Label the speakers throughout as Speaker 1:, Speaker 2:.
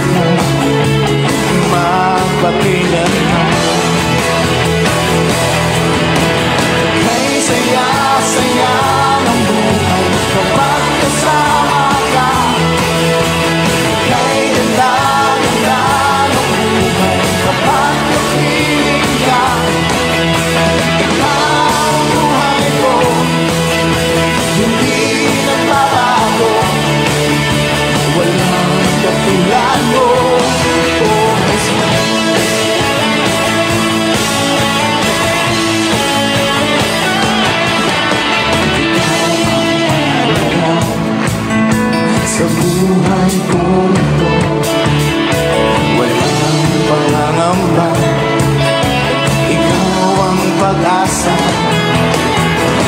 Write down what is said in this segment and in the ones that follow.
Speaker 1: buhay magpakailanman. Kay saya-saya ng buhay kapag kasama ka. Kay ganda-ganda ng buhay kapag kapiling ka. Ikaw ang buhay ko, hindi nagbabago. Walang katulad mo, oh Jesus. Sa buhay kong ito, walang pangangamba. Ikaw ang pag-asa,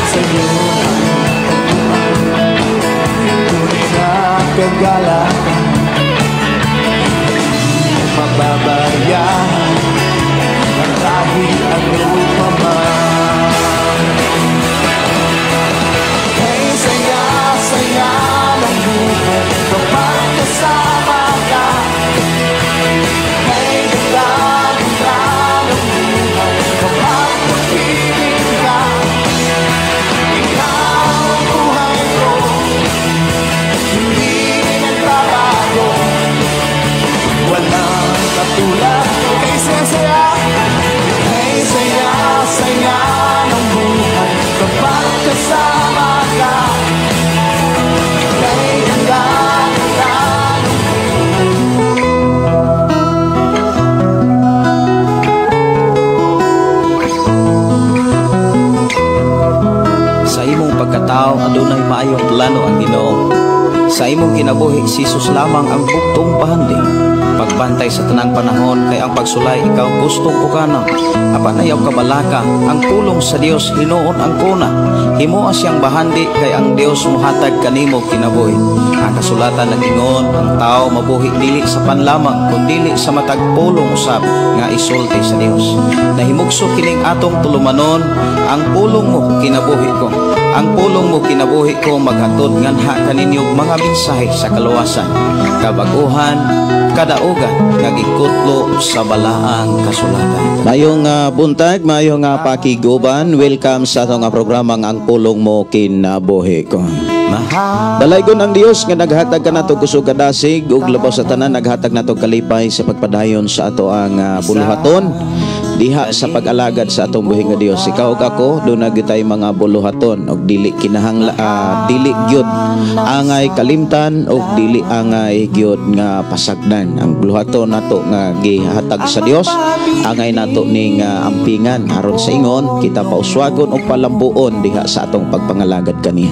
Speaker 1: sa'yo ang tunay na kagalakan. Hindi mababayaan kahit ano pa man. Kay saya-saya ng buhay kapag kasama ka. Kay ganda-ganda ng buhay kapag kapiling ka. Ikaw ang buhay ko, hindi nagbabago. Walang katulad mo. Kay saya-saya, kay saya-saya ng buhay kapag kasama ka. Kay ganda-ganda ng
Speaker 2: Sa imong pagkatao adunay maayong plano ang Ginoo. Sa imong kinabuhi si Jesus lamang ang buktong bahandi. Pagbantay sa tanang panahon kay ang pagsulay ikaw gustong pukana. Apan ayaw kabalaka ang pulong sa Dios hinuon ang kuna. Himoa siyang bahandi kay ang Dios mohatag kanimo kinabuhi. Ang kasulatan nag-ingon ang tao mabuhi dili sa panlamang kundili sa matag pulong usab nga isulti sa Dios. Nahimugso kining atong tulumanon, ang pulong mo kinabuhi ko. Ang pulong mo kinabuhi ko maghatod nganha kaninyo mga mensahe sa kaluwasan, kabaguhan, kadaugan nga gikutlo sa balaang kasulatan.
Speaker 3: Mayong buntag, mayong pakiguban. Welcome sa atong programang Ang Pulong Mo Kinabuhi Ko. Dalaygon ang Dios nga naghatag kanato kusog kadasig ug labaw sa tanan naghatag nato kalipay sa pagpadayon sa ato ang buluhaton diha sa pag-alagad sa atong buhi nga Dios. Ikaw ug ako doon gyud tay mga buluhaton og dili kinahangla dili gyud angay kalimtan og dili angay gyud nga pasagdan. Ang buluhaton nato nga gihatag sa Dios angay nato ning ampingan aron sa ingon kita pauswagon og palambuon diha sa atong pagpangalagad kaniya.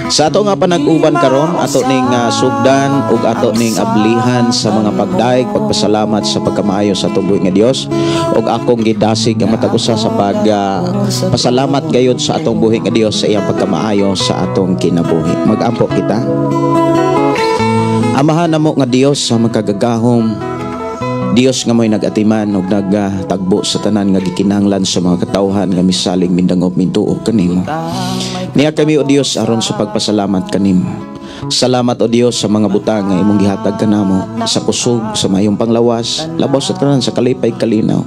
Speaker 3: Sa ato nga panag-uban karon ato ning sugdan ug ato ning ablihan sa mga pagdaig, pagpasalamat sa pagkamaayo sa atong buhi nga Dios ug akong gidasig ang matag usa sa pag pasalamat gayud sa atong buhi nga Dios sa iyang pagkamaayo sa atong kinabuhi. Mag-ampo kita. Amahan namo nga Dios sa makagagahom, Dios nga mo'y nag-atiman ug nagtagbo sa tanan nga gikinahanglan sa mga katawhan nga misalig mindangop mintuo kanimo. Niya kami o Dios aron sa pagpasalamat kanimo. Salamat o Dios sa mga butang nga imong gihatag kanamo sa kusog, sa mayong panglawas, labaw sa tanan sa kalipay kalinaw.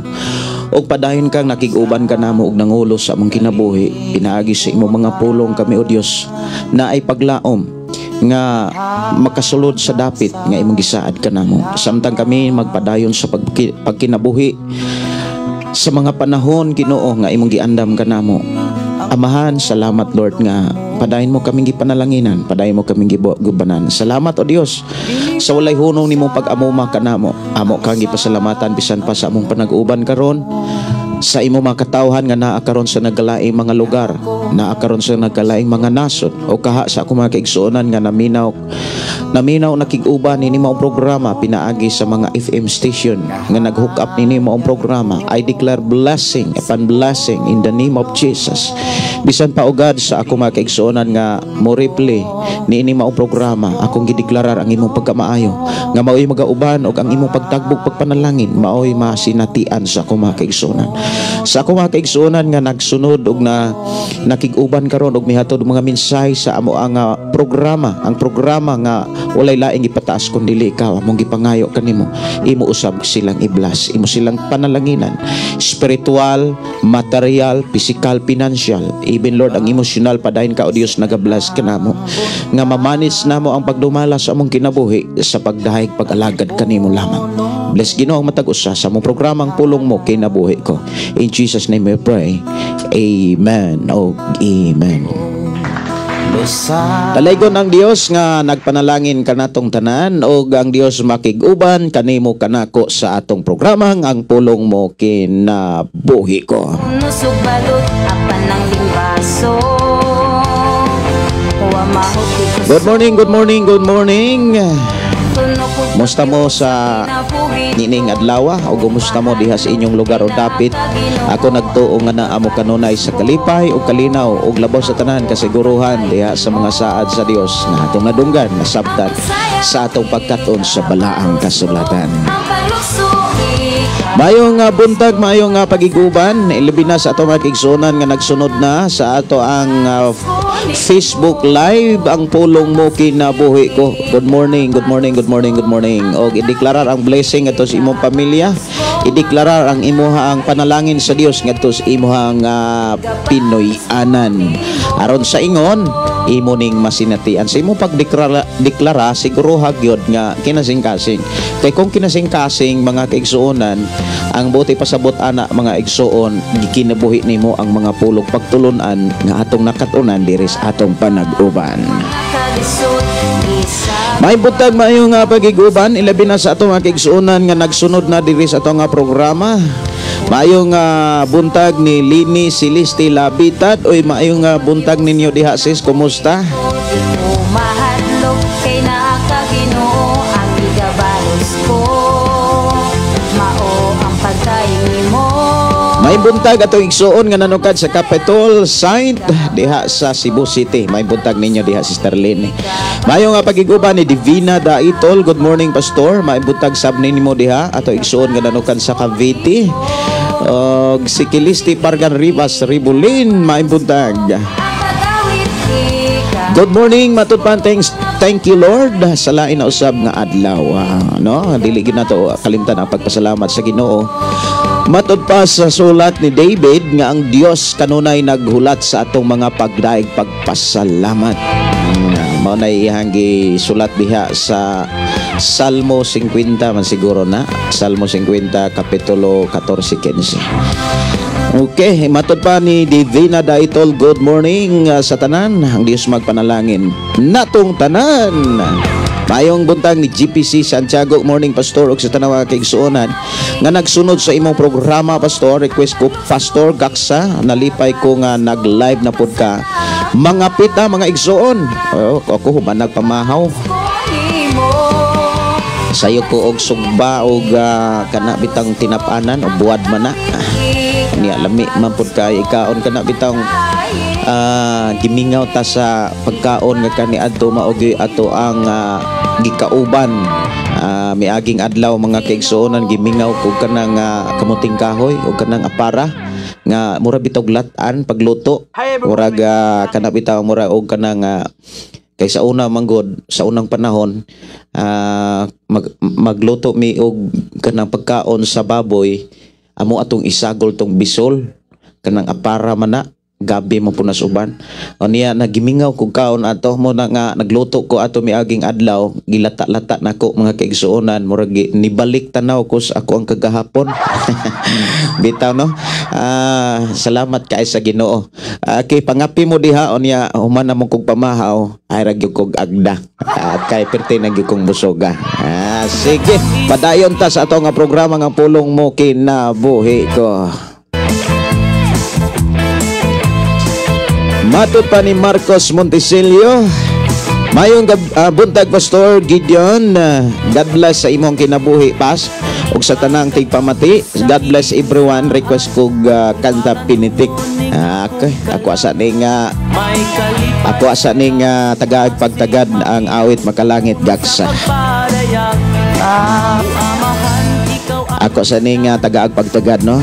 Speaker 3: Og padayon kang nakig-uban kanamo og nangulo sa among kinabuhi, pinaagi sa imong mga pulong kami o Dios na ay paglaom nga makasulod sa dapit nga imong gisaad kanamo. Samtang kami magpadayon sa pagkinabuhi sa mga panahon Ginoo nga imong giandam kanamo. Amahan, salamat Lord nga padayon mo kaming gipanalanginan, padayon mo kaming gibubanan. Salamat o Dios sa walay hunong nimong pag-amuma kanamo. Amo kang gipasalamatan bisan pa sa among panag-uban karon sa imo mga katawhan nga naa karon sa nagkalaing mga lugar, naa karon sa nagkalaing mga nasod o kaha sa akong mga kaigsuonan nga naminaw nakig-uban nini maong programa pinaagi sa mga FM station nga nag-hook up nini maong programa. I declare blessing upon blessing in the name of Jesus. Bisan pa ugad sa akong mga kaigsuonan nga mo replay niini maong programa, akong gideklarar ang imong pagkamaayo nga maoy magauban og ang imong pagtagbog pagpanalangin maoy masinatian sa akong mga kaigsuonan. Sa akong mga kaigsuonan nga nagsunod og na nakig-uban karon og mihatod og mga mensahe sa amo ang programa, ang programa nga walay laing ipataas kun dili ikaw, among gipangayo kanimo, imo usab silang i-bless, imo silang panalanginan, spiritual, material, physical, financial, even, Lord, ang emotional. Padayon ka, O Dios, nagabless kanamo nga ma-manage namo ang pagdumala sa among kinabuhi sa pagdahig pag-alagad kanimo lamang. Bless, Ginoo, ang matag usa sa among programang Pulong Mo Kinabuhi Ko. In Jesus' name we pray. Amen. Oh, amen. Dalaygon ang Dios nga nagpanalangin kanatong tanan og ang Dios makig-uban kanimo kanako sa atong programang Ang Pulong Mo Kinabuhi Ko.
Speaker 4: Nusog balot apan ng limbaso. Wa mahuti ko.
Speaker 3: Good morning, good morning, good morning.
Speaker 4: Tuno ko.
Speaker 3: Musta mo sa nining adlaw o gumusta mo diha sa inyong lugar o dapit? Ako nagtuo nga naa mo kanunay sa kalipay o kalinaw ug labaw sa tanan kasiguruhan diha sa mga saad sa Dios nga atong nadunggan, nasabtan sa atong pagkat-on sa balaang kasulatan.
Speaker 4: Ang pagluso.
Speaker 3: Maayong buntag, maayong pagiguban, ilabi na sa ato mga kaigsuonan nga nagsunod na sa ato ang Facebook Live, Ang Pulong Mo Kinabuhi Ko. Good morning, good morning, good morning, good morning. Og ideklarar ang blessing ngadto sa imong pamilya, ideklarar ang imuha ang panalangin sa Dios ngadto sa imuhang Pinoy-anan. Aron sa ingon, imo ning masinatian. Sa imong pagdeklara, deklara, siguruha gyud nga kinasing-kasing. Kay kung kinasing-kasing, mga kaigsuonan, ang buot pasabot ana, mga igsuon, gikinabuhi nimo ang mga pulong pagtulunan nga atong nakatunan diri sa atong panag-uban.
Speaker 4: Kalisod isa.
Speaker 3: May buntag, maayong nga pagiguban, ilabi na sa atong mga kaigsuonan nga nagsunod na diri sa atong nga programa. Maayong buntag ni Lini Celeste Labitad. Oy, maayong buntag ninyo diha, sis, kumusta?
Speaker 4: Di ko mahadlok kay naa ka, Ginoo, ang gigabalos ko mao ang pagdaig nimo.
Speaker 3: May buntag atong igsuon nga nanukad sa Capitol Site diha sa Cebu City. May buntag ninyo diha, Sister Lynn. Mayo nga pagiguban ni Divina Daitol. Good morning, Pastor. May buntag sab nimo diha ato igsuon nga nanukad sa Cavite. Og si Kilisti Pargan Rivas Ribulin, may buntag.
Speaker 4: Ang pagawit ika.
Speaker 3: Good morning, matud pa, thanks, thank you, Lord, sa lain na usab nga adlaw. No, dili gyud nato kalimtan ang pagpasalamat sa Ginoo. Matud pa sa sulat ni David nga ang Dios kanunay naghulat sa atong mga pagdaig pagpasalamat. Mao na iyang sulat diha sa Salmo 50 man siguro na. Salmo 50 kapitulo 14 15. Okay, matod pa ni Divina Daitol, good morning sa tanan. Ang Diyos magpanalangin natong tanan. Mayong buntag ni GPC Santiago. Morning, Pastor, ug sa tanang mga kaigsuonan nga nagsunod sa imong programa, Pastor. Request ko, Pastor Gaksa, nalipay ko nga nag-live na pud ka. Mga pita, mga igsuon. Oh, ako human nagpamahaw.
Speaker 4: Nimo.
Speaker 3: Sayo ko og sugba og kana bitang tinapanan o buwad man na. Niya lami man pud kay ikaon kana bitang gimingaw ta sa pagkaon nga kani adto mao gyud ato ang gikauban miaging adlaw, mga kaigsuonan. Gimingaw ko kanang kamuting kahoy o kanang apara nga mura bitog lat-an pagluto, murag kana bitaw, mura og kanang kay sa una manggod, sa unang panahon, magluto mi og kanang pagkaon sa baboy, amo atong isagol tong bisol, kanang apara man na, gabi mo punas uban o niya nagimingaw kog kaon ato mo na nga nagluto ko ato miaging adlaw, gilata-lata nako, mga kaigsuonan, murag nibalik tanaw ko sa ako ang kagahapon bitaw, no? Salamat kay sa Ginoo. Kay pangapi mo diha o niya human na mo kog pamahaw ay ra gyud kog agda at kay perti na gyud kong busoga. Sige, padayon ta sa ato nga programa nga Pulong Mo Kinabuhi Ko. Matod pa ni Marcos Montesilio, mayong buntag, Pastor Gideon. God bless sa imong kinabuhi, pas ug sa tanang tigpamati. God bless everyone. Request kog kanta Pinitik. Okay, ako asa ning tagaag pagtagad ang awit Makalangit Gaksa. Ako sa ning tagaag pagtagad, no?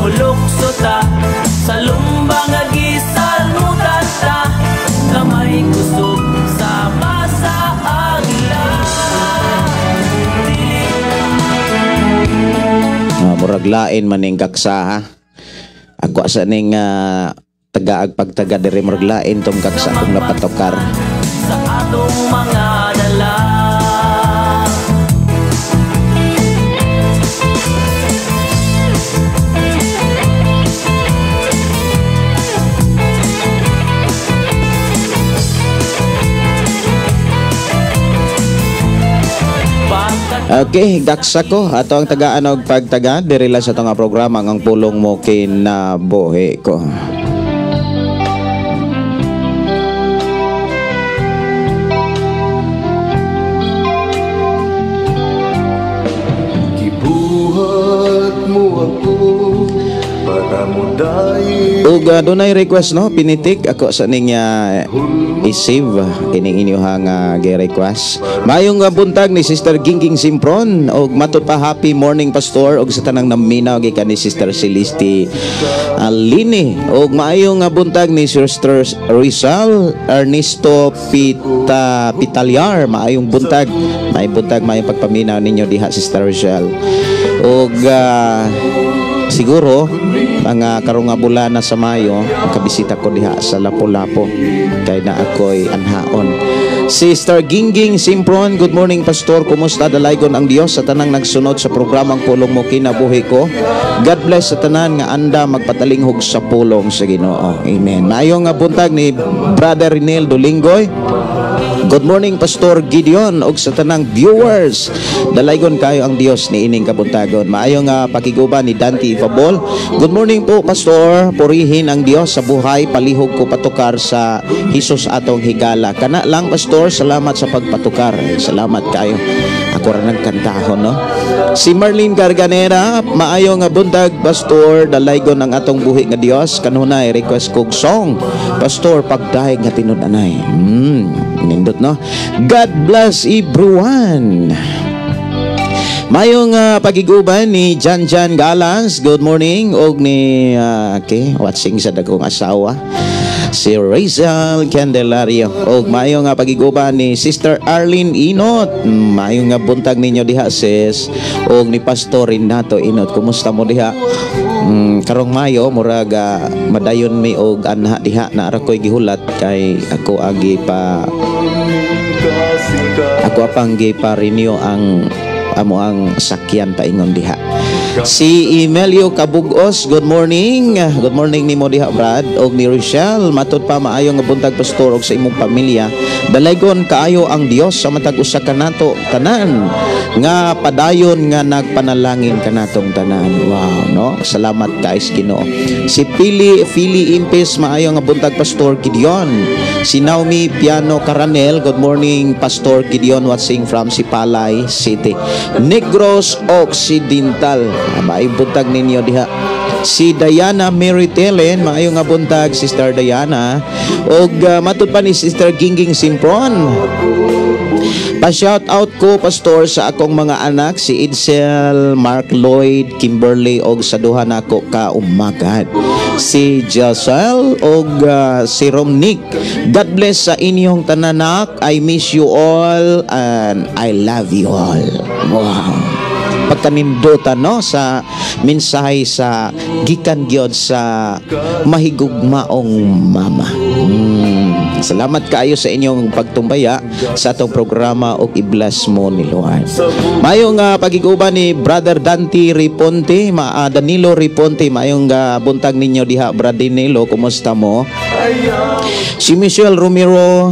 Speaker 5: Mulukso ta sa lumba nga gisalmutan ta, gamay kusog sama sa agila. Dili
Speaker 3: Ah, murag lain man ning gaksa, ha. Ako sa ning tagaag pagtaga diri, murag lain tong gaksa kung napatokar.
Speaker 5: Sa atong mga dala.
Speaker 3: Okay, gaksa ko. Ato ang tagaan og pagtaga diri lang sa atong programa ang Pulong Mo Kinabuhi Ko.
Speaker 1: Gibuhat mo ako para mo dahil
Speaker 3: Ug dunay request, no, pinitik ako sa ning i-save kining inyuhang gi-request. Maayong buntag ni Sister Gingging Simpron og matud pa, happy morning, Pastor, og sa tanang naminaw gikan ni Sister Celeste Lini, og maayong buntag ni Sister Rizal Ernesto Pita Pitaliar. Maayong buntag, maayong buntag, maayong pagpaminaw ninyo diha, Sister Rizal. Og siguro mga karong nga bulan na sa Mayo, kabisita ko diha sa Lapu-Lapu kay na ako'y anhaon. Sister Gingging Simpron, good morning, Pastor. Kumusta? Dalaygon ang Dios sa tanang nagsunod sa programang Pulong Mo Kinabuhi Ko. God bless sa tanan nga anda magpatalinghog sa pulong sa Ginoo. Amen. Maayong nga buntag ni Brother Renel Dolingoy. Good morning, Pastor Gideon, ug sa tanang viewers. Dalaygon kayo ang Dios ni ining kabuntagon. Maayo nga pakiguban ni Dante Fabol. Good morning po, Pastor. Purihin ang Dios sa buhay, palihog ko patukar sa Hesus atong higala. Kana lang, Pastor, salamat sa pagpatukar. Salamat kayo. Ako ra nagkantahon, no. Si Marlene Garganera, maayo nga buntag, Pastor, dalaygon ang atong buhi nga Dios. Kanunay request kog song. Pastor, pagdayeg nga tinud-anay. Nindot, no. God bless everyone. Mayong pagiguban ni Jan Jan Galas. Good morning og ni okay, watching sa dagkong asawa si Razel Candelario. Og maayong nga pagiguban ni Sister Arlene Inot. Maayong nga buntag ninyo diha, sis. Og ni Pastor Renato Inot. Kumusta mo diha? Karong Mayo murag madayon mi og anha diha na ara ko'y gihulat kay ako agi pa ako apang gipa-renew ang amo ang sakyan paingon diha. Si Emelio Cabugos, good morning. Good morning nimo diha, Brad. Og ni Rochelle, matud pa, maayo nga buntag, Pastor, og sa imong pamilya. Dalaygon kaayo ang Dios sa matag usa kanato tanan nga padayon nga nagpanalangin kanatong tanan. Wow, no? Salamat kay Ginoo. Si Pili Fili Impes, maayo nga buntag, Pastor Gideon. Si Naomi Piano Caranel, good morning, Pastor Gideon, watching from Sipalay City, Negros Occidental. Maayong buntag ninyo diha. Si Diana Mary Telen, maayo nga buntag, Sister Diana. Og matud pa ni Sister Gingging Simpron. Pa-shout out ko, Pastor, sa akong mga anak si Edsel, Mark Lloyd, Kimberly og sa duha nako ka umagad, si Giselle og si Romnick. God bless sa inyong tananak. I miss you all and I love you all. Wow. Pagkanindutan, no, sa mensahe sa gikan gyud sa mahigugmaong mama. Salamat kaayo sa inyong pagtumbaya sa atong programa og i-bless mo ni Lord. Maayong pagiguban ni Brother Dante Riponte, Danilo Riponte, maayong buntag ninyo diha, Brother Danilo, kumusta mo? Si Michelle Romero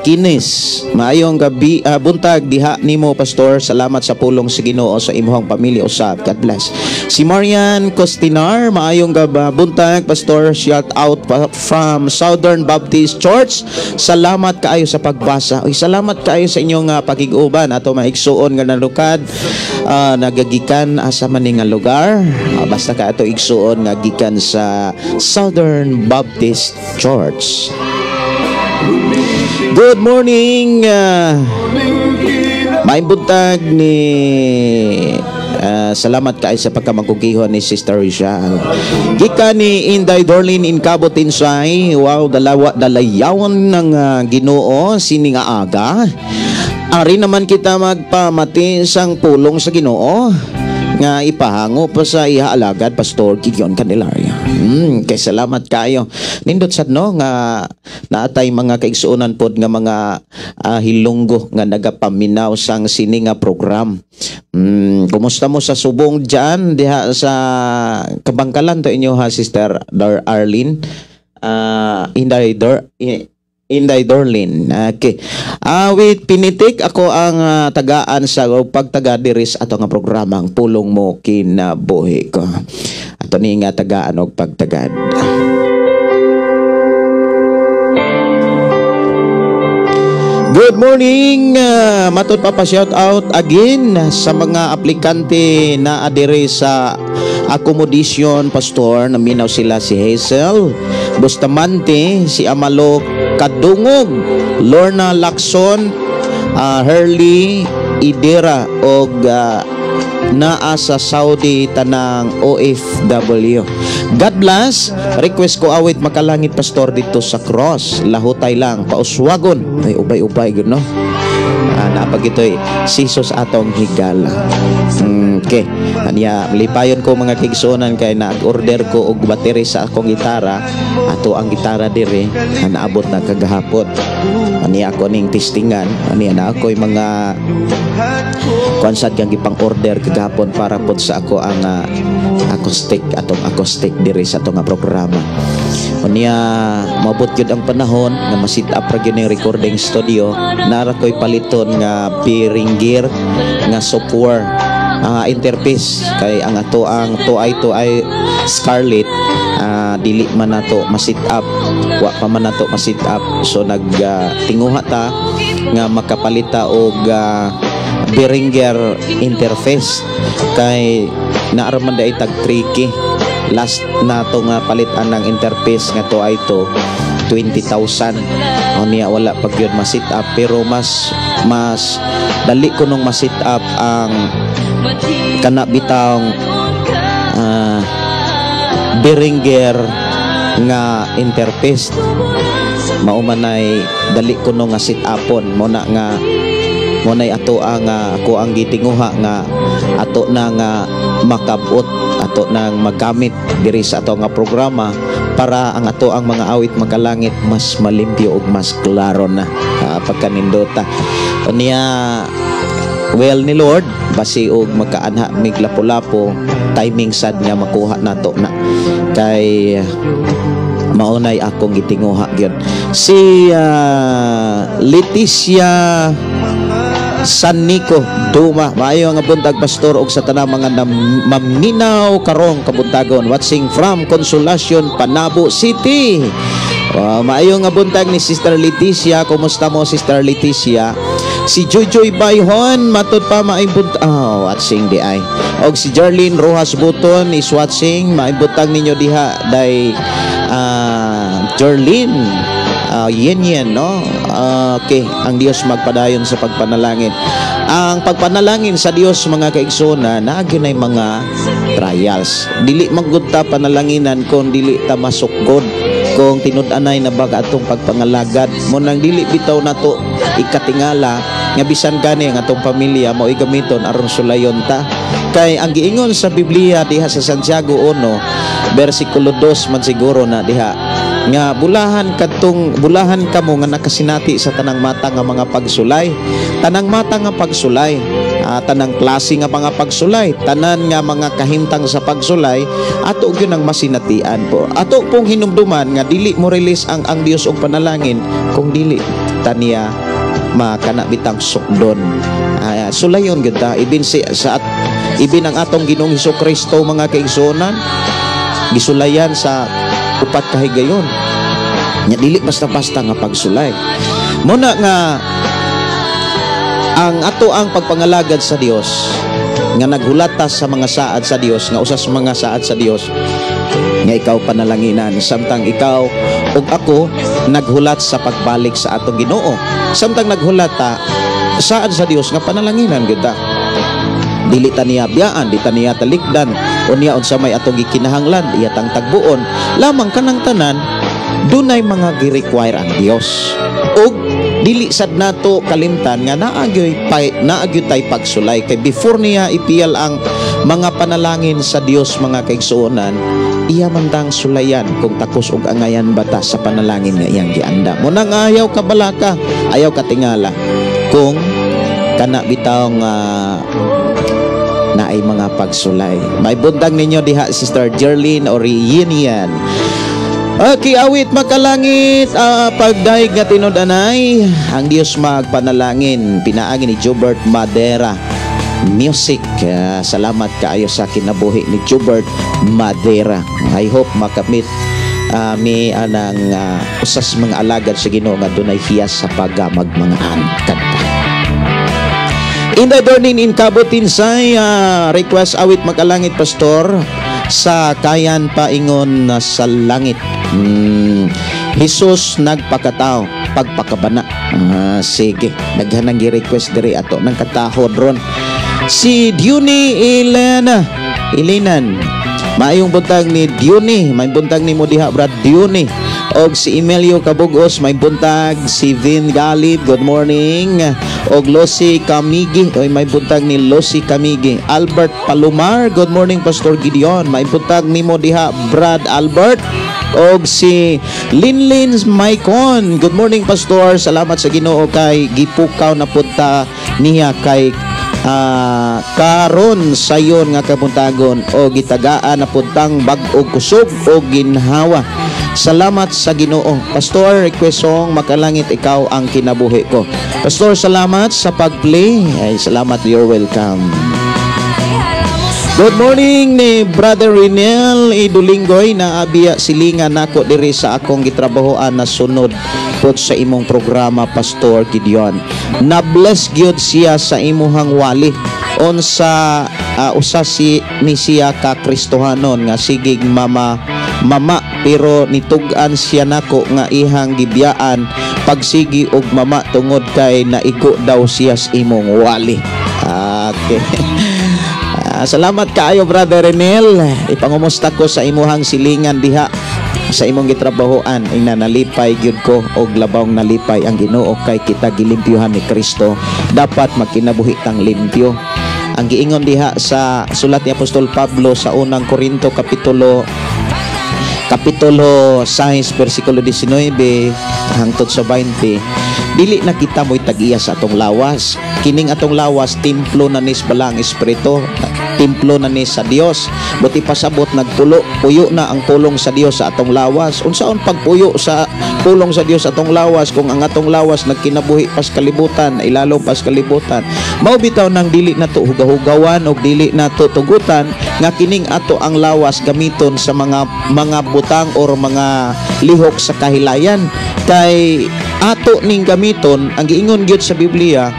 Speaker 3: Kines, maayong gabi, buntag diha nimo, Pastor. Salamat sa pulong sa Ginoo sa imong pamilya usab. God bless. Si Marian Costinar, maayong buntag, Pastor. Shout out pa from Southern Baptist Church. Salamat kaayo sa pagbasa. Uy, salamat kaayo sa inyong pakig-uban ato maigsuon nga nalukad nagagikan asa man ni nga lugar. Basta ka ato igsuon nga gikan sa Southern Baptist Church. Good morning. May buntag ni Salamat kay sa pagkamagugihon ni Sister Rochelle. Gikan ni Inday Dorlin in Cabo Tinsay. Wow, dalawa dalayawan ng Ginoo sini nga aga. Ari naman kita magpamati sang pulong sa Ginoo nga ipahango pa sa iha alagad Pastor Gideon Candelaria. Kay salamat kayo. Nindot sad no nga naatay mga kaigsuonan pod nga mga Hilonggo nga nagapaminaw sang sini nga program. Kumusta mo sa subong diyan diha sa Kabangkalan to inyo ha, Sister Dar Arlene? Inday Dorlin. Okay. With pinitik ako ang tagaan sa pagtaga diri sa ato nga programa, ang Pulong Mo Kinabuhi Ko. Ato ni nga tagaan og pagtagad. Good morning! Matod pa pa shout out again sa mga aplikante na adire sa accommodation, Pastor. Naminaw sila si Hazel Bustamante, si Amalo Kadungog, Lorna Lacson, Hurley Idera og naa sa Saudi tanang OFW. God bless. Request ko awit makalangit, Pastor, dito sa cross. Lahutay lang pauswagon. Ay ubay-ubay gud no. Napag ito'y sisos atong higala. Okay. Anya lipayon ko mga kigsuonan kay nag-order ko og battery sa akong gitara. Ato ang gitara dire naabot na kagahapon. Ania ako ning testingan. Ania na ako'y mga kuan sad kang gipang-order kagahapon para pod sa ako ang acoustic, atong acoustic diri sa atong nga programa. Unya maabot gyud ang panahon nga ma-set up ra gyud ning recording studio. Nara ko'y paliton nga Behringer nga software interface kay ang ato ang 2i2i Scarlett dili man nato ma-set up, wa pa man nato ma-set up, so nag tinguha ta nga makapalita og Behringer interface kay naara man dai tag tricky. Last nato nga palitan ng interface nga to ay to 20,000. Unya wala pag yun ma-set up, pero mas mas dali ko nung ma-set up ang kana bitawng Behringer nga interface. Mao man ay dali ko nung nga set upon mo na nga mo nay ato ang ako ang gitinguha nga ato na nga makabot, ato nang magamit diri sa ato nga programa para ang ato ang mga awit makalangit mas malimpyo ug mas klaro na pagkanindota. Unya well ni Lord basi og magkaanha mig lapo-lapo timing sad nga makuha nato na kay maunay akong gitinguha gyud. Si Leticia San Nico Duma, maayo nga buntag, Pastor, og sa tanang mga maminaw karong kabuntagon, watching from Consolacion, Panabo City. Maayo nga buntag ni Sister Leticia. Kumusta mo, Sister Leticia? Si Joyjoy Bayhon, matud pa maayong buntag. Oh, watching di ay. Og si Jerlyn Rojas Buton is watching. Maayong buntag ninyo diha day Jerlyn. Yen yen no. Okay, ang Dios magpadayon sa pagpanalangin. Ang pagpanalangin sa Dios mga kaigsoona naa gyud mga trials. Dili man gud ta panalanginan kung dili ta masukgod, kung tinud-anay na bag atong pagpangalagad mo nang dili bitaw nato ikatingala nga bisan gani ang atong pamilya mao gamiton aron sulayon ta. Kay ang giingon sa Biblia diha sa Santiago 1 bersikulo 2 man siguro na diha nga bulahan kadtong bulahan kamo nga nakasinati sa tanang mata nga mga pagsulay, tanang mata nga pagsulay, tanang klase nga mga pagsulay, tanan nga mga kahimtang sa pagsulay ato gyud ang masinatian po. Ato pong hinumduman nga dili mo release ang Dios og panalangin kung dili taniya makana bitang sukdon. Sulayon gyud ta ibin si sa ibin ang atong Ginoong Hesukristo mga kaigsuonan gisulayan sa upat ka higayon. Nya dili basta-basta nga pagsulay. Muna nga ang ato ang pagpangalagad sa Dios nga naghulata sa mga saad sa Dios nga usas mga saad sa Dios nga ikaw panalanginan samtang ikaw ug ako naghulat sa pagbalik sa atong Ginoo. Samtang naghulat ta saad sa Dios nga panalanginan gyud ta. Dili ta niya biyaan, di ta niya talikdan. Unya unsa may atong gikinahanglan, iya tang tagbuon. Lamang kanang tanan dunay mga gi-require ang Dios. Og dili sad nato kalimtan nga naa gyoy tay pagsulay, kay before niya ipiyal ang mga panalangin sa Dios, mga kaigsuonan, iya man tang sulayan kung takos og angayan bata sa panalangin nga iyang gianda mo. Nang ayaw ka balaka, ayaw ka tingala kung kana bitaw nga naay mga pagsulay. May buntag ninyo diha, Sister Jerlyn Oriinian. Okay, awit makalangit, pagdaig nga tinud-anay, ang Dios magpanalangin, pinaagi ni Jobert Madera Music. Salamat kaayo sa kinabuhi ni Jobert Madera. I hope makamit mi anang usas mga alagad sa Ginoo nga dunay hiyas sa paggamag mga kanta. Inday Dornin in Kabotinsay, request awit makalangit, Pastor, sa kayan paingon na sa langit. Jesus nagpakatao, pagpakabana. Sige, daghan ang gi-request diri, ato nang katahod ron. Si Diony Elena Ilinan. Maayong buntag ni Diony, may buntag nimo diha, Brad Diony. Og si Emilio Cabugos, may buntag. Si Vin Galib, good morning. Og Lucy Kamigi, oy, may buntag ni Lucy Kamigi. Albert Palomar, good morning, Pastor Gideon. May buntag nimo diha, Brad Albert. Og si Linlin Maicon, good morning, Pastor. Salamat sa Ginoo kay gipukaw na punta niya kay karon sayon nga kabuntagon o gitagaan na puntang bag-og kusog o ginhawa. Salamat sa Ginoo. Pastor, request song Makalangit, Ikaw ang Kinabuhi Ko. Pastor, salamat sa pag-play. Ay, salamat, you're welcome. Good morning ni Brother Rinel Idulinggoy na abiya silingan nako diri sa akong gitrabahoan na sunod pod sa imong programa, Pastor Gideon. Na-bless gyud siya sa imuhang wali unsa usa si ni siya ka Kristohanon nga sigig mama mama, pero nitug-an siya nako nga ihang gibiyaan pagsigi og mama tungod kay naigo daw siya sa imong wali. Okay. Salamat kaayo, Brother Renel. Ipangumusta ko sa imuhang silingan diha sa imong gitrabahoan. Ina nalipay gyud ko og labawng nalipay ang Ginoo kay kita gilimpyuhan ni Kristo. Dapat magkinabuhi tang limpyo. Ang giingon diha sa sulat ni Apostol Pablo sa unang Korinto kapitulo 6 bersikulo 19 hangtod sa 20, dili na kita mo'y tag-iya sa atong lawas. Kining atong lawas, templo na ni sa Balaang Espiritu, templo na ni sa Dios. Buti pasabot nagpulo, puyo na ang pulong sa Dios sa atong lawas. Unsaon pagpuyo sa pulong sa Dios sa atong lawas kung ang atong lawas nagkinabuhi pas kalibutan, ilalom pas kalibutan? Mao bitaw nang dili nato hugahugawan og dili nato tugutan nga kining ato ang lawas gamiton sa mga butang or mga lihok sa kahilayan, kay ato ning gamiton. Ang giingon gyud sa Biblia,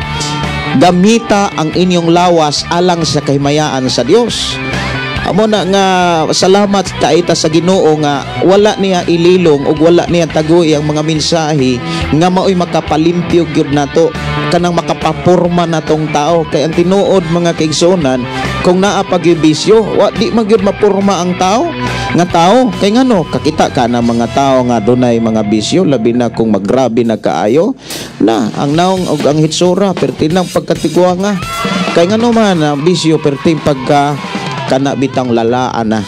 Speaker 3: gamita ang inyong lawas alang sa kahimayaan sa Dios. Amo na nga salamat kaita sa Ginoo nga wala niya ililong ug wala niya taguy ang mga mensahe nga maoy makapalimpyo gyud nato, kanang makapaporma natong tao. Kay ang tinuod, mga kaigsuonan, kung naa pa gyud bisyo, wa di man gyud mapurma ang tao nga tao. Kay ngano? Kakita ka na mga tao nga dunay mga bisyo, labi na kung maggrabe na kaayo na ang naong og ang hitsura perti lang pagkatigwanga. Kay ngano man ang bisyo, perti pagka kana bitang lalaan na.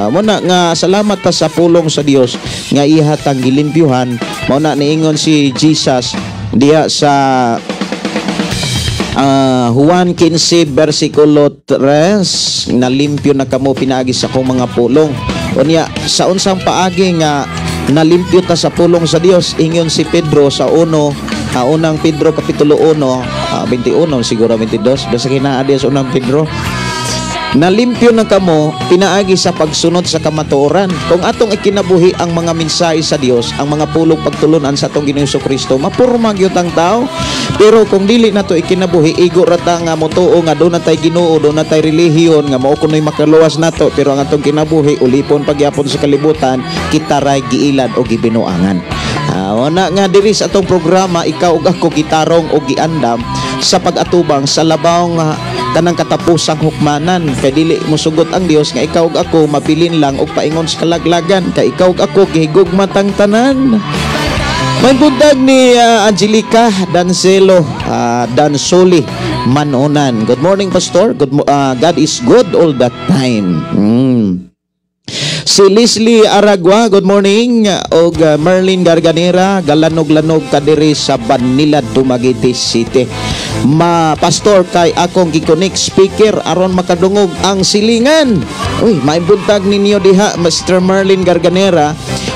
Speaker 3: Mo na nga salamat ta sa pulong sa Dios nga iha tang gilimpyuhan. Mao na niingon si Jesus diha sa Juan 15 versikulo 3, nalimpyo na kamo pinaagi sa akong mga pulong. Unya sa unsang paagi nga nalimpyo ta sa pulong sa Dios? Ingon si Pedro sa unang Pedro kapitulo 1, 21 siguro, 22, basta kinaa diya sa unang Pedro, nalimpyo na kamo pinaagi sa pagsunod sa kamatuoran. Kung atong ikinabuhi ang mga mensahe sa Dios, ang mga pulong pagtulunan sa atong Ginoong Kristo, mapurma gyud ang tao. Pero kung dili nato ikinabuhi, igo ra ta nga motuo nga doon na tay Ginoo, doon na tay relihiyon nga mao kunoy makaluwas nato, pero ang atong kinabuhi ulipon pagyapon sa kalibutan, kita ray giilad o gibinuangan. Wala nga diri sa atong programa, ikaw ug ako gitarong o giandam sa pag-atubang sa labawng kanang katapusang hukmanan kay dili mosugot ang Dios nga ikaw ug ako mabilin lang og paingon sa kalaglagan kay ikaw ug ako gihigugma tang tanan. May buntag ni Angelica Dancelo, Dansoli Manonan. Good morning, Pastor. God is good all the time. Si Leslie Aragua, good morning. Og Merlin Garganera, galanog-lanog kadiri sa Banila, Dumaguete City. Ma Pastor, kay akong gi-connect speaker aron makadungog ang silingan. Uy, maibuntag ninyo diha, Mr. Merlin Garganera,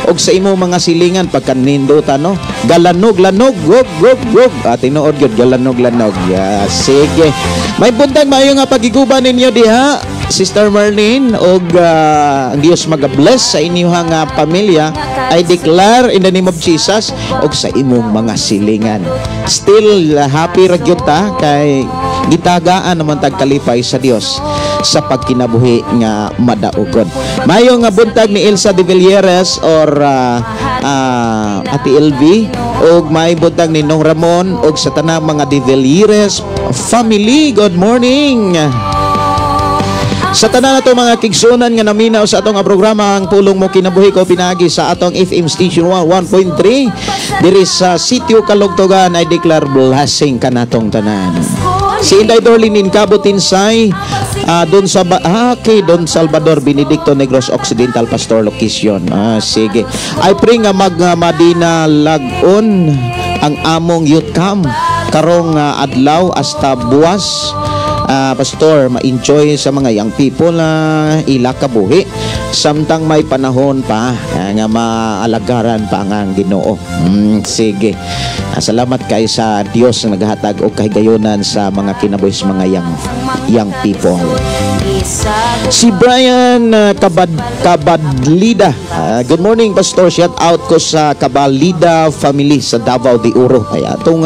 Speaker 3: og sa imo mga silingan pagkaninduta, no? Galanog-lanog, gog gog gog. Ah, tinuod gyud galanog-lanog. Yeah, sige. May buntag, maayo nga pagiguba ninyo diha, Sister Merlin, og ang Dios maga-bless sa inyong pamilya. I declare in the name of Jesus og sa imong mga silingan. Still happy ra gyud ta kay gitagaan naman tag kalipay sa Dios sa pagkinabuhi nga madaugon. Mayo nga buntag ni Elsa de Villeres or Ate LV, og may buntag ni Nong Ramon og sa tanang mga de Villeres family. Good morning. Sa tanan nato mga kigsunan nga naminaw sa atong programa ang Pulong Mo Kinabuhi Ko pinagi sa atong FM Station 1 1.3 diri sa Sitio Kalugtugan, I declare blessing kanatong tanan. Si Inday Dorlin Cabo Tinsay, Don sa okay, Don Salvador Benedicto, Negros Occidental, Pastor Location. Ah, sige. I pray nga mag Madina Lagon ang among youth camp karong adlaw hasta buwas. Pastor, ma-enjoy sa mga young people na ila kabuhi samtang may panahon pa nga maalagaran pa ang Ginoo. Sige. Salamat kay sa Dios nga naghatag og kahigayonan sa mga kinabuhi sa mga young people. Si Brian Kabadlida. Good morning, Pastor. Shout out ko sa Kabalida family sa Davao de Oro. Ay atong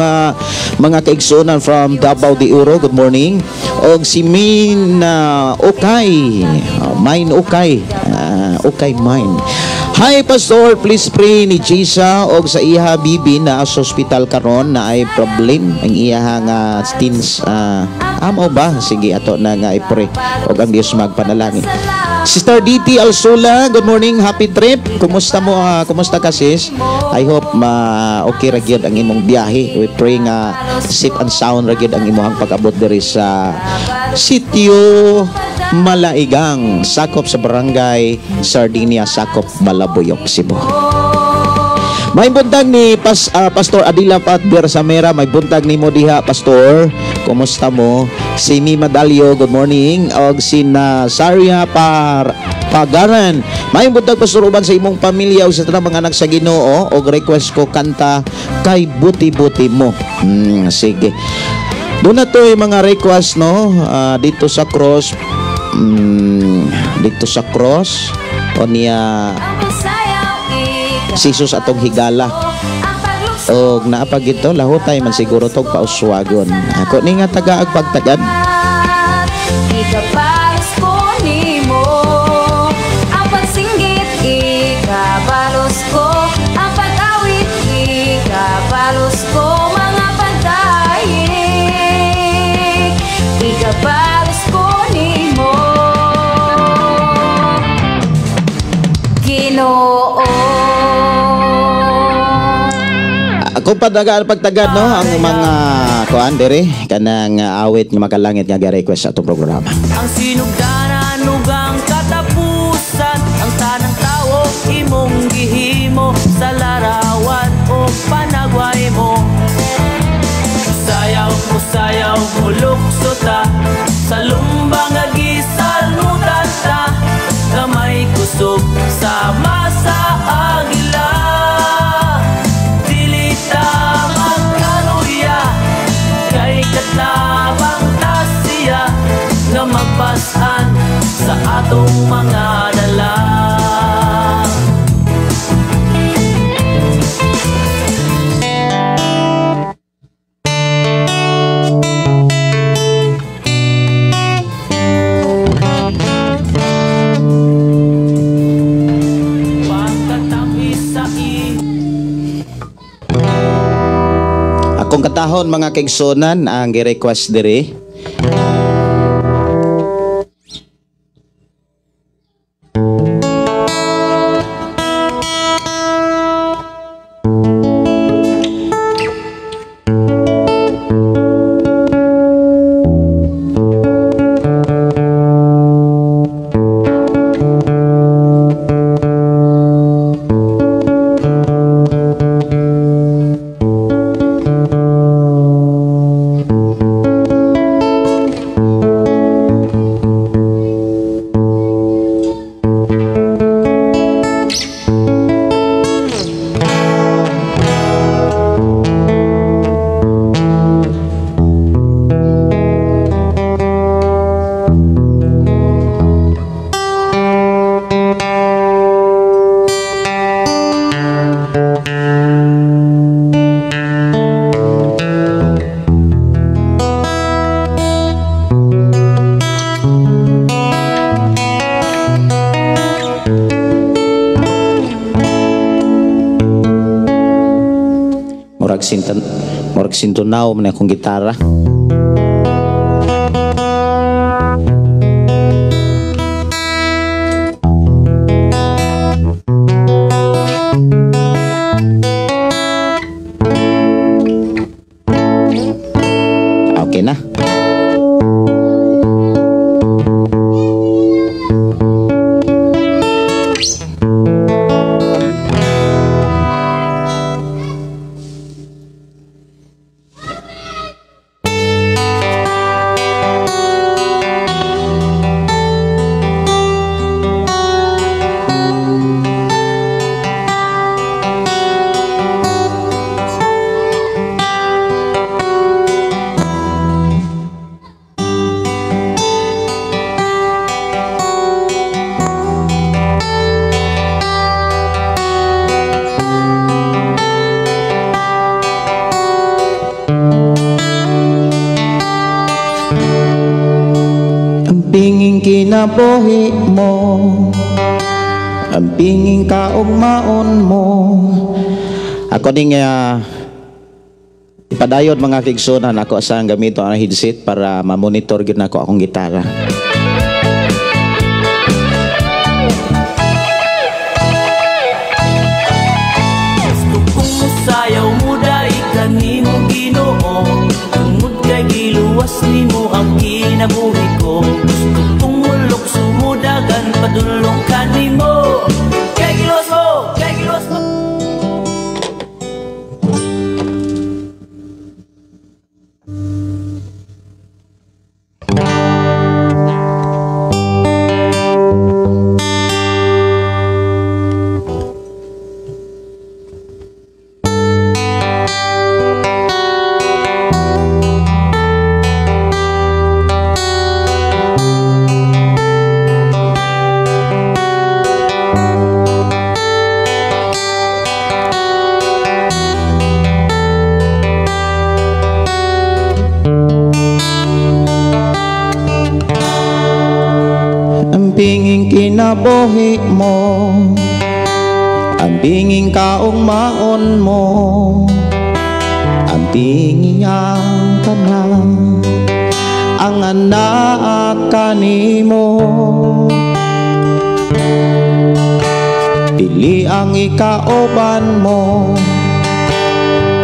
Speaker 3: mga kaigsuonan from Davao de Oro, good morning. Og si Min Okay. Mine Okay. Okay Mine. Hi Pastor, please pray ni Jisa og sa iha bibi na sa ospital karon na ay problem ang iha nga teens, amo ba? Sige, ato na nga i-pray og ang Dios magpanalangin. Sister DT Alsula, good morning, happy trip. Kumusta mo? Kumusta ka, sis? I hope ma okay ra gyud ang imong biyahe. We pray nga safe and sound ra gyud ang imong pag-abot diri sa Sitio Malaigang, sakop sa Barangay Sardinia, sakop Malabuyok, Cebu. May buntag ni Pastor Adila Pat Bersamera, may buntag nimo diha, Pastor. Kumusta mo? Si Mima Dalio, good morning. Og si Nazaria Pagaran. May buntag, Pastor, uban sa imong pamilya ug sa tanang mga anak sa Ginoo, og request ko kanta Kay Buti-Buti Mo. Sige. Doon na to yung mga request, no? Dito sa cross. Dito sa cross o niya si Jesus atong higala og naa pa gito lahutay man siguro tog pauswagon ako ni nga taga ag pagtagad.
Speaker 4: Ikabalos ko nimo ang pagsinggit, ikabalos ko ang pag-awit, ikabalos ko mga pagdaig, ikabalos ko nimo, Ginoo.
Speaker 3: Kung padagaan pagtagad, no, ang mga kuan diri kanang awit nga makalangit nga ga-request sa atong programa.
Speaker 5: Ang sinugdanan ug ang katapusan, ang tanang tawo imong gihimo sa larawan o panagway mo. Sayaw mo, sayaw mo, lukso ta sa lumba nga gisalmutan ta, gamay kusog sama sa agila. Dili ta magkaluya kay katabang ta siya nga magpasan sa atong mga dala.
Speaker 3: Akong katahon mga kaigsunan ang gi-request diri. sintan, murag sintunaw man akong gitara. Okay na. Ang pinging kinabuhi mo, ang pinging kaugmaon mo. Ako ning ipadayon mga kigsunan ako sa gamito ang headset para ma-monitor gyud nako akong gitara.
Speaker 5: Gusto kong musayaw mo dahil kanimo Ginoo, tungod kay giluwas nimo ang kinabuhi ko. Gusto kong mulok sumudagan padulong kanimo, kay giluwas mo, kay giluwas mo.
Speaker 3: Ang pinging kinabuhi mo, ang pinging kaugmaon mo, ang pinging ang tanan, ang anak kanimo. Pili ang ikauban mo,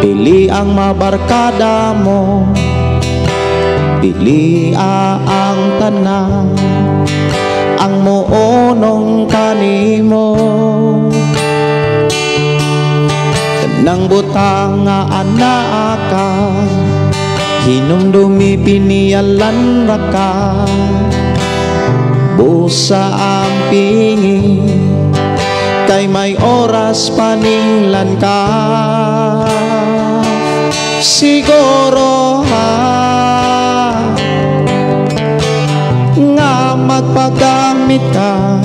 Speaker 3: pili ang mabarkada mo, pili ang tanan, ang muonong kanimo. Tanang butang nga anaa ka, hinumdumi piniyalan ra ka. Busa ang pingi, kay may oras paninglan ka. Siguro ha, nga magpagamit ka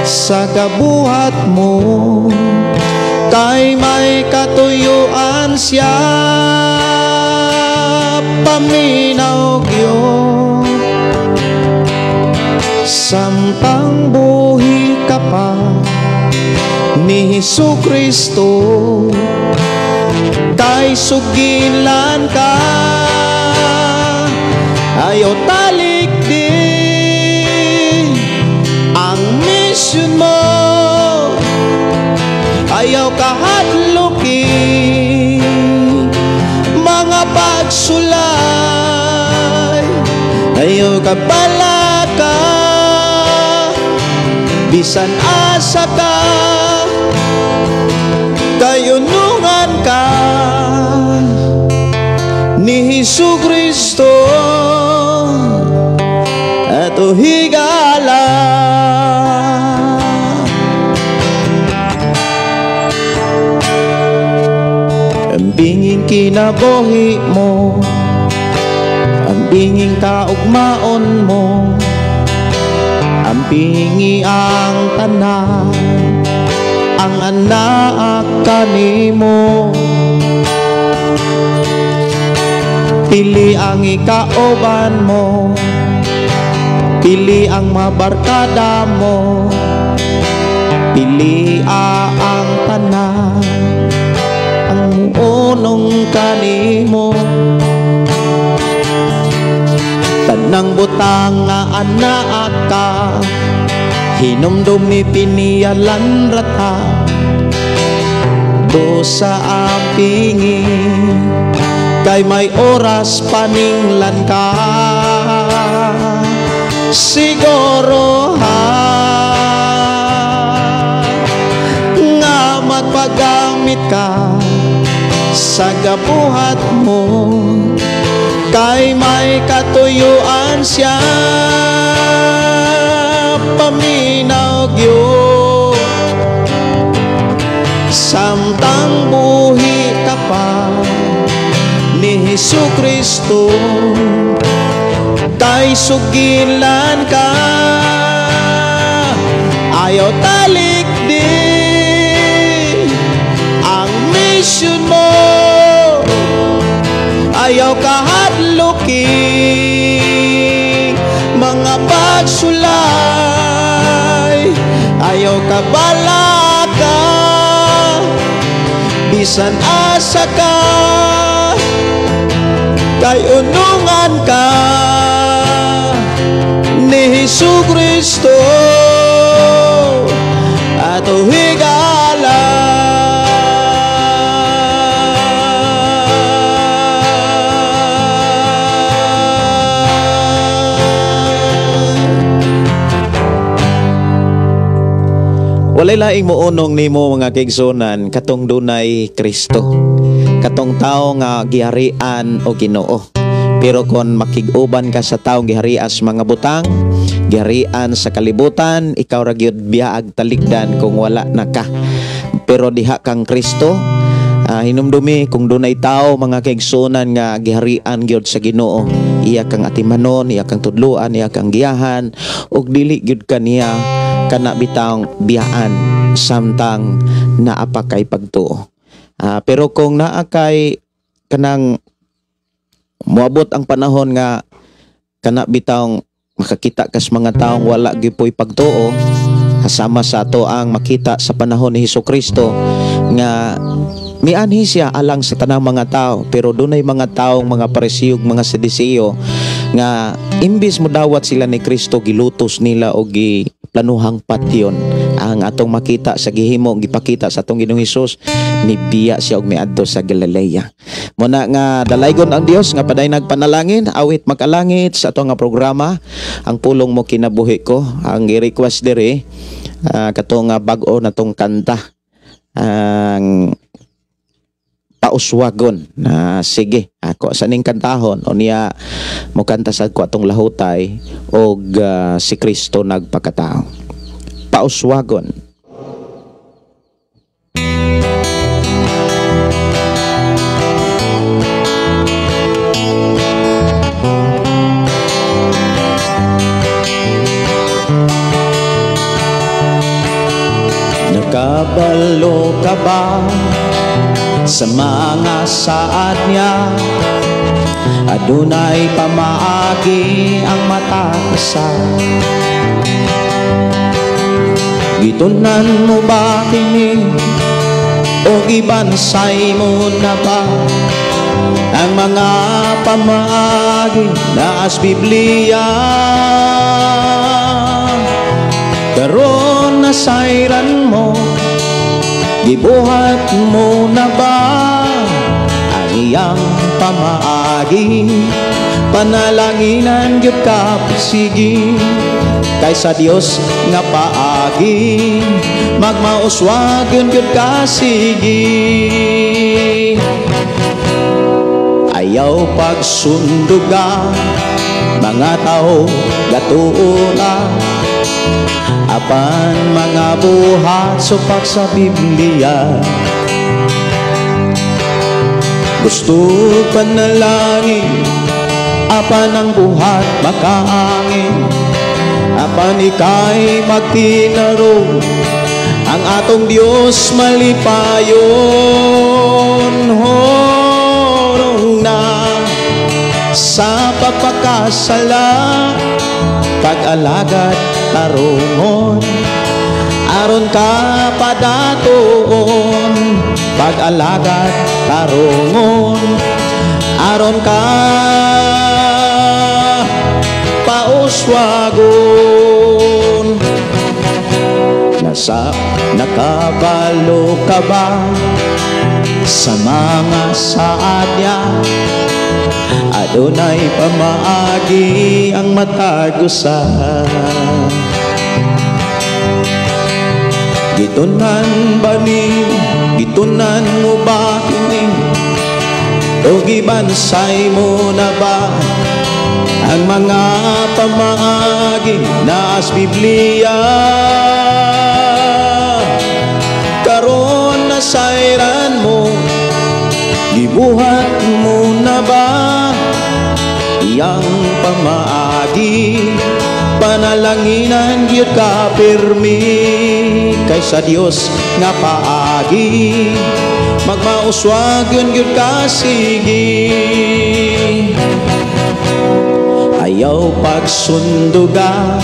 Speaker 3: sa kabuhat mo, kay may katuyuan siya paminaw gyud. Samtang buhi ka pa ni Hesus Kristo, kay sugilan ka, ayaw talikdi ang mission mo, ayaw kahadluki mga pagsulay, ayaw ka balaka bisan asa ka, kayunungan ka ni Hesus Kristo at higala. Ang binging kinabuhi mo, ang binging kaugmaon mo, ang bingi ang tanan, ang anak kanimo. Pili ang ikauban mo, pili ang mabarkada mo, pili ang tanan, ang muunong kanimo. Tanang butang nga anaa ka, hinumdumi piniyalan rata do sa ampingi, kay may oras paninglan ka. Siguro ha nga magpagamit ka sa gabuhat mo, kay may katuyuan siya paminaw gyud. Samtang buhi ka pa ni Hesus Kristo, kay sugilan ka, ayaw talikdi ang mission mo, ayaw kahadluki mga pagsulay, ayaw kabalaka bisan asa ka, kay unungan ka ni Hesus Kristo ato higala. Walay laing muunong nimo mga kaigsunan katong dunay Kristo, katong tao nga giharian o Ginoo. Pero kon makig-uban ka sa taong giharian sa mga butang, giharian sa kalibutan, ikaw ra gyud biyaag talikdan kung wala na ka. Pero diha kang Kristo, hinumdumi kung dunay tao mga kaigsunan nga giharian gyud sa Ginoo, iya kang atimanon, iya kang tudluan, iya kang giyahan, ug dili gyud kaniya kana bitang biyaan samtang naa pa kay pagtuo. Pero kung naa kay kanang moabot ang panahon nga kana bitang makakita kas mga taong wala gyud poy pagtuo, kasama sa ato ang makita sa panahon ni Hesus Kristo nga mianhi siya alang sa tanang mga tao, pero dunay mga taong mga Pariseo, mga Sadiseo nga imbis modawat sila ni Kristo, gilutos nila og giplanuhang patyon. Ang atong makita sa gihimo, gipakita sa atong Ginoong Hesus, mibiya siya og miadto sa Galilea. Muna nga dalaygon ang Dios nga paday nagpanalangin, awit makalangit sa atong nga programa, ang pulong mo kinabuhi ko. Ang gi-request diri katong bag-o na tong kanta, ang pauswagon. Na sige, ako sa ning kantahon o niya mokanta sad ko atong lahutay og si Kristo nagpakatao. Pauswagon. Nakabalo ka ba sa mga saad niya? Adunay pamaagi ang matasa. Gitunan mo ba kini o gibansay mo na ba ang mga pamaagi na as Biblia? Karon nasayran mo, gibuhat mo na ba ang iyang pamaagi? Panalanginan gyud ka sige kaysa Dios nga paagi, magmauswagon gyud ka sige. Ayaw pagsunduga mga tao gatuola, apan mga buhat supak sa Biblia. Gusto panalangin apan ang buhat makaangin, apan ika'y magtinaro, ang atong Diyos malipayon. Horong na sa pagpakasala, pag-alagad tarungon, aron ka padatuon, Pag-alagad tarungon, aron ka pauswagon. Nasa nakabalo ka ba sa mga saad niya? Adunay pamaagi ang matag usa. Gitunan ba ni, gitunan mo ba kini? O gibansay mo na ba ang mga pamaagi naas Biblia? Karon nasayran mo, gibuhat mo na ba iyang pamaagi? Panalanginan gyud ka pirmi kaysa Dios nga paagi, magmauswagon gyud ka sige. Ayaw pagsunduga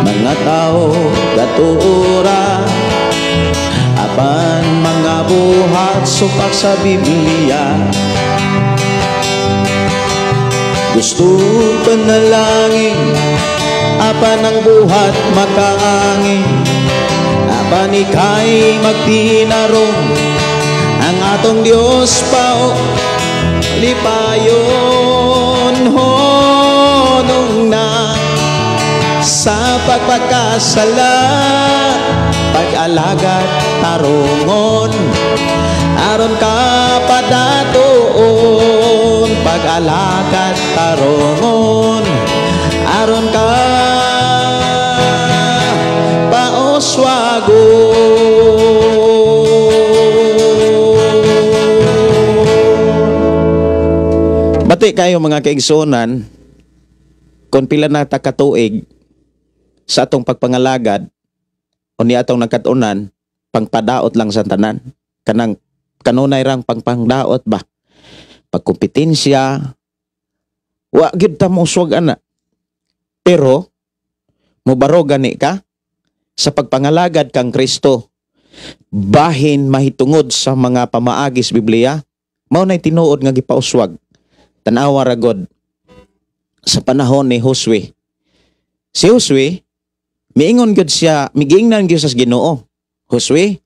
Speaker 3: mga tao gatuora, apan mga buhat supak sa Biblia. Gusto panalangin, apan ang buhat makaangin, apan ika'y magtinarong, ang atong Diyos pao lipayon. Honong na sa pagpagkasala, pag-alagad tarungon, aron ka padatuon. Pag-alagad tarungon, aron ka pauswagon. Bati kayo mga kaigsuonan, kung pila na ta katuig sa atong pagpangalagad o ni atong nagkatunan, pangpadaot lang sa tanan. Kanang kanunay rang pangpangdaot ba? Pagkompetensya, wa gyud ta mouswag ana. Pero mobaro gani ka sa pagpangalagad kang Kristo, bahin mahitungod sa mga pamaagi sa Biblia, mao nay tinuod nga gipauswag. Tan-awa ra god sa panahon ni Josue. Si Josue, miingon gyud siya, migiingnan gyud sa Ginoo. Josue,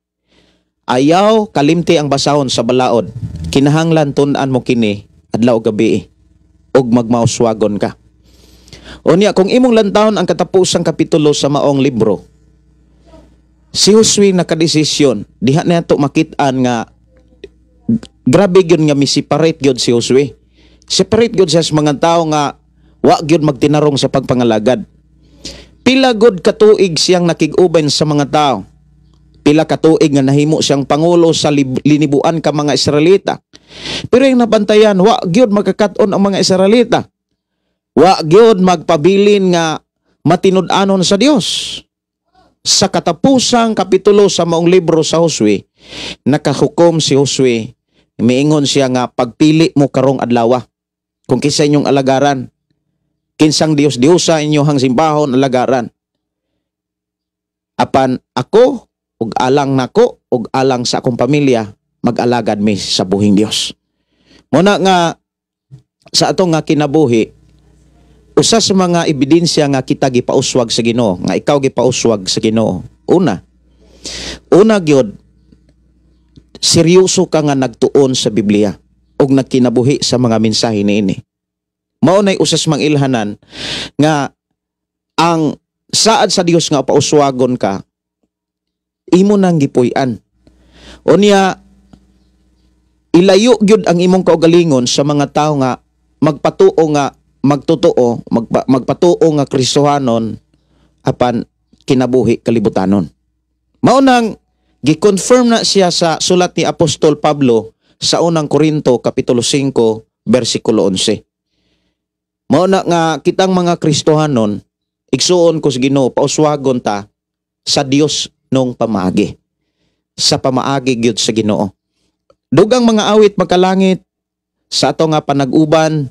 Speaker 3: ayaw kalimti ang basahon sa balaod. Kinahanglan tun-an mo kini adlaw gabi ug magmauswagon ka. Unya kung imong lantawon ang katapusang kapitulo sa maong libro, si Josue nakadesisyon, diha nato makit-an nga grabe gyud nga mi-separate gyud si Josue. Separate gyud siya sa mga tao nga wa gyud magtinarong sa pagpangalagad. Pila gud katuig siyang nakig-uban sa mga tao. Pila katuig nga nahimo siyang pangulo sa linibuan ka mga Israelita. Pero yung nabantayan, wa gyud magkakat-on ang mga Israelita. Wa gyud magpabilin nga matinud-anon sa Dios. Sa katapusang kapitulo sa maong libro sa Josue, nakahukom si Josue. Miingon siya nga pagpili mo karong adlawa kung kinsa inyong alagaran, kinsang Dios Diyosa inyohang simbahon alagaran. Apan ako ug alang nako ug alang sa akong pamilya, mag-alagad mi sa buhing Dios. Muna nga sa atong nga kinabuhi, usa sa mga ebidensya nga kita gipauswag sa Ginoo, nga ikaw gipauswag sa Ginoo. Una, una gyud, seryoso ka nga nagtuon sa Biblia ug nagkinabuhi sa mga mensahe niini. Mao nay usas mang ilhanan nga ang saad sa Dios nga pauswagon ka, imo nang gipuy-an. Unya ilayo gyud ang imong kaugalingon sa mga tawo nga magpatuo nga magtotoo, magpatuo nga Kristohanon apan kinabuhi kalibutanon. Mao nang gi-confirm na siya sa sulat ni Apostol Pablo sa unang Korinto kapitulo 5 bersikulo 11. Mao na nga kitang mga Kristohanon, igsuon ko sa Ginoo, pauswagon ta sa Dios nung pamaagi. Sa pamaagi gyud sa Ginoo. Dugang mga awit magkalangit sa ato nga panag-uban,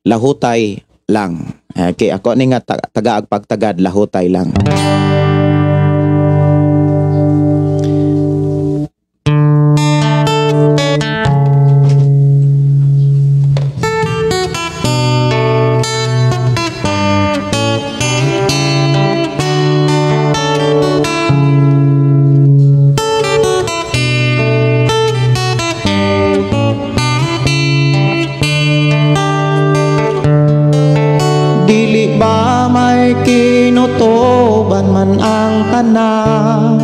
Speaker 3: lahutay lang. Okay, ako ni nga tagaag pagtagad, lahutay lang. Dili ba may kinutuban man ang tanan,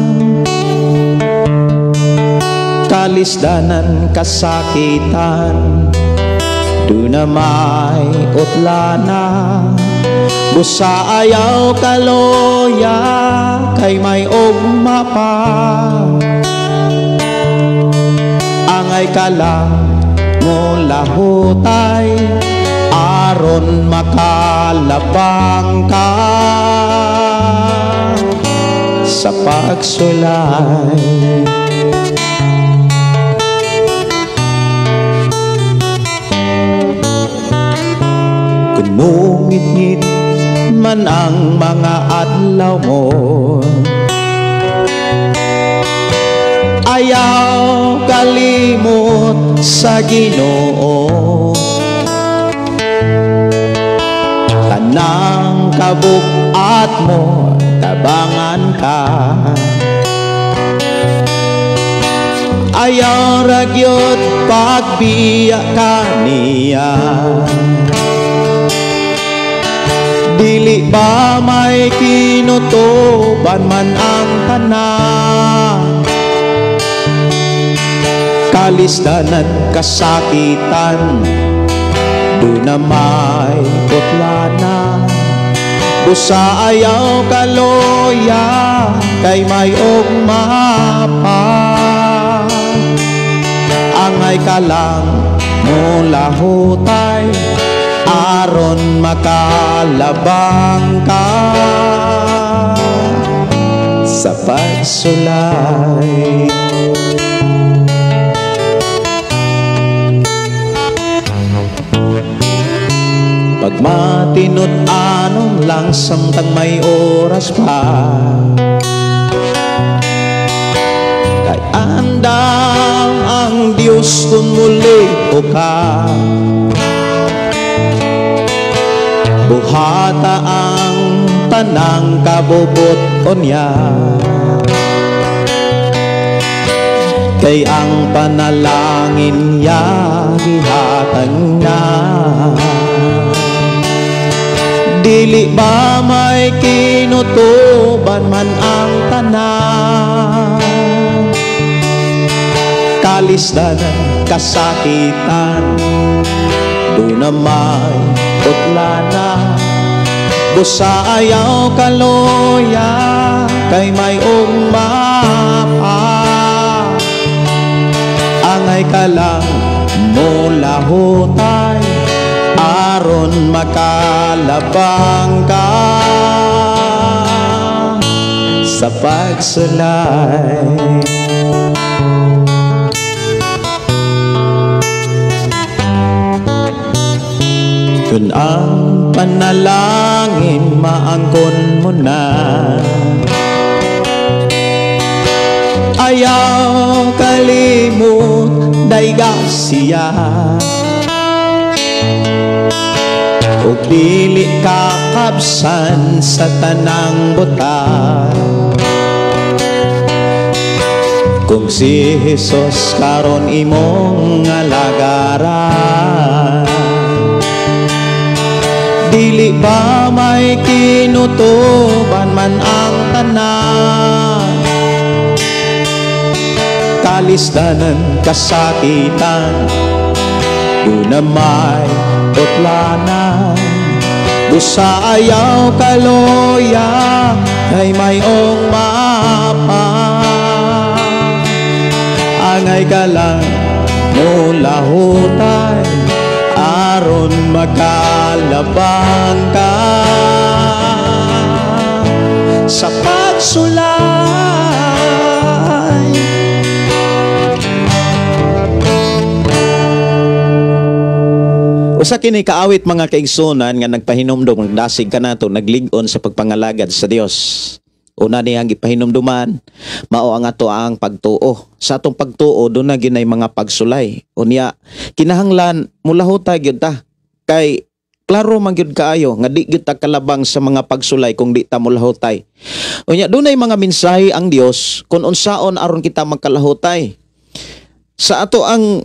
Speaker 3: kalisdanan, kasakitan, duna may utlana. Busa ayaw kaloya, kay may ugma pa. Angay ka lang mo lahutay, aron makalabang ka sa pagsulay. Kunungit-ngit man ang mga adlaw mo, ayaw kalimot sa Ginoo. Tanang kabukat mo, tabangan ka. Ayaw ragyot pagbiya ka niya. Dili ba may kinutuban man ang tanan, kalisdanan, kasakitan, duna may putlana. Busa ayaw kaloya, kay may ugma pa. Angay ka lang mo lahutay, aron makalabang ka sa pagsulay. Pagmatinud-anon lang samtang may oras pa, kay andam ang Diyos kung muli o ka. Buhata ang tanang kabubut-on niya, kay ang panalangin niya gihatag na. Dili ba may kinutuban man ang tanan, kalisdanan, kasakitan, duna may putlana. Busa ayaw kaloya, kay may ugma pa. Angay ka lang mo lahutay, aron makalabang ka sa pagsulay. Kun ang panalangin maangkon mo na, ayaw kalimot dayga siya. Ug dili ka kabsan sa tanang buta, kung si Jesus karon imong alagaran. Dili ba may kinutuban man ang tanan, kalisdanan, kasakitan, duna may putlanan. Busa ayaw kaloya, kay mayong mapa. Angay ka lang mo lahutay, aron makalabang ka sa pagsulay. Usa kini kaawit, mga kaigsunan, nga nagpahinumdom, nagdasig kanato, naglig-on sa pagpangalagad sa Dios. Una niyang gipahinumduman, mao ang ato ang pagtuo. Sa atong pagtuo, duna gyud nay mga pagsulay. Unya, kinahanglan mulahutay gyud ta. Kay klaro man gyud kaayo nga di gyud ta kalabang sa mga pagsulay kung di ta mulahutay. Unya, dunay mga mensahe ang Dios kung unsaon aron kita magkalahutay. Sa ato ang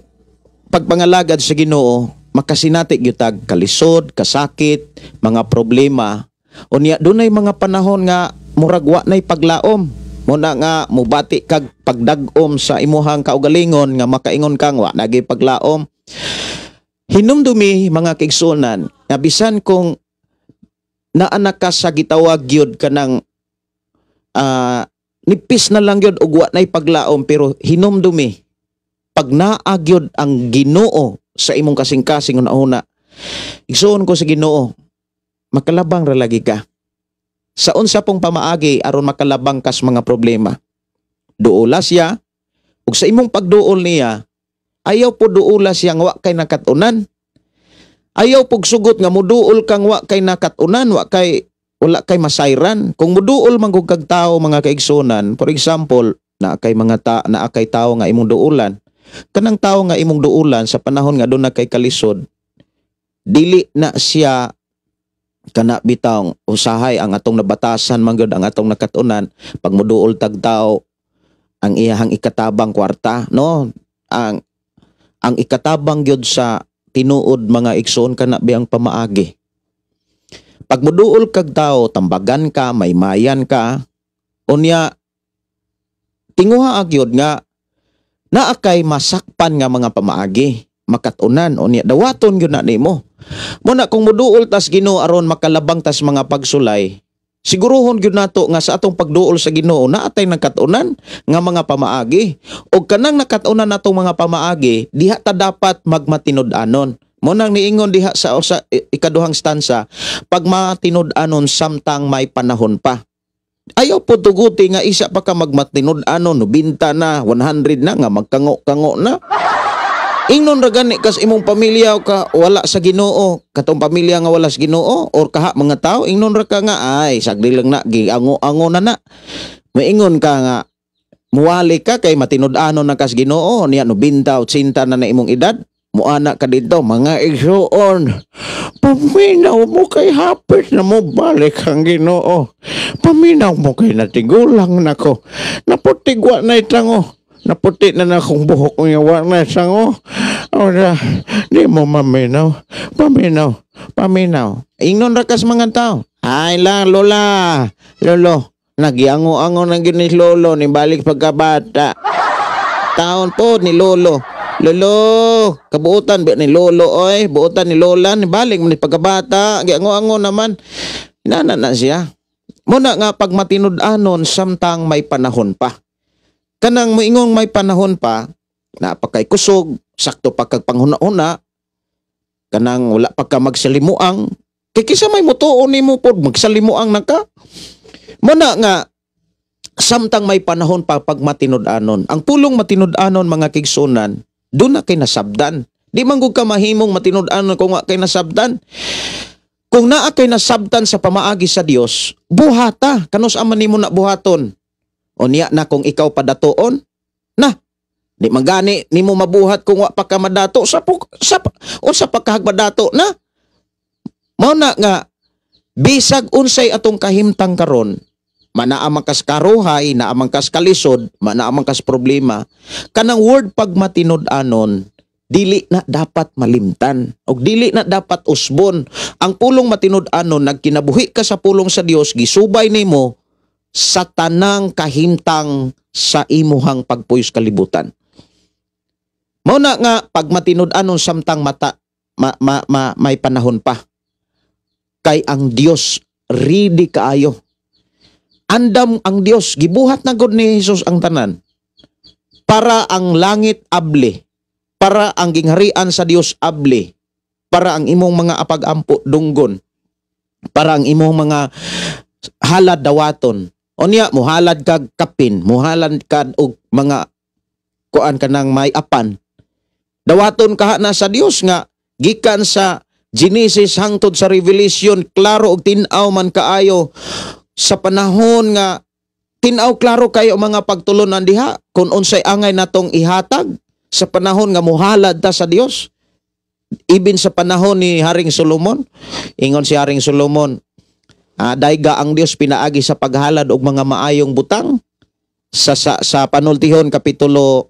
Speaker 3: pagpangalagad sa Ginoo, makasinati gyud tag kalisod, kasakit, mga problema. Unya, dunay mga panahon nga murag wa nay paglaom. Muna nga mubati kag pagdag-om sa imuhang kaugalingon nga makaingon kang wa nagi paglaom. Hinumdumi, mga kaigsuonan, nga bisan kung naa na ka sa gitawag gyud kanang nipis na lang gyud og wa nay paglaom, pero hinumdumi, pag naa gyud ang Ginoo sa imong kasing-kasing una-una, igsuon ko sa Ginoo, makalabang ra lagi ka. Sa unsa pong pamaagi aron makalabang kas mga problema? Duola siya, ug sa imong pagduol niya, ayaw po duola siya nga wa kay nakatunan. Ayaw pug sugot nga muduol kang wa kay nakatunan, wa kay wala kay masayran. Kung muduol man gud kag tawo, mga kaigsunan, for example, naa kay mga ta naa kay tawo nga imong duolan, kanang tawo nga imong duolan sa panahon nga duna kay kalisod, dili na siya kana bitawng usahay ang atong nabatasan man gyud, ang atong nakatunan, pag muduol tag tao, ang iyahang ikatabang kwarta, no? Ang ikatabang gyud sa tinuod, mga igsoon, kana biyang pamaagi. Pag muduol kag tao, tambagan ka, maymayan ka, unya tinguha gyud nga naa kay masakpan nga mga pamaagi, makatunan, unya dawaton gyud na nimo. Muna kung muduol tas Ginoo aron makalabang tas mga pagsulay, siguruhon gyud nato nga sa atong pagduol sa Ginoo, naatay nakatunan nga mga pamaagi. Og kanang nakatunan natong mga pamaagi, diha ta dapat magmatinud-anon. Mo nang niingon diha sa ikaduhang stanza, pag matinud-anon samtang may panahon pa. Ayaw po tuguti nga isa pa ka magmatinud-anon, 90 na, 100 na, nga magkango-kango na. Ingnon ra gani kas imong pamilya ka wala sa Ginoo, katong pamilya nga wala sa Ginoo or kaha mga tao, ingnon ra ka nga, "Ay, sagdi lang na, giango-ango na na." Maingon ka nga muwali ka kay matinud-anon na kas Ginoo niya, 90, 80 na na imong edad, muana ka dito, "Mga igsuon, paminaw mo kay hapit na mo balik ang Ginoo. Paminaw mo kay natigulang nako. Naputigwa na itango. Naputi na na akong buhok nga wa na sango. Ora, di mo maminaw. Paminaw, paminaw." Ingnon ra kas mga tao. "Ay lang, lola. Lolo, nagiango-ango na gyud ni lolo, ni balik pagkabata. Taon po ni lolo. Lolo, kabuutan ba ni lolo oy, buutan ni lola ni balik man ni pagkabata, giango-ango naman." Inana na siya. Muna nga pag matinud-anon samtang may panahon pa. Kanang moingong may panahon pa, napakay kusog, sakto pa kag panghuna-huna, kanang wala pa ka magsalimuang, kay kisa may mutuo nimo pod magsalimuang na ka. Muna nga samtang may panahon pa, pag matinud-anon. Ang pulong matinud-anon, mga kaigsunan, duna kay nasabdan. Di man gud ka mahimong matinud-anon kung wa kay nasabdan. Kung naa kay nasabtan sa pamaagi sa Dios, buhata kanus man nimo na buhaton. Unya na kung ikaw padatoon, na di man gani nimo mabuhat kung wa pa ka madato sa unsa pa ka madato na. Mao na nga bisag unsay atong kahimtang karon, manaa man kas karuhay, naa man kas kalisod, manaa man kas problema, kanang word pag matinud-anon dili na dapat malimtan og dili na dapat usbon. Ang pulong matinud-anon, nagkinabuhi ka sa pulong sa Dios, gisubay nimo sa tanang kahimtang sa imuhang pagpuyos kalibutan. Mao na nga pag matinud-anon samtang mata ma, ma, ma, may panahon pa. Kay ang Dios ready kaayo. Andam ang Dios, gibuhat na gud ni Jesus ang tanan. Para ang langit abli, para ang gingharian sa Dios abli, para ang imong mga apag-ampo dunggon, para ang imong mga halad dawaton. Unya muhalad kag kapin, muhalad kag og mga kuan kanang may apan. Dawaton ka na sa Dios nga gikan sa Genesis hangtod sa Revelation, klaro og tin-aw man kaayo sa panahon nga tin-aw klaro kayo mga pagtulunan diha kung unsay angay natong ihatag sa panahon nga muhalad ta sa Dios. Ibin sa panahon ni Haring Solomon, ingon si Haring Solomon, dayga ang Dios pinaagi sa paghalad og mga maayong butang sa Panultihon kapitulo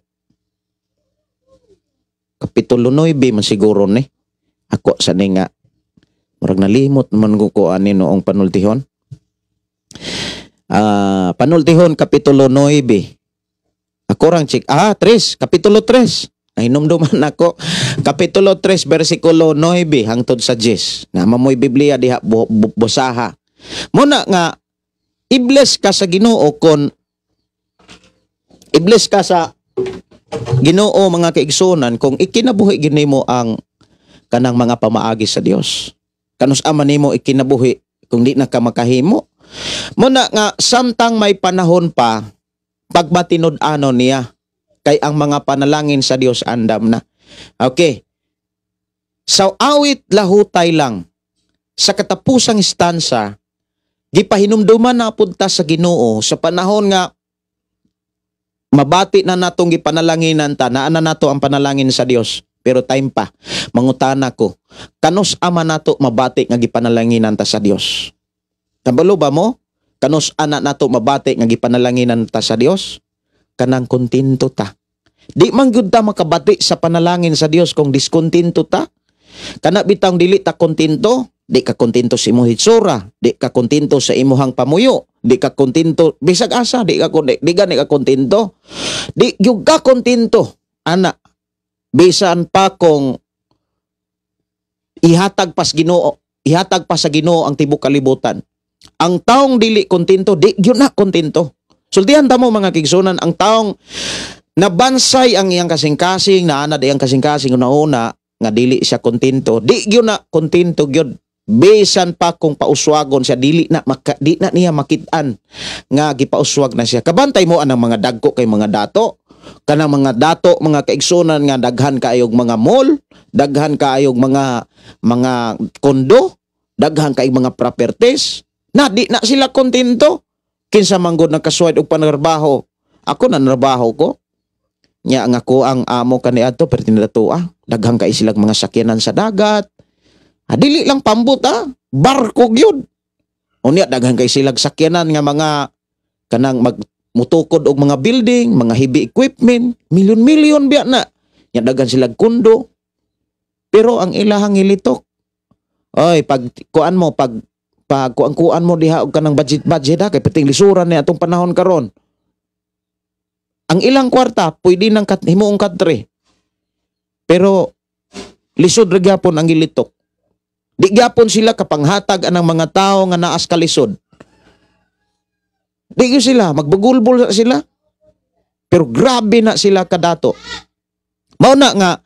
Speaker 3: 9 man siguro ni. Ako sa ni nga murag nalimot man ko ani noong Panultihon. Panultihon kapitulo 9. Ako rang check. 3, kapitulo 3. Nahinumduman nako. Kapitulo 3 bersikulo 9 hangtod sa 10. Na mamoy Biblia diha busaha. Muna nga i-bless ka sa Ginoo kon i-bless ka sa Ginoo mga kaigsunan kung ikinabuhi gyud nimo ang kanang mga pamaagi sa Dios. Kanus ama nimo ikinabuhi kung di na ka makahimo. Muna nga samtang may panahon pa pagmatinud-anon niya kay ang mga panalangin sa Dios andam na. Okay. Sa awit lahutay lang sa katapusang stanza gipahinumduman na pud ta sa Ginoo sa panahon nga mabati na natong gipanalanginan ta, naa na nato ang panalangin sa Dios. Pero time pa, mangutana ko, kanus ama nato mabati nga gipanalanginan ta sa Dios? Kabalo ba mo? Kanus ana nato mabati nga gipanalanginan ta sa Dios? Kanang kontento ta. Di man gyud ta makabati sa panalangin sa Dios kung diskontento ta. Kana bitang dili ta kontento, di ka kontento sa imong hitsura, di ka kontento sa imuhang pamuyo, di ka kontento bisag asa, di ka di gani ka kontento. Di gyud ka kontento ana bisan pa kung ihatag pa sa Ginoo, ihatag pa sa Ginoo ang tibok kalibutan. Ang taong dili kontento, di gyud na kontento. Sultihan ta mo mga kigsunan, ang taong nabansay ang iyang kasing-kasing, naanad iyang kasing-kasing una-una nga dili siya kontento, di gyud na kontento gyud. Bisan pa kung pauswagon siya, dili na di na niya makit-an nga gipauswag na siya. Kabantay mo anang mga dagko kay mga dato, kanang mga dato mga kaigsunan nga daghan kaayog mga mall, daghan kaayog mga kondo, daghan kaayog mga properties, na di na sila kontento. Kinsa man gud nagkasuwad og panarbaho? Ako na narbaho ko. Nya nga ko ang amo kaniadto pero tinadatoa, daghan kay silang mga sakyanan sa dagat. Dili lang pambot barko gyud. Unya daghan kay silang sakyanan nga mga kanang magmutukod og mga building, mga heavy equipment, milyon-milyon biya na. Nya daghan silang kondo. Pero ang ilahang ilitok, oy pag kuan mo pag kuan-kuan mo diha og kanang budget ha kay perting lisuran ni atong panahon karon. Ang ilang kwarta pwede nang himuong katre. Pero lisod ra gyapon ang gilitok. Di gyapon sila kapanghatag anang mga tao nga naas kalisod. Di gyud sila magbagulbol sila. Pero grabe na sila kadato. Mao na nga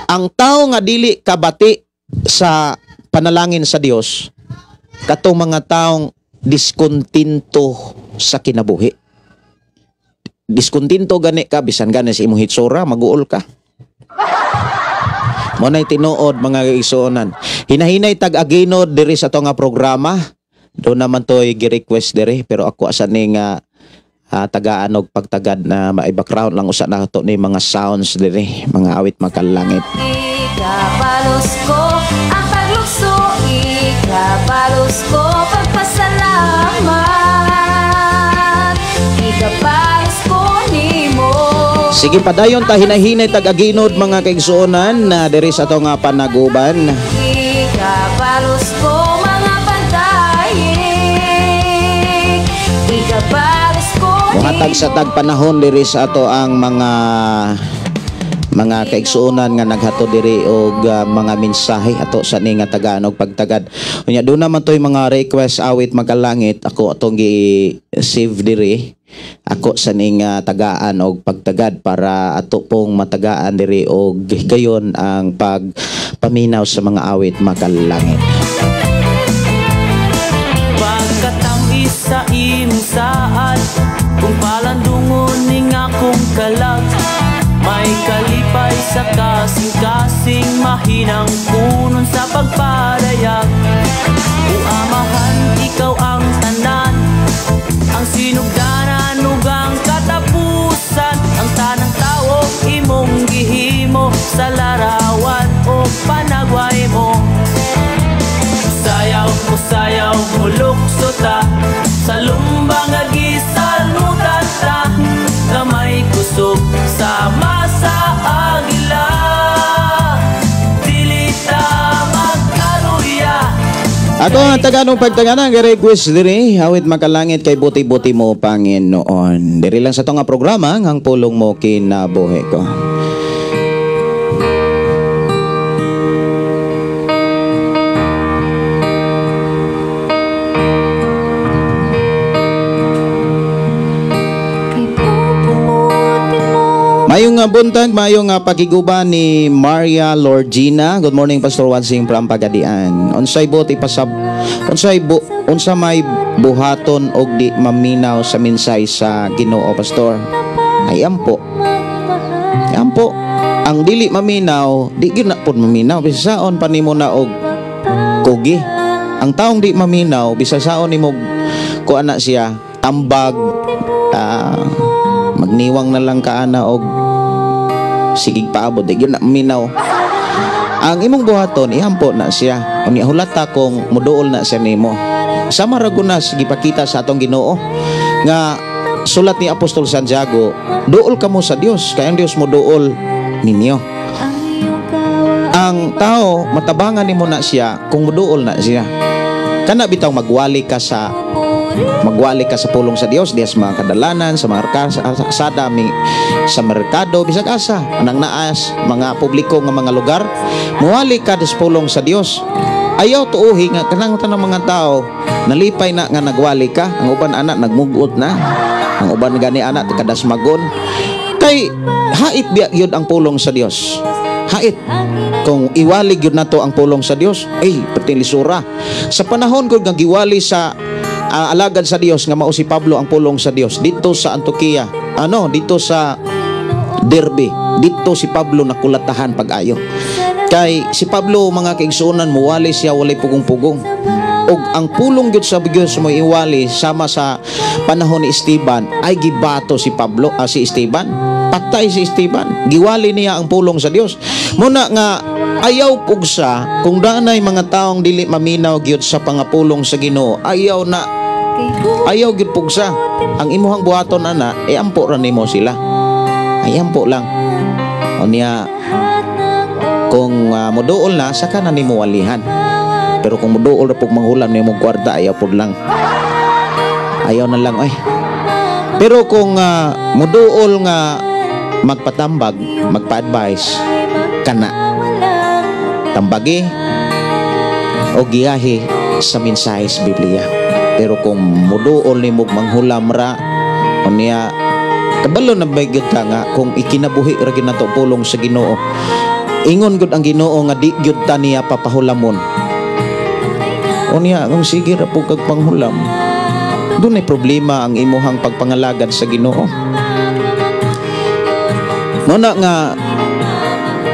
Speaker 3: ang tao nga dili kabati sa panalangin sa Dios katong mga taong diskontento sa kinabuhi. Diskontento gani ka bisan gani sa imong hitsura maguol ka. Mo nay tinuod mga kaigsuonan. Hinahinay tag aginod diri sa ato nga programa. Do naman toy gi-request diri pero ako asa ni nga tagaan og pagtagad na mai-background lang usa na to ni mga sounds diri, mga awit makalangit.
Speaker 4: Ikabalos ko ang paglukso, ikabalos ko pagpasalamat, ikabalos ko nimo.
Speaker 3: Sige padayon ta hinahinay tag aginod mga kaigsuonan na diri sa ato nga panaguban.
Speaker 4: Ikabalos ko mga pantayik, ikabalos ko
Speaker 3: Muhatag sa tag panahon diri sa ato ang mga kaigsuonan nga naghatod diri og mga mensahe ato sa ni nga tagaan og pagtagad. Unya do naman toy mga request awit magalangit ako atong gi-save diri ako sa ning tagaan og pagtagad para ato pong matagaan diri og gayon ang pagpaminaw sa mga awit makalangit.
Speaker 5: Pagkatamis sa imong saad, kung palandungon ning akong kalag, May kalipay sa kasing-kasing, mahinang punon sa pagpadayag. O Amahan, ikaw ang tanan, ang sinugdanan ug ang katapusan. Ang tanang tawo imong gihimo sa larawan o panagway mo. Sayaw mo, sayaw mo, lukso ta sa lumbang nga gisalmutan ta, gamay kusog sama sa agila. Dili ta magkaluya.
Speaker 3: Ako ang taganong pagtagana, request diri, awit makalangit kay buti-buti mo Panginoon. Diri lang sa to nga programa, ang pulong mo kinabuhi ko. Mayong buntag, mayong pagiguba ni Maria Lorgina. Good morning, Pastor Wansing from Pagadian. Unsay buot ipasab, unsay bu, unsa may buhaton og di maminaw sa minsay sa Ginoo, Pastor? Ay ampo. Ay ampo. Ang dili maminaw, di gyud na pud maminaw bisan saon pa nimo na og kugi. Ang taong di maminaw bisan saon nimo kuan na siya, tambag, magniwang na lang ka ana og sigig paabot, di gyud na maminaw. Ang imong buhaton ihampo na siya. Unya hulata kung muduol na siya nimo. Sama ra gud na gipakita sa atong Ginoo nga sulat ni Apostol Santiago, duol kamo sa Dios kay ang Dios moduol ninyo. Ang tao matabangan nimo na siya kung muduol na siya. Kana bitaw magwali ka sa pulong sa Dios diya sa mga kadalanan, sa mga kasada, sa merkado, bisag asa anang naas mga publiko nga mga lugar, muwali ka sa pulong sa Dios. Ayaw tuuhi nga kanang tanang mga tao nalipay na nga nagwali ka. Ang uban anak nagmugot na, ang uban gani anak kadasmagon. Kay hait biya gyud ang pulong sa Dios. Hait kung iwali gyud nato ang pulong sa Dios, ay perting lisura. Sa panahon gud nga giwali sa alagad sa Dios nga mao si Pablo ang pulong sa Dios dito sa Antioquia, dito sa Derbe, dito si Pablo nakulatahan pag-ayo. Kay si Pablo mga kaigsuonan muwali siya walay pugong-pugong. Og ang pulong gyud sa Dios mo iwali sama sa panahon ni Esteban ay gibato si Pablo, si Esteban. Patay si Esteban. Giwali niya ang pulong sa Dios. Muna nga ayaw pugsa kung danay mga taong dili maminaw gyud sa pangapulong sa Ginoo. Ayaw na, ayaw gyud pugsa. Ang imuhang buhaton ana, e ampo ra nimo sila. Ay ampo lang. Unya kung moduol na saka na nimo walihan. Pero kung moduol ra pug manghulam nimo kwarta, ayaw pud lang. Ayaw na lang ay. Pero kung moduol nga magpatambag, magpa-advise kana, tambagi o giyahe sa mensahe sa Biblia. Pero kung moduol nimo manghulam ra, unya kabalo na ba gyud ka nga kung ikinabuhi ra gyud nato pulong sa Ginoo. Ingon gud ang Ginoo nga di gyud ta niya papahulamon. Unya kung sige ra pug kag panghulam, dunay problema ang imuhang pagpangalagad sa Ginoo. Muna nga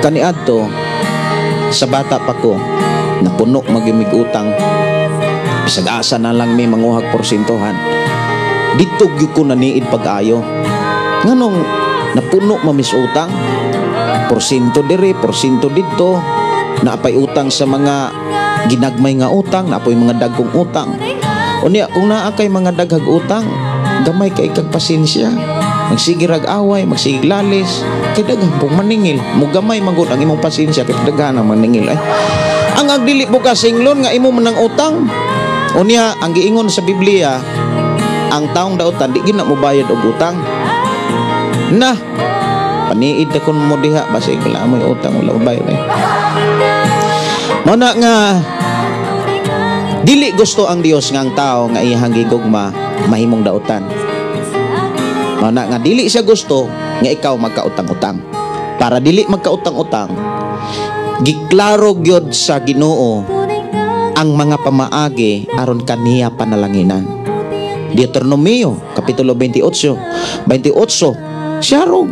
Speaker 3: kaniadto sa bata pa ko napuno magimig utang, bisag asa na lang mi manguhag porsintohan. Didto gyud ko naniid pag-ayo. Nganong napuno mamis utang, porsinto diri, porsinto didto, naapay utang sa mga ginagmay nga utang, naapoy mga dagkong utang. Unya kung naa kay mga daghag utang, gamay kay kag pasensya. Magsigig rag away, magsigig lalis, kay daghan pong maningil. Mugamay man gud ang imong pasensya kay daghan ang maningil ay. Ang agdili po ka singlon nga imo man ang utang. Unya ang giingon sa Biblia, ang taong dautan di gyud na mobayad og utang. Na paniid na kun mo diha basig wala mo'y utang, wala mobayad eh. Mao na nga dili gusto ang Dios nga ang tao nga iyang gigugma mahimong dautan. Mao na nga dili siya gusto nga ikaw magkautang-utang. Para dili magkautang-utang, giklaro gyud sa Ginoo ang mga pamaagi aron kaniya panalanginan. Deuteronomio kapitulo 28, 28, siya rog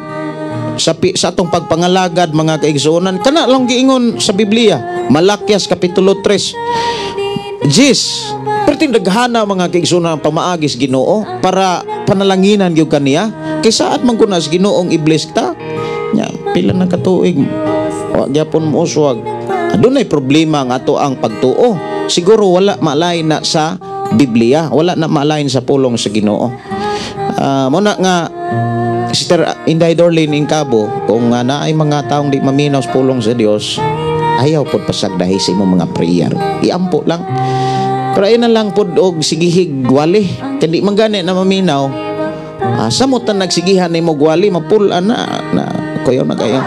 Speaker 3: Sa atong pagpangalagad, mga kaigsuonan, kana lang giingon sa Biblia, Malakias kapitulo 3. Jis, perting daghana, mga kaigsuonan, ang pamaagis Ginoo para panalanginan gyud kaniya. Kay saad man kuna sa Ginoong i-bless ta? Nya, pila na katuig wa gyapon mo uswag. Adunay problema ang ato ang pagtuo. Siguro wala malay na sa Biblia, wala na malain sa pulong sa Ginoo. Mo na nga Sister Inday Dorlin Incabo, kung naay mga taong di maminaw sa pulong sa Dios, ayaw pod pasagdahi sa imong mga prayer. Iampo lang. Pero ayun na lang pod og sigihig wali. Kay di man gani na maminaw. Sa mo tan nagsigihan nimo gwali, mapul-an na na kuyaw na kayo.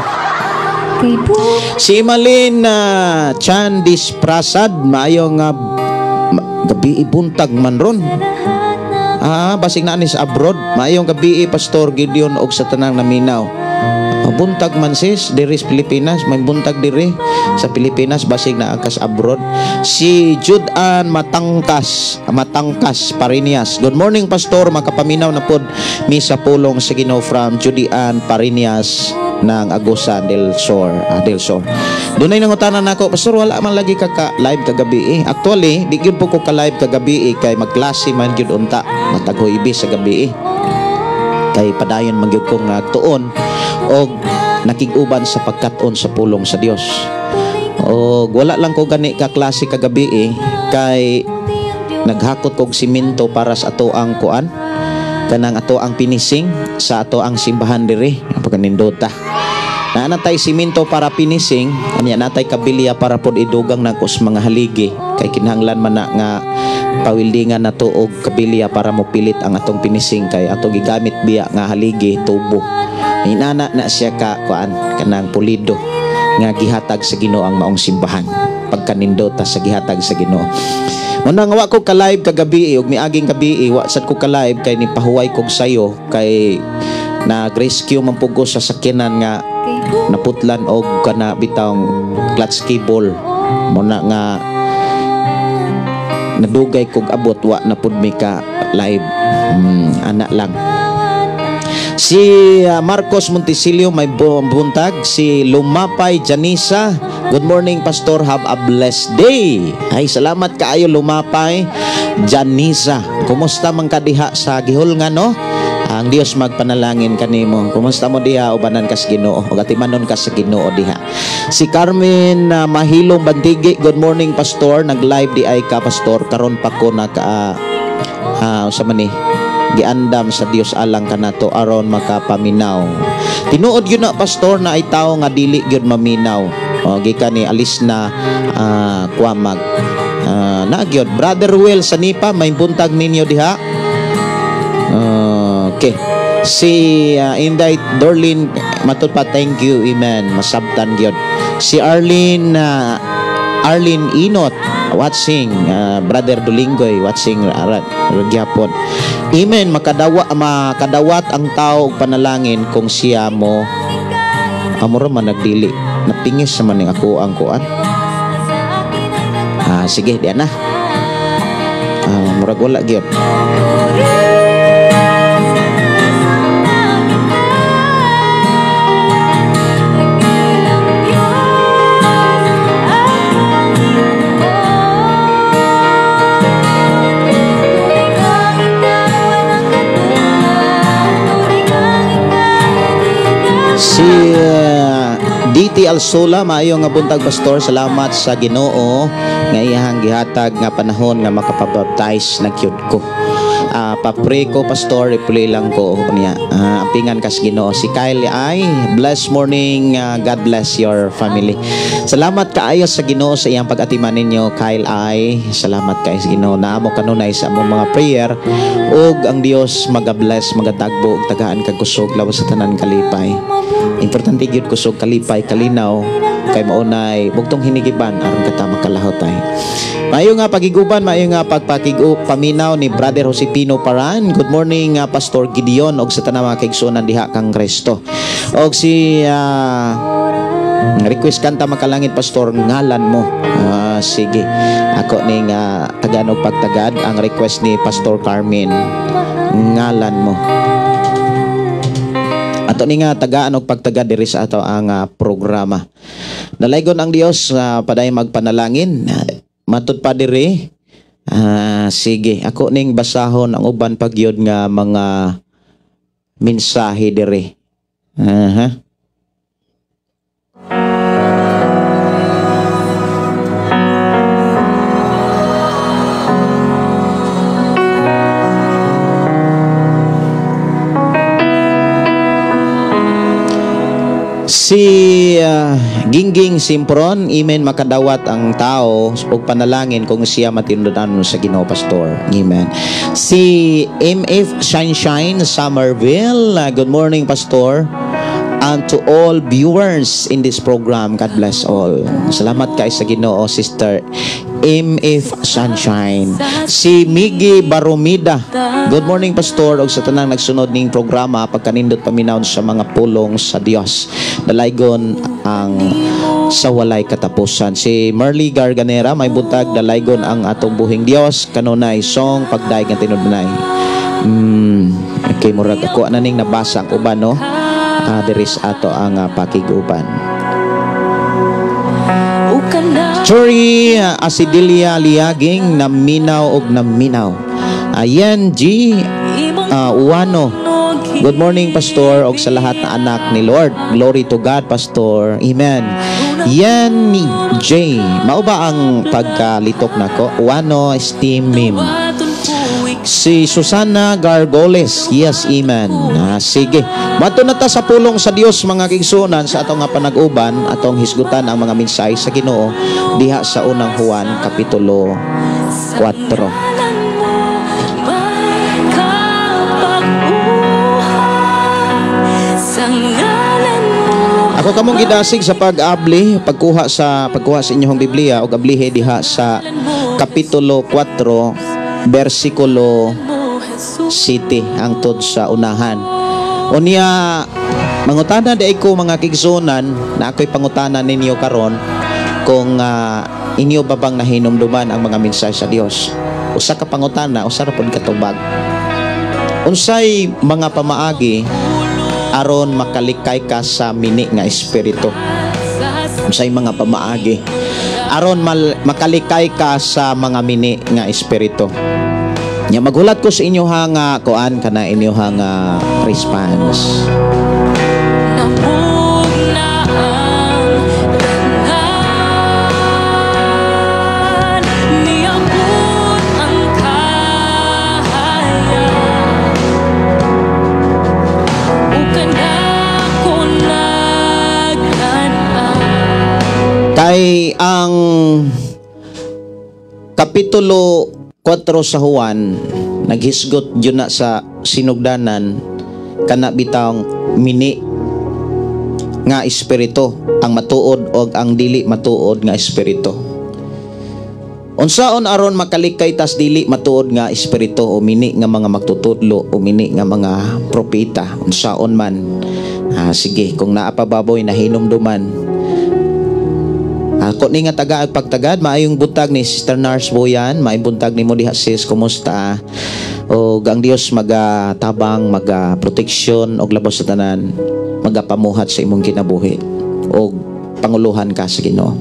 Speaker 4: Kay
Speaker 3: Si Malin Chandis Prasad, maayong gabi, buntag man ron. Basig na ni sa abroad. Maayong gabi, Pastor Gideon, og sa tanang naminaw. Buntag man sis, diri sa Pilipinas, may buntag diri sa Pilipinas, basig na kas abroad. Si Judan Matangkas, Matangkas Parinias. Good morning, Pastor, makapaminaw na pod mi sa pulong sa Ginoo, from Judian Parinias ng Agusan del Sur, del Sur. Dunay nangutana nako, "Pastor, wala man lagi ka live kagabi eh." Actually, di gyud po ko ka live kagabi eh, kay magklase man gyud unta matag Huwebes sa gabi eh. Kay padayon man gyud kong nagtuon og nakig-uban sa pagkat-on sa pulong sa Dios. Og wala lang ko gani ka klase kagabi eh, kay naghakot kog simento para sa ato ang kuan, kanang ato ang finishing sa ato ang simbahan diri, ang pagkanindota. Na natay simento para finishing, anya natay kabilya para pod idugang nako sa mga haligi, kay kinahanglan man na nga pawildingan nato og kabilya para mopilit ang atong finishing, kay atong gigamit biya nga haligi tubo. Inana na siya ka kuan, kanang pulido nga gihatag sa Ginoo ang maong simbahan. Pagkanindota sa gihatag sa Ginoo. Muna nga wa ko ka-live kagabi ug miaging gabi wa sad ko ka-live kay ni pahuway kog sayo, kay nag-rescue man pud ko sa sakyanan nga naputlan og kana bitawng clutch cable. Muna nga nadugay kog abot, wa na pud mi ka live. Ana lang. Si Marcos Montesilio, may buntag. Si Lumapay Janisa, good morning, Pastor, have a blessed day. Ay, salamat kaayo, Lumapay Janisa. Kumusta man ka diha sa gihulngan, no? Ang Dios magpanalangin kanimo. Kumusta mo diha, ubanan ka sa Ginoo? Ug atimanon ka sa Ginoo diha. Si Carmen Mahilong Bandigi, good morning, Pastor. Nag-live di ay ka, Pastor, karon pa ko naka sa man ni giandam sa Dios alang kanato aron makapaminaw. Tinuod yun na, Pastor, na ay tao nga dili gyud maminaw. O, gikan ni Alisna Kwamag. Na gyud Brother Will Sanipa, may buntag ninyo diha. Okay. Si Inday Dorlin matud pa, thank you, amen. Masabtan gyud. Si Arlene Inot watching, Brother Dulingoy watching gyapon. Amen, makadawa makadawat ang tao og panalangin kung siya mo amura man nagdili. Napingis naman ning ako ang kuan. Sige, di na. Murag wala gyud. Si DT Alsola, maayo nga buntag, Pastor. Salamat sa Ginoo nga iyang gihatag nga panahon nga makapabaptize na gyud ko. Pa-pray ko, Pastor, i-pray lang ko niya. Ampingan kas Ginoo. Si Kyle ay blessed morning, God bless your family. Salamat kaayo sa Ginoo sa iyang pag-atiman ninyo, Kyle ay. Salamat kay sa Ginoo. Naamo kanunay sa among mga prayer ug ang Dios maga-bless, magatagbo ug tagaan kag kusog lawas sa tanan kalipay. Importante gyud kusog, kalipay, kalinaw, kay maunay bugtong hinigiban aron kata makalahotay. Maayo nga pagiguban, maayo nga pagpakigo paminaw ni Brother Josepino Paran. Good morning, Pastor Gideon og sa tanang mga kaigsuonan diha kang Kristo. Og si request kanta makalangit, Pastor, Ngalan Mo. Sige. Ako ning tagaan og pagtagad ang request ni Pastor Carmen. Ngalan Mo. Ato ni nga tagaan og pagtaga diri sa ato ang programa. Dalaygon ang Dios, padayon magpanalangin. Matud pa diri. Sige, ako ning basahon ang uban pagyud nga mga mensahe diri. Aha. Si Gingging Simpron, amen, makadawat ang tao og panalangin kung siya matinudan sa Ginoo, Pastor. Amen. Si MF Sunshine Somerville, good morning, Pastor. And to all viewers in this program, God bless all. Salamat kay sa Ginoo, Sister MF Sunshine. Si Miggy Baromida, good morning, Pastor, og sa tanang nagsunod ning programa, pagkanindot paminaw sa mga pulong sa Dios. Dalaygon ang sa walay katapusan. Si Merly Garganera, may buntag, dalaygon ang atong buhing Dios, kanunay song pagdaig nga tinudnay. Okay, murag ako na ning nabasa ang uban, no? Diri sa ato ang pakiguban. Chori Asidilia Liaging, naminaw og naminaw. Ayan G Uwano, good morning, Pastor, og sa lahat na anak ni Lord. Glory to God, Pastor. Amen. Yan J, mao ba ang pagkalitok nako? Uwano Steam Meme. Si Susana Gargoles, yes, amen. Sige. Mato na ta sa pulong sa Dios, mga kigsunan, sa atong nga panag-uban, atong hisgutan ang mga mensahe sa Ginoo diha sa unang Juan kapitulo 4. Ako kamong gidasig sa pag-abli, pagkuha sa inyong Biblia og ablihe diha sa kapitulo 4 bersikulo 7 hangtod sa unahan. Unya mangutana di ko, mga kigsunan, na ako'y pangutana ninyo karon kung inyo ba bang nahinumduman ang mga mensahe sa Dios. Usa ka pangutana, usa ra pud katubag. Unsay mga pamaagi aron makalikay ka sa mini nga espiritu? Unsay mga pamaagi aron makalikay ka sa mga mini nga espiritu? Nya maghulat ko sa inyo ha nga kuan kana inyo ha nga response. Kay ang kapitulo 4 sa Juan naghisgot yun na sa sinugdanan kana bitawng mini nga espiritu, ang matuod o ang dili matuod nga espiritu. Unsaon aron makalikay tas dili matuod nga espiritu o mini nga mga magtutudlo o mini nga mga propeta, unsaon man. Sige, kung naa pa baboy nahinumduman. Ako ni nga taga pagtagad, maayong buntag ni Sister Nars Boyan, maayong buntag nimo diha sis, kumusta? Og ang Dios magatabang, maga proteksyon og labos sa tanan, magapamuhat sa imong kinabuhi og panguluhan ka sa Ginoo.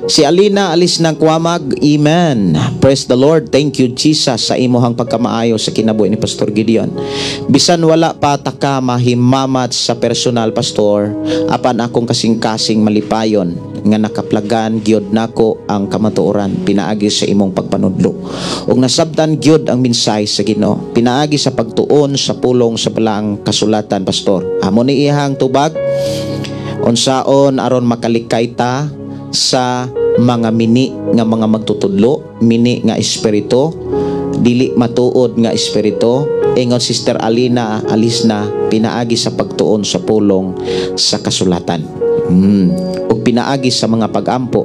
Speaker 3: Si Alina Alis ng Kwamag, amen. Praise the Lord. Thank you Jesus sa imuhang pagkamaayo sa kinabuhi ni Pastor Gideon. Bisan wala pa taka mahimamat sa personal, Pastor, apan akong kasing-kasing malipayon nga nakaplagan gyud nako ang kamatuoran pinaagi sa imong pagpanudlo. Ug nasabtan gyud ang mensahe sa Ginoo pinaagi sa pagtuon sa pulong sa balaang kasulatan, Pastor. Amo ni iyang tubag unsaon aron makalikay ta sa mga mini nga mga magtutudlo, mini nga espiritu, dili matuod nga espiritu. Ingon Sister Alina Alisna, pinaagi sa pagtuon sa pulong sa kasulatan. Ug pinaagi sa mga pagampo.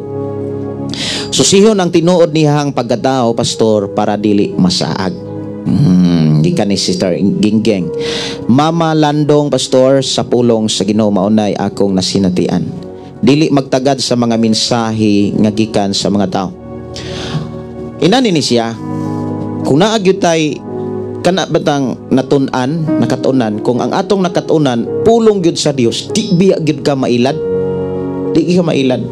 Speaker 3: Susihon ang tinuod niyang pagkatao, Pastor, para dili masaag. Gikan ni Sister Ginggeng. Mama Landong, Pastor, sa pulong sa Ginoo maunay akong nasinatian. Dili magtagad sa mga mensahe nga gikan sa mga tao. Inani ni siya, kung naa gyud tay kana batang natun-an, nakatunan, kung ang atong nakatunan pulong gyud sa Dios, di biya gyud ka mailad. Di ka mailad.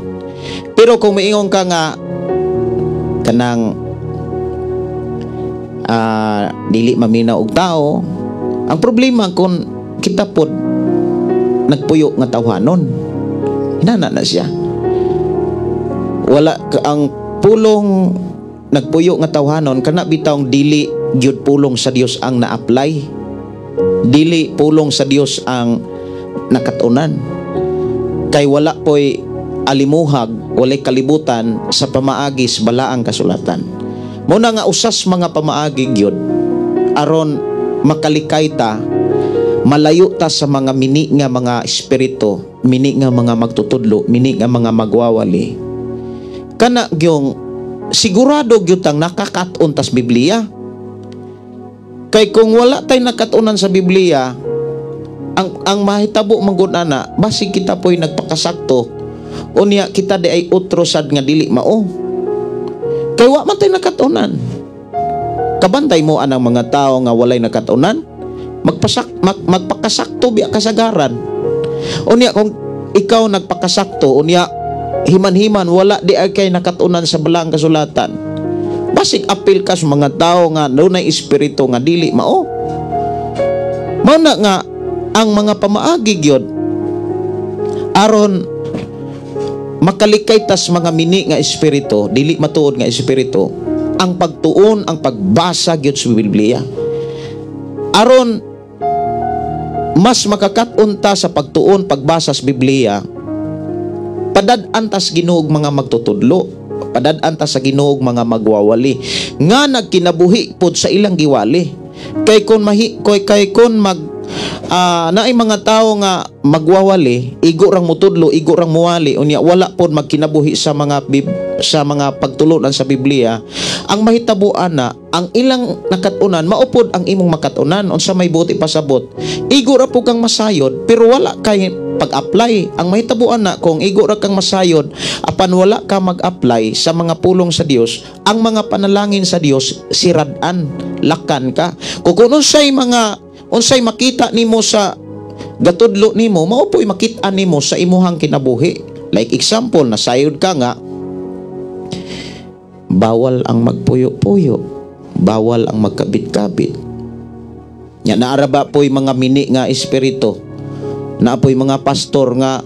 Speaker 3: Pero kung miingon ka nga kanang dili maminaw og tao, ang problema kung kita pod nagpuyo nga tawhanon, hinana na siya. Wala ang pulong nagpuyo nga tawhanon, kana bitawng dili gyud pulong sa Dios ang na-apply, dili pulong sa Dios ang nakatunan, kay wala poy alimuhag, walay kalibutan sa pamaagi sa balaang kasulatan. Muna nga usas mga pamaagi gyud aron makalikay ta, malayo ta sa mga mini nga mga espiritu, mini nga mga magtutudlo, mini nga mga magwawali. Kana gyung sigurado gyud tang nakakat-on tas Biblia. Kay kung wala tay nakat-onan sa Biblia, ang mahitabo man gud ana, basig kita po'y nagpakasakto. Unya kita di ay utro sad nga dili mao. Kay wa man tay nakat-onan. Kabantay mo anang mga tao nga walay nakat-onan, magpakasakto biya kasagaran. Unya kung ikaw nagpakasakto, unya himan-himan wala di ay kay nakatunan sa balang kasulatan, basig apil ka sa mga tao nga dunay espiritu nga dili mao. Mao na nga ang mga pamaagi gyud aron makalikay tas mga mini nga espiritu, dili matuod nga espiritu, ang pagtuon, ang pagbasa gyud sa Biblia. Aron mas makakat-on ta sa pagtuon, pagbasa sa Biblia, padad-an tas Ginoo mga magtutudlo, padad-an ta sa Ginoo mga magwawali nga nagkinabuhi pod sa ilang giwali. Kay kon mahi koy kay kon mag naay mga tawo nga magwawali, igo rang mutudlo, igo rang muwali, unya wala pod magkinabuhi sa mga sa mga pagtulunan sa Biblia, ang mahitabuan na ang ilang nakatunan maupod ang imong makatunan. Unsa may buot ipasabot, igo ra po kang masayod pero wala kay pag-apply. Ang mahitabuan na kung igo ra kang masayod apan wala ka mag-apply sa mga pulong sa Dios, ang mga panalangin sa Dios sirad-an, lakan ka. Kung unsay mga unsay makita nimo sa gatudlo nimo, mao po'y makita nimo sa imuhang kinabuhi. Like example, nasayod ka nga bawal ang magpuyo-puyo, bawal ang magkabit-kabit. Nya naara ba po'y mga mini nga espiritu, naa po'y mga pastor nga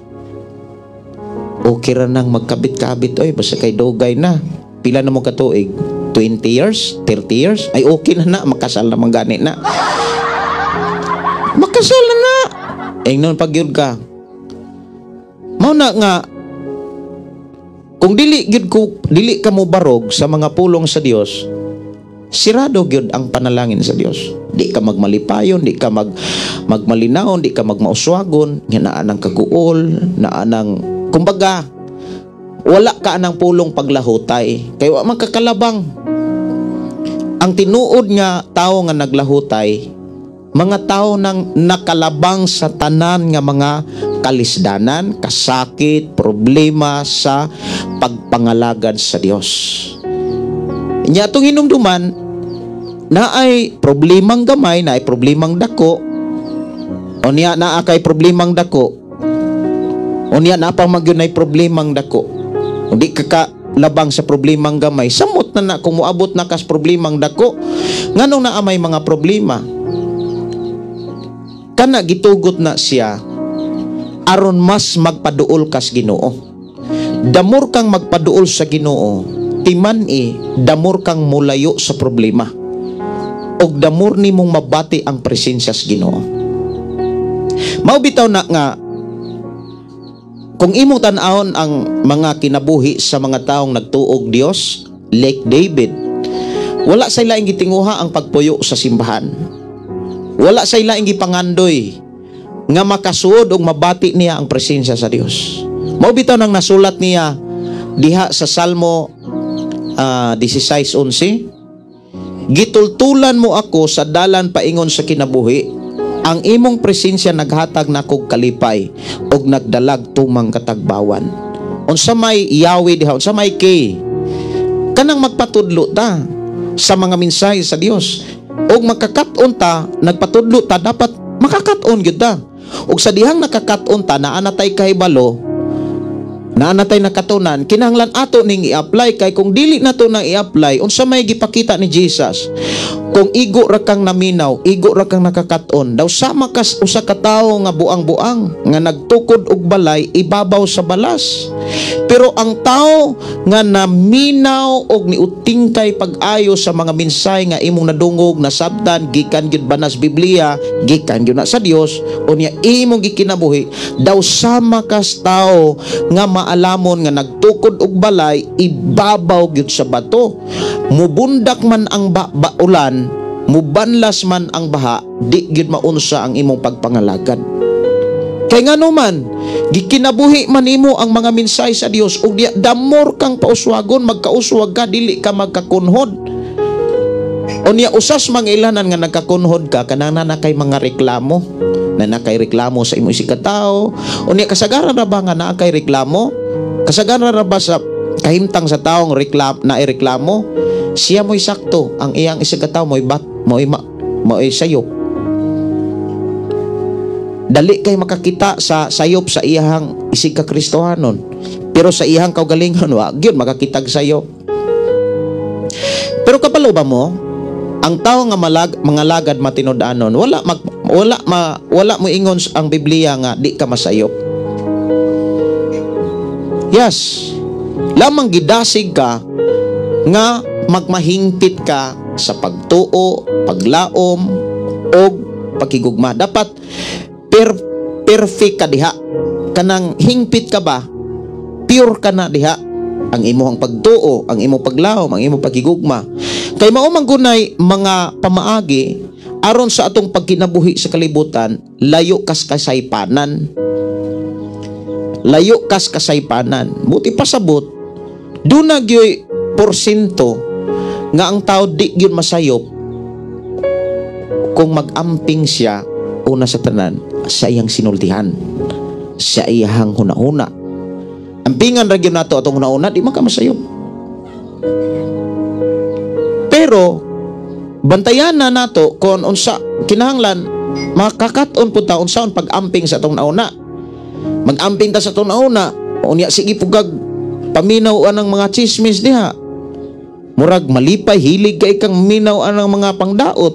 Speaker 3: okay ra nang magkabit-kabit, oy basta kay dugay na, pila na mo katuig, 20 years, 30 years, ay okay na na, makasal na man gani na. Makasal na na. Ingnon pag yun ka. Mao na nga kung dili gyud ko, dili ka mo barog sa mga pulong sa Dios, sirado gyud ang panalangin sa Dios. Di ka magmalipayon, di ka magmalinawon, di ka magmauswagon, nga naa nang kaguol, naa nang kumbaga wala ka anang pulong paglahutay kay wa man kakalabang. Ang tinuod nga tao nga naglahutay, mga tao nang nakalabang sa tanan nga mga kalisdanan, kasakit, problema sa pagpangalagad sa Dios. Nya atong hinumduman, naay problemang gamay, naay problemang dako, unya naa kay problemang dako, unya naa pa man gyud nay problemang dako. Hindi ka kalabang sa problemang gamay, samot na na kung moabot na kas problemang dako. Nganong naa may mga problema? Kana gitugot na siya aron mas magpaduol kas Ginoo. Damor kang magpaduol sa Ginoo, timan-i damor kang mulayo sa problema. Og damor nimong mabati ang presensya sa Ginoo. Mao bitaw na nga kung imong tan-awon ang mga kinabuhi sa mga taong nagtuog Dios, like David, wala sa ilaing gitinguha ang pagpuyo sa simbahan. Wala sa ilaing gipangandoy nga makasuod og mabati niya ang presensya sa Dios. Mao bitaw nang nasulat niya diha sa Salmo 16:11, gitultulan mo ako sa dalan paingon sa kinabuhi, ang imong presensya naghatag nakog kalipay og nagdalag tumang katagbawan. Unsa may Yahweh diha, unsa may K, kanang magpatudlo ta sa mga mensahe sa Dios. Og makakat-on ta, nagpatudlo ta, dapat makakat-on gyud ta. Og sa dihang nakakaton ta, naa na tay kahibalo, naa na tay nakatunan, kinahanglan ato ning i-apply, kay kung dili nato nang i-apply, unsa may gipakita ni Jesus? Kung igo ra kang naminaw, igo ra kang nakakaton, daw sama kas usa ka tawo nga buang-buang nga nagtukod og balay ibabaw sa balas. Pero ang tao nga naminaw og niutingkay pag-ayo sa mga mensahe nga imong nadungog, nasabtan, gikan gyud banas Biblia, gikan gyud na sa Dios, unya imong gikinabuhi, daw sama kas tao nga maalamon nga nagtukod og balay ibabaw gyud sa bato. Mubundak man ang ulan, mubanlas man ang baha, di gyud maunsa ang imong pagpangalagad. Kay ngano man, gikinabuhi man nimo ang mga mensahe sa Dios, ug diya damor kang pauswagon, magkauswag ka, dili ka magkakunhod. Unya usas mangilanan nga nagkakunhod ka, kanang na kay mga reklamo, na nakay reklamo sa imong isig ka tawo. Unya kasagaran ra ba nga naa kay reklamo? Kasagaran ra ba sa kahimtang sa taong na ireklamo? Siya mo'y sakto, ang iyang isig ka tawo mo'y bat, mo'y ma, mo'y sayop. Dali kay makakita sa sayop sa iyang isig ka Kristohanon, pero sa iyang kaugalingon wa gyud makakitag sayop. Pero kabalo ba mo, ang tao nga mga lagad matinud-anon, wala mo ingon ang Biblia nga di ka masayop. Yes, lamang gidasig ka nga magmahingpit ka sa pagtuo, paglaom, og pagkigugma. Dapat perfect ka diha. Kanang hingpit ka ba, pure ka na diha. Ang imong pagtuo, ang imong paglaom, ang imong pagkigugma. Kay mao man gunay mga pamaagi aron sa atong pagkinabuhi sa kalibutan, layo kas kasaypanan. Layo kas kasaypanan. Buti pasabot, duna gyoy porsyento nga ang tao di gyud masayop kung mag-amping siya una sa tanan sa iyang sinultihan, sa iyang hunahuna. Ampingan ra gyud nato atong hunahuna, di man ka masayop. Pero bantayan na nato kung unsa kinahanglan makakaton pud ta unsaon pag-amping sa atong nauna. Mag-amping ta sa atong nauna, unya sige pugag paminaw anang mga chismis diha. Murag malipay, hilig kay kang minaw anang mga pangdaot.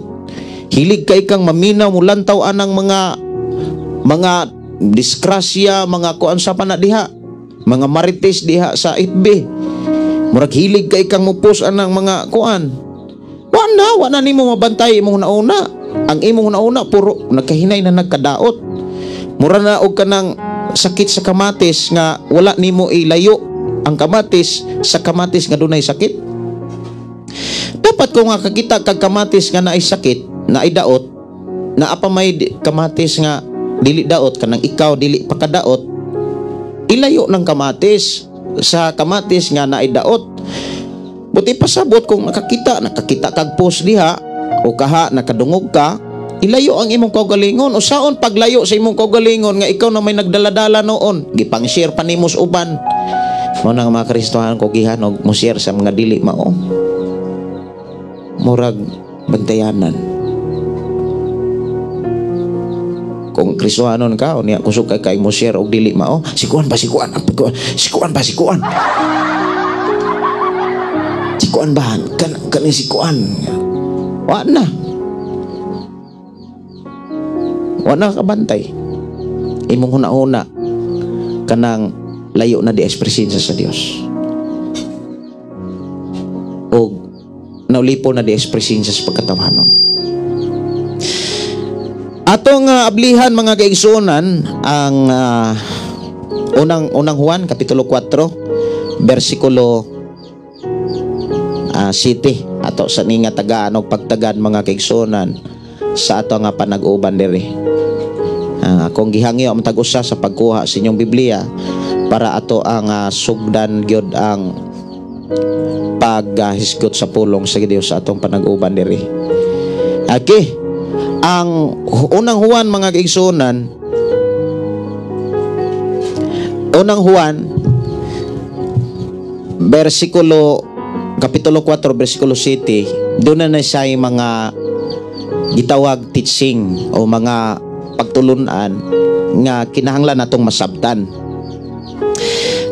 Speaker 3: Hilig kay kang maminaw mulantaw anang mga disgrasya, mga kuan sa pana diha, mga marites diha sa FB. Murag hilig kay kang mupos anang mga kuan. Wa na nimo mabantay imong nauna. Ang imong nauna puro nagkahinay na nagkadaot. Mura na og kanang sakit sa kamatis nga wala nimo ilayo ang kamatis sa kamatis nga dunay sakit. Dapat kung nga kakita kag kamatis nga naay sakit, naay daot, naa pa may kamatis nga dili daot, kanang ikaw dili pa kadaot, ilayo ng kamatis sa kamatis nga naay daot. Buti pasabot kung nakakita kag post diha o kaha nakadungog ka, ilayo ang imong kaugalingon. O saon paglayo sa imong kaugalingon nga ikaw na may nagdaladala noon, gipang-share pa nimo sa uban. Mao na nga mga Kristohan ko gihan og mo share sa mga dili mao. Murag bantayanan. Kung Kristohanon ka, unya kusog kay mo share og dili mao, sikuan ba sikuan, sikuan ba sikuan. Sikuan ba kan kani sikuan. Wa na. Wa na kabantay. Imong huna-huna kanang layo na di presensya sa Dios. Og naulipo na di presensya sa pagkatawhanon. Atong ablihan mga kaigsuonan ang unang Juan kapitulo 4 bersikulo 7 ato sa ninga tagaan og pagtagan mga kaigsuonan sa ato nga panag-uban diri. Kung gihangyo ang tag-usa sa pagkuha sa inyong Biblia para ato ang sugdan gyud ang paghisgot sa pulong sa Dios sa atong panag-uban diri. Okay. Ang unang Juan mga kaigsuonan, unang Juan bersikulo kapitulo 4 bersikulo 7, doon na siya yung mga gitawag teaching o mga pagtulunan nga kinahanglan natong masabtan.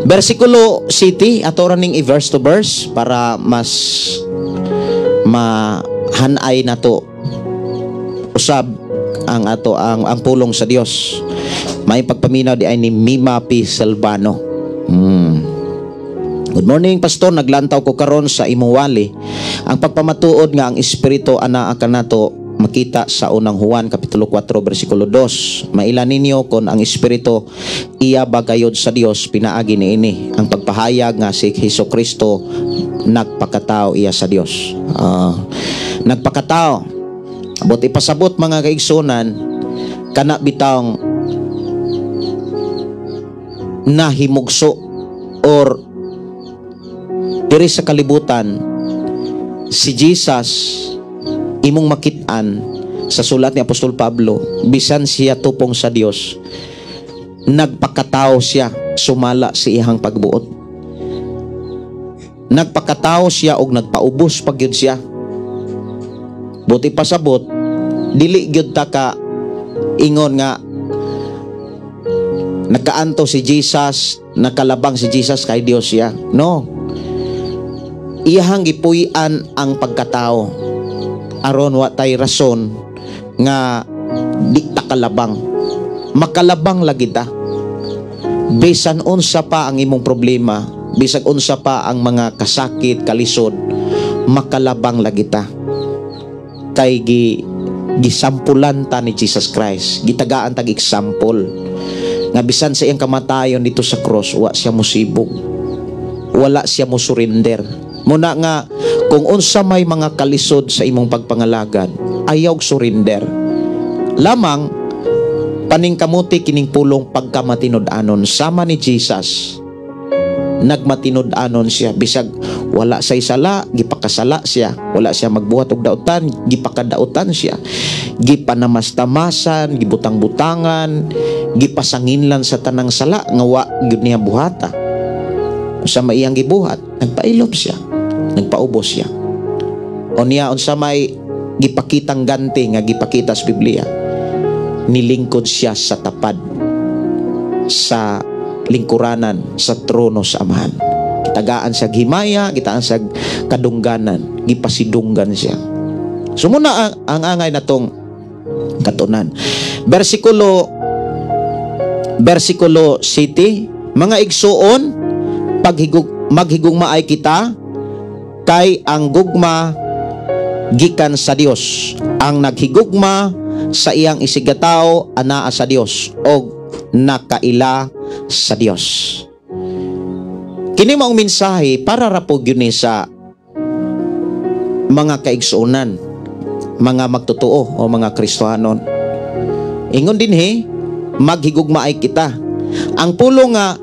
Speaker 3: Versikulo 7, ato ra ning i-verse to verse para mas mahanay nato usab ang ato ang pulong sa Dios. May pagpaminaw di ay ni Mima P. Silvano. Good morning, Pastor. Naglantaw ko karon sa imong wali. Ang pagpamatuod nga ang Espiritu anaa kanato makita sa Unang Juan kapitulo 4 bersikulo 2. Maila ninyo kon ang Espiritu iya bagayod sa Dios pinaagi niini ang pagpahayag nga si Hesus Kristo nagpakatao iya sa Dios. Nagpakatao. Abot ipasabot, mga kaigsunan, kana bitawng nahimugso or diri sa kalibutan si Jesus, imong makit-an sa sulat ni Apostol Pablo, bisan siya tupong sa Dios, nagpakatao siya sumala sa iyang pagbuot. Nagpakatao siya og nagpaubos pa gyud siya. Buti pasabot, dili gyud ta ka ingon nga nakaanto si Jesus, nakalabang si Jesus kay Dios siya. No, iyahang gipuy-an ang pagkatao aron wa tay rason nga di ta kalabang. Makalabang lagi ta. Bisan unsa pa ang imong problema, bisag unsa pa ang mga kasakit, kalisod, makalabang lagi ta kay gisampulan ta ni Jesus Christ. Gitagaan tag example nga bisan sa iyang kamatayon dito sa cross, wa siya musibog, wala siya mo surrender. Muna nga kung unsa may mga kalisod sa imong pagpangalagad, ayaw surrender lamang. Paningkamuti kining pulong pagkamatinud-anon sama ni Jesus. Nagmatinud-anon siya bisag wala say sala, gipakasala siya. Wala siya magbuhat og dautan, gipakadautan siya, gipanamastamasan, gibutang-butangan, gipasanginlan sa tanang sala nga wa gyud niya buhata. Unsa may iyang gibuhat? Nagpailom siya, nagpaubos siya. Unya, unsa may gipakitang ganti nga gipakita sa Biblia? Nilingkod siya sa tapad, sa lingkuranan sa trono sa Amahan. Gitagaan siya himaya, gitaan siya kadungganan, gipasidunggan siya. So muna ang angay natong katunan. Versikulo 7, mga igsuon, maghigugmaay kita kay ang gugma gikan sa Dios. Ang naghigugma sa iyang isigkatawo anaa sa Dios og nakaila sa Dios. Kini maong mensahe para ra po gyud ni sa mga kaigsuonan, mga magtotoo o mga Kristohanon. Ingon dinhi, maghigugmaay kita. Ang pulong nga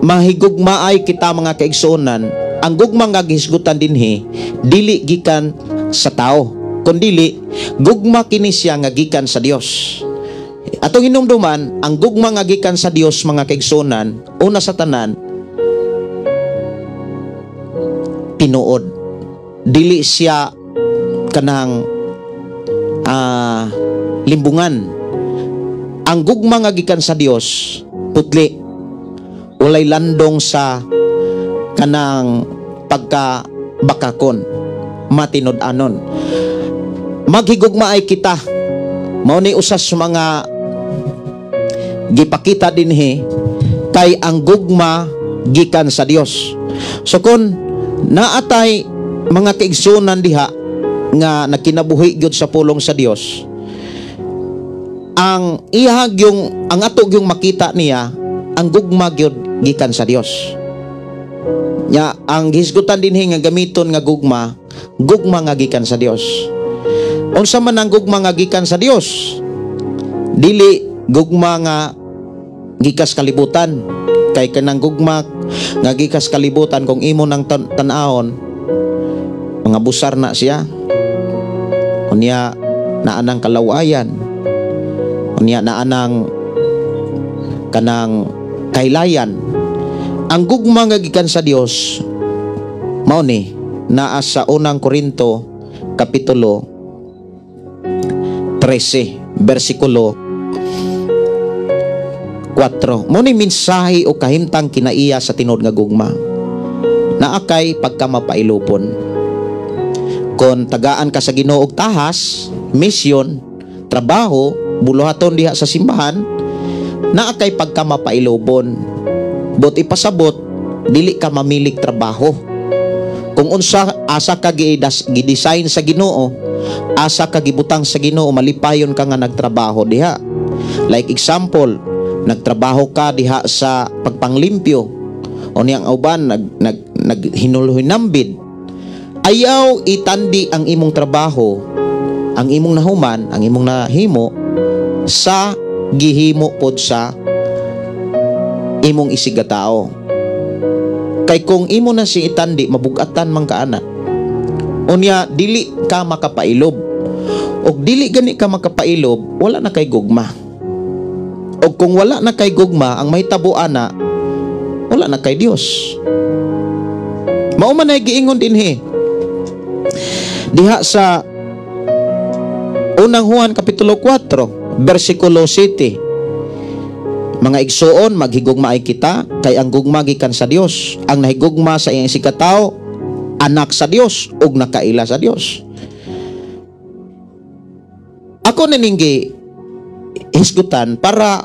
Speaker 3: mahigugmaay kita, mga kaigsuonan, ang gugma nga gihisgutan dinhi dili gikan sa tao, kundili gugma kini siya nga gikan sa Dios. Atong hinumduman, ang gugma nga gikan sa Dios, mga kaigsuonan, una sa tanan, tinuod. Dili siya kanang limbungan. Ang gugma nga gikan sa Dios, putli. Walay landong sa kanang pagka bakakon, matinud-anon. Maghigugma ay kita. Mao ni usas sa mga gipakita dinhi kay ang gugma gikan sa Dios. So kon naatay mga kaigsunan diha nga nakinabuhi gyud sa pulong sa Dios, ang ihag yung ang ato yung makita niya, ang gugma gyud gikan sa Dios. Nya ang gihisgutan dinhi nga gamiton nga gugma, gugma nga gikan sa Dios. Unsa man ang gugma nga gikan sa Dios? Dili gugma nga gikas kalibutan, kay kanang gugma nga gikas kalibutan, kung imo nang tan-awon, mga busar na siya. Unya naanang kalawayan, unya naanang kanang kailayan. Ang gugma nga gikan sa Dios mao ni naa sa Unang Korinto kapitulo 13 versikulo 4. Mo ni mensahe o kahimtang kinaiya sa tinuod nga gugma. Naa kay pagkamapailobon. Kon tagaan ka sa Ginoo og tahas, misyon, trabaho, buluhaton diha sa simbahan, naa kay pagkamapailobon. But ipasabot, dili ka mamilig trabaho. Kung unsa asa ka gi-design sa Ginoo, asa ka gibutang sa Ginoo, malipayon ka nga nagtrabaho diha. Like example, nagtrabaho ka diha sa pagpanglimpyo, o niyang uban nag nag naghinulhinambid. Ayaw itandi ang imong trabaho, ang imong nahuman, ang imong nahimo sa gihimo pod sa imong isigatao. Kay kung imo na si itandi, mabugatan man ka ana. Unya dili ka makapailob. Og dili gani ka makapailob, wala na kay gugma. Og kung wala na kay gugma, ang mahitabo ana, wala na kay Dios. Mao man ay giingon dinhi. Diha sa Unang Juan kapitulo 4, versikulo 7. Mga igsuon, maghigugma ay kita, kay ang gugma gikan sa Dios. Ang nahigugma sa iyang isigkatawo, anak sa Dios ug nakaila sa Dios. Ako naninggi hisgutan para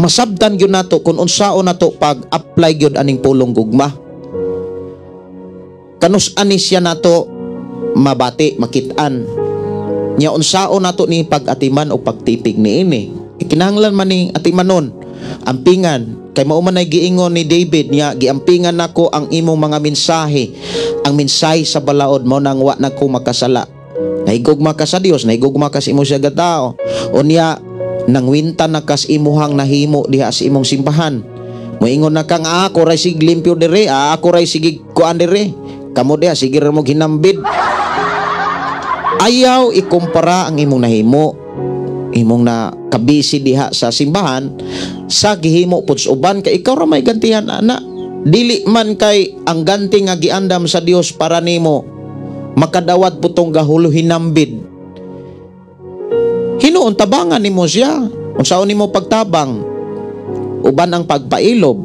Speaker 3: masabtan gyud nato kung unsaon nato pag-apply gyud aning pulong gugma. Kanus ani siya nato mabati, makit-an. Nya unsaon nato ni pag-atiman o pagtipig niini. Kinahanglan man ni atimanon, ampingan. Kay mao man ay giingon ni David niya, giampingan nako ang imong mga mensahe. Ang mensahe sa balaod mo nang wa nako makasala. Nahigugma ka sa Dios, nahigugma ka sa imong siya tao. Unya nangwinta na kas imuhang nahimo diha sa imong simbahan. Moingon na kang ako ray sig limpyo dire, ako ray sige kuan dire. Kamo diha sige ra mo hinambid. Ayaw ikumpara ang imong nahimo, imong na kabisi diha sa simbahan sa gihimo pud sa uban, kay ikaw ra may gantihan ana. Dili man kay ang ganti nga giandam sa Dios para nimo makadawat putong gahulo hinambid. Hinuon tabangan nimo siya. Unsaon nimo pagtabang? Uban ang pagpailob.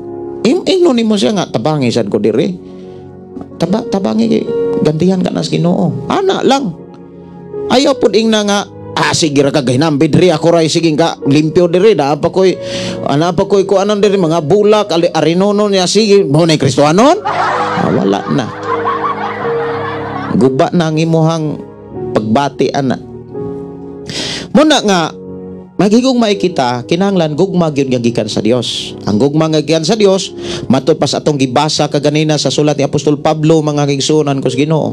Speaker 3: Ingnon nimo siya nga tabangi sad ko dire. Tabangi kay gantihan ka na sa Ginoo. Ana lang. Ayaw pud ingna nga sige ra ka gahinambid diri, ako ray sige ka limpyo diri, naa pa koy ana pa koy kuanon diri mga bulak arinono niya, sige mo na Kristohanon. Wala na. Guba na ang imuhang pagbati ana. Muna nga maghigugma kita, kinahanglan gugma gyud nga gikan sa Dios. Ang gugma nga gikan sa Dios matud pa sa atong gibasa kaganina sa sulat ni Apostol Pablo, mga kaigsuonan ko sa Ginoo.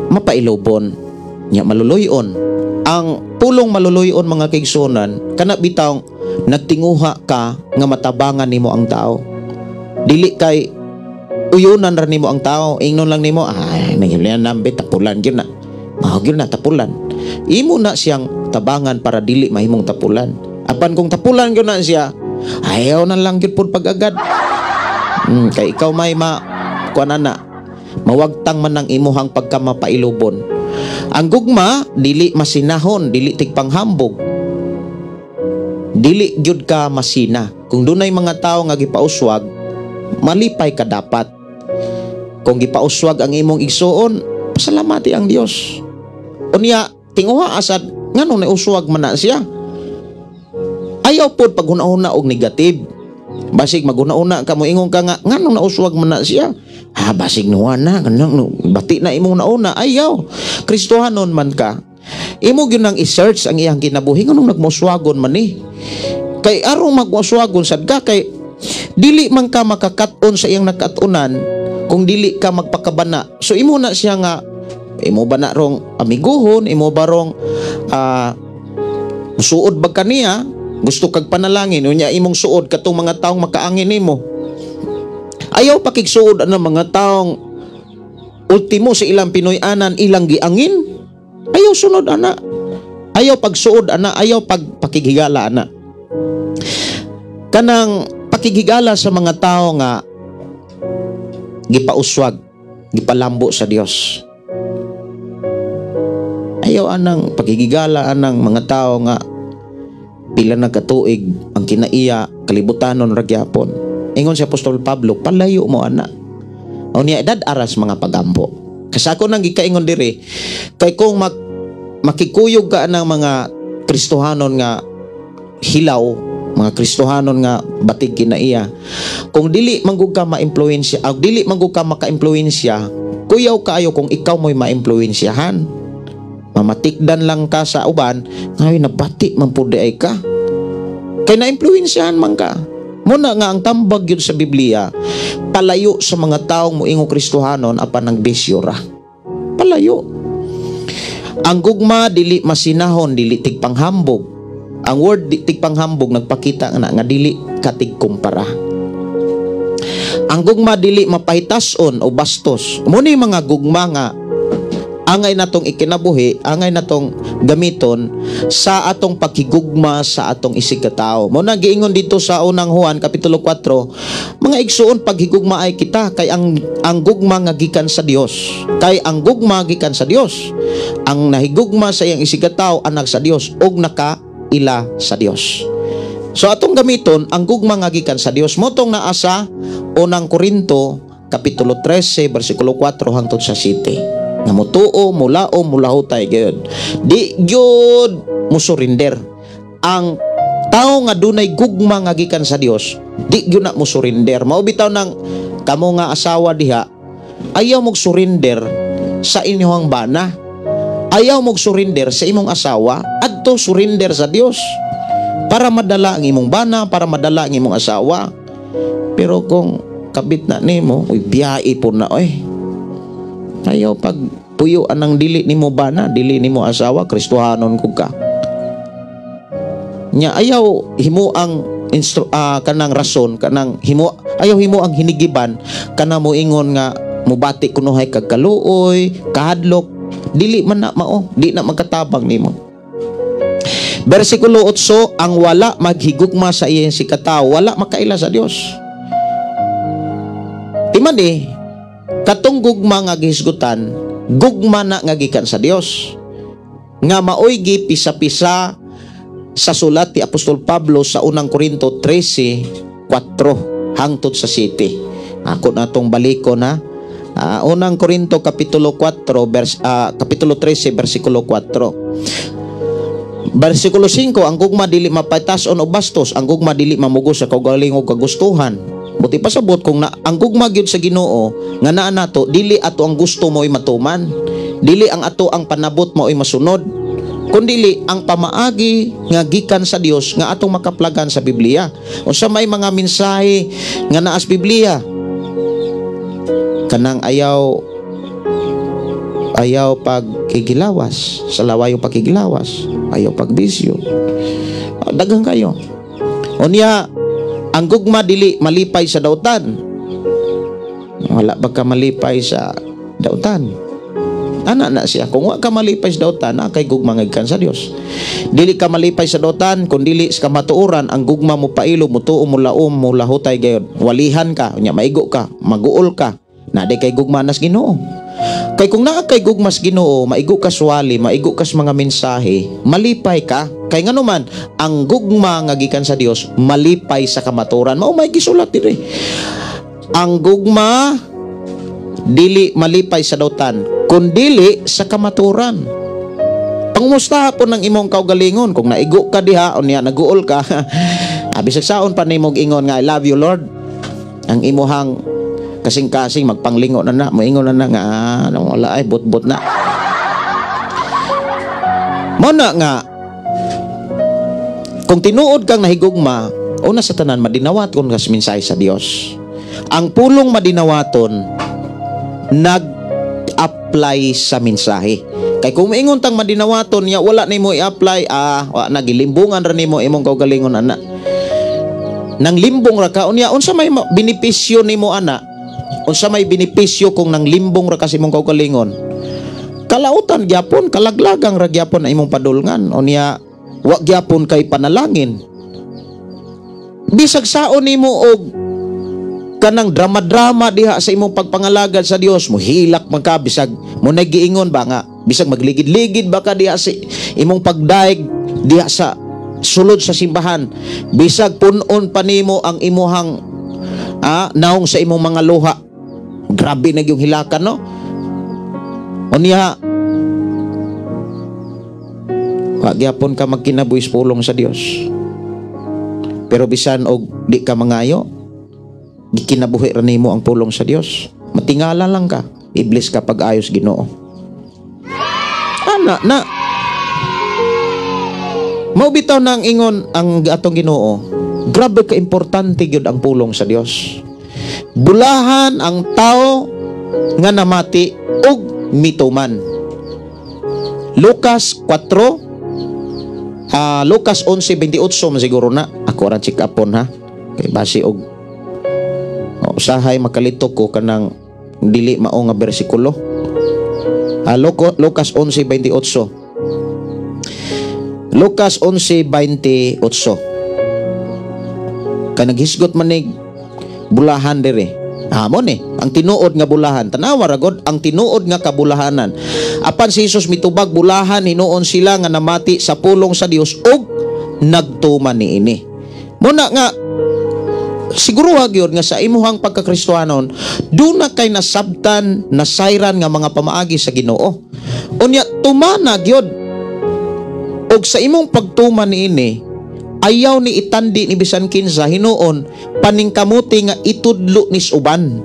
Speaker 3: Mapailobon nya maluluyon. Ang pulong maluluyon, mga kaigsuonan, kana bitaw nagtinguha ka nga matabangan nimo ang tao. Dili kay uyunan ra nimo ang tao, ingnon lang nimo, ay nangilian nambe tapulan gyud na. Mao gyud na tapulan. Imo na siyang tabangan para dili mahimong tapulan. Apan kung tapulan gyud na siya, ayaw na lang gyud pud pag-agad. Kay ikaw may ma kuan ana, mawagtang man ang imuhang pagkamapailobon. Ang gugma dili masinahon, dili tigpanghambog. Dili gyud ka masina. Kung dunay mga tawo nga gipauswag, malipay ka dapat. Kung gipauswag ang imong igsuon, pasalamati ang Dios. Unya tinguha asad nganong nauswag man na siya. Ayaw pod paghuna-huna og negative. Basig maghuna-huna ka, moingon ka nga nganong nauswag man na siya. Ha, basig nuwa na, ganang, bati na imong nauna. Ayaw, Kristohanon man ka. Imo gyud nang i-search ang iyang kinabuhi nganong nagmuswagon man ni. Kay arong magmuswagon sad ka, kay dili man ka makakat-on sa iyang nakat-onan kung dili ka magpakabana. So imo na siya nga, imo ba na rong amiguhon, imo ba rong suod ba kaniya, gusto kag panalangin, unya imong suod katong mga taong makaangin nimo. Ayaw pakigsuod ang mga taong ultimo sa ilang Pinoy-anan ilang giangin. Ayaw sunod ana. Ayaw pagsuod ana, ayaw pagpakighigala ana. Kanang pakighigala sa mga tao nga gipauswag, gipalambo sa Dios. Ayaw anang pagigigala anang mga tao nga pila na katuig ang kinaiya, kalibutanon ra gyapon. Ingon si Apostol Pablo, palayo mo ana. O niya edad aras mga pagampo. Kasi ako nang gikaingon diri, kay kung makikuyog ka ng mga Kristohanon nga hilaw, mga Kristohanon nga batig kinaiya, kung dili manggug ka maimpluwensya, o dili manggug ka maka-impluwensya, kuyaw kaayo kung ikaw mo'y maimpluwensyahan. Mamatikdan lang ka sa uban, ngayon nabati man pud ay ka. Kay naimpluwensyahan man ka. Muna nga ang tambag yun sa Biblia, palayo sa mga taong moingong Kristohanon apan nagbisyo ra. Palayo. Ang gugma dili masinahon, dili tigpanghambog. Ang word tigpanghambog nagpakita nga nga dili katigkumpara. Ang gugma dili mapahitason o bastos. Muna yung mga gugma nga angay natong ikinabuhi, angay natong gamiton sa atong pakigugma sa atong isig katao. Mo na giingon dito sa unang Juan kapitulo 4, mga igsuon, paghigugma ay kita kay ang gugma nga gikan sa Dios. Kay ang gugma gikan sa Dios. Ang nahigugma sa iyang isig katao anak sa Dios ug nakaila sa Dios. So atong gamiton ang gugma nga gikan sa Dios, motong naa sa unang Korinto kapitulo 13 bersikulo 4 hangtod sa 7. Nga mutuo, mulao, mulahutay gyud. Di gyud musurrender. Ang tao nga dunay gugma nga gikan sa Dios, di gyud na musurrender. Mao bitaw nang kamo nga asawa diha, ayaw mog surrender sa inyong bana. Ayaw mog surrender sa imong asawa, adto surrender sa Dios. Para madala ang imong bana, para madala ang imong asawa. Pero kung kabit na nimo, uy, biyae po na oy. Ayaw pag puyo anang dili nimo bana, dili nimo asawa, Kristohanon ko ka. Nya ayaw himo ang kanang rason, kanang himo, ayaw himo ang hinigiban kana mo ingon nga mubati kunuhay kag kaluoy, kahadlok, dili man na mao, di na magkatabang nimo. Bersikulo 8, ang wala maghigugma sa iyang sikatao, wala makaila sa Dios. Timan katong gugma nga gihisgutan, gugma na nga gikan sa Dios. Nga maoy gipisa-pisa sa sulat ni Apostol Pablo sa unang Korinto 13:4 hangtod sa 7. Ako na tong baliko na. Unang Korinto kapitulo 4 kapitulo 13 bersikulo 4. Bersikulo 5, ang gugma dili mapatason o bastos, ang gugma dili mamugos sa kaugalingon kagustuhan. Buti pasabot kung na, ang gugma gyud sa Ginoo nga naa nato, dili ato ang gusto mo'y matuman, dili ang ato ang panabot mo'y masunod, kundili ang pamaagi nga gikan sa Dios nga atong makaplagan sa Biblia. Unsa may mga mensahe nga naa sa Biblia? Kanang ayaw pagkigilawas, sa lawayong pagkigilawas, ayaw pagbisyo. Daghang kayo. Unya, ang gugma dili malipay sa dautan. Wala ba ka malipay sa dautan? Ana na siya. Kung wa ka malipay sa dautan, na kay gugma nga gikan sa Dios. Dili ka malipay sa dautan, kung dili sa kamatuoran, ang gugma mo pailo, mutuo, mulaom, mulahutay gayod. Walihan ka, unya maigo ka, maguol ka. Na di kay gugma nas Ginoo. Kay kung naa kay gugma sa Ginoo, maigo ka swali, maigo ka sa mga mensahe, malipay ka. Kay ngano man, ang gugma nga gikan sa Dios malipay sa kamatuoran. Mao may gisulat diri. Ang gugma dili malipay sa dautan, kundili sa kamatuoran. Pangumusta po ng imong kaugalingon kung naigo ka diha o niya naguol ka. Bisag saon pa nimo ingon nga I love you Lord. Ang imuhang kasing-kasing magpanglingo na na, moingon na na nga wala ay bot-bot na. Mo na nga kung tinuod kang nahigugma, una sa tanan madinawaton ka sa mensahe sa Dios. Ang pulong madinawaton nag-apply sa mensahe. Kay kung moingon tang madinawaton niya wala nimo i-apply, wa nagilimbungan ra nimo imong kaugalingon ana. Nang limbong ra ka unya, unsa may benepisyo nimo ana? Unsa may benepisyo kung nang limbong ra ka sa imong kaugalingon? Kalautan gyapon, kalaglagang ra gyapon na imong padulngan. Unya wa gyapon kay panalangin. Bisag saon nimo og kanang drama-drama diha sa imong pagpangalagad sa Dios, mo hilak man ka bisag mo nagiingon ba nga Bisag magligid-ligid ba ka diha sa imong pagdaig diha sa sulod sa simbahan, bisag punon pa nimo ang imuhang naong sa imong mga luha. Grabe na yung hilakan, no? Unya wa gyapon ka magkinabuhi sa pulong sa Dios. Pero bisan og di ka mangayo, gikinabuhi ra nimo ang pulong sa Dios. Matingala lang ka, iblis ka pag ayos Ginoo. Ana na. Mao bitaw nang ingon ang atong Ginoo. Grabe ka importante gyud ang pulong sa Dios. Bulahan ang tao nga namati og mituman. Lucas 4, Lucas 11:28 man siguro na. Ako ra check upon ha. Kay basi og usahay makalito ko kanang dili mao nga bersikulo. Lucas 11:28. Lucas 11:28. Kay naghisgot man ni bulahan dire. Amo ni ang tinuod nga bulahan. Tanawa ra god ang tinuod nga kabulahanan. Apan si Jesus mitubag, bulahan hinuon sila nga namati sa pulong sa Dios ug nagtuman niini. Muna nga siguro gyud nga sa imuhang pagkakristohanon duna kay nasabtan, nasayran nga mga pamaagi sa Ginoo. Unya tumana gyud. Og sa imong pagtuman niini, ayaw ni itandi ni bisan kinsa, hinuon paningkamuti nga itudlo ni uban.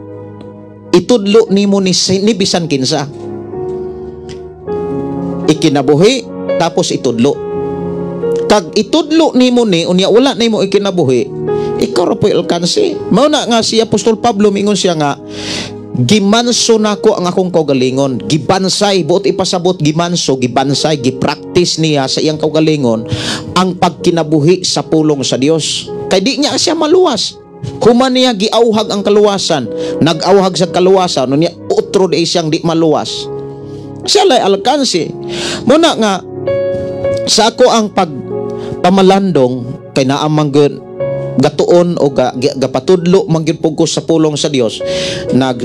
Speaker 3: Itudlo nimo ni bisan kinsa. Ikinabuhi tapos itudlo. Kag itudlo nimo ni unya wala nimo ikinabuhi, ikaw ra po'y alkanse. Mao na nga si Apostol Pablo mingon siya nga gimanso nako ang akong kaugalingon, gibansay, buot ipasabot gimanso, gibansay, gipractice niya sa iyang kaugalingon ang pagkinabuhi sa pulong sa Dios. Kay di niya siya maluwas. Human niya giauhag ang kaluwasan, nag-auhag sa kaluwasan, unya otro di siyang di maluwas. Siya lay alkanse. Muna nga sa ako ang pagpamalandong kay naamang gatuon o gapatudlo man gyud pud ko sa pulong sa Dios. Nag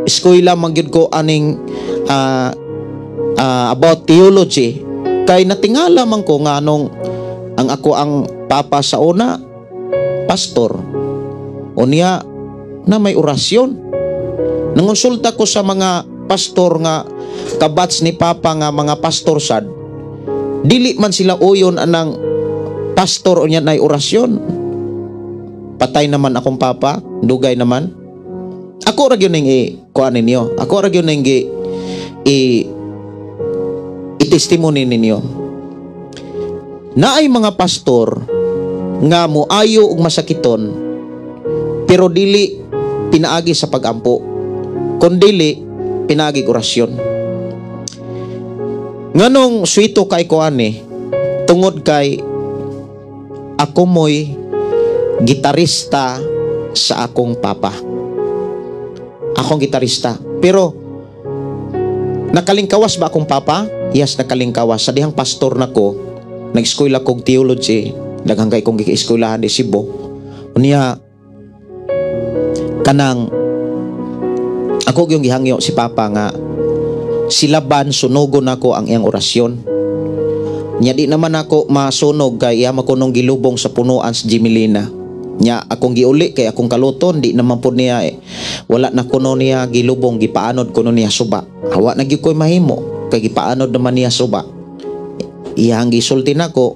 Speaker 3: eskwela man gyud ko aning about theology, kay natingala man ko nga anong ang ako ang papa sa una pastor, unya na may orasyon. Nangonsulta ko sa mga pastor nga kabats ni papa nga mga pastor sad, dili man sila uyon anang pastor unya nay orasyon. Patay naman akong papa, dugay naman. Ako ra gyud ning i-kuan ninyo. Ako ra gyud ning i-testimony ninyo. Naay mga pastor nga moayo og masakiton pero dili pinaagi sa pagampo, kundili pinaagi orasyon. Nganong swito kay ko ani, tungod kay ako mo'y gitarista sa akong papa. Akong gitarista. Pero nakalingkawas ba akong papa? Yes, nakalingkawas. Sa dihang pastor nako, nag-eskwela kog theology, daghang kay kong gi-eskwelahan di Cebu. Unya kanang ako gyung gihangyo si papa nga silaban sunogon nako ang iyang orasyon. Nya di naman ako masunog kay iya makunong gilubong sa punuan sa Jimilina. Nya akong giuli kay akong kaluton di naman po niya wala na kuno niya gilubong, gipaanod kuno niya suba. Hawa na gyud ko'y mahimo kay gipaanod naman niya suba. Iyang gisulti nako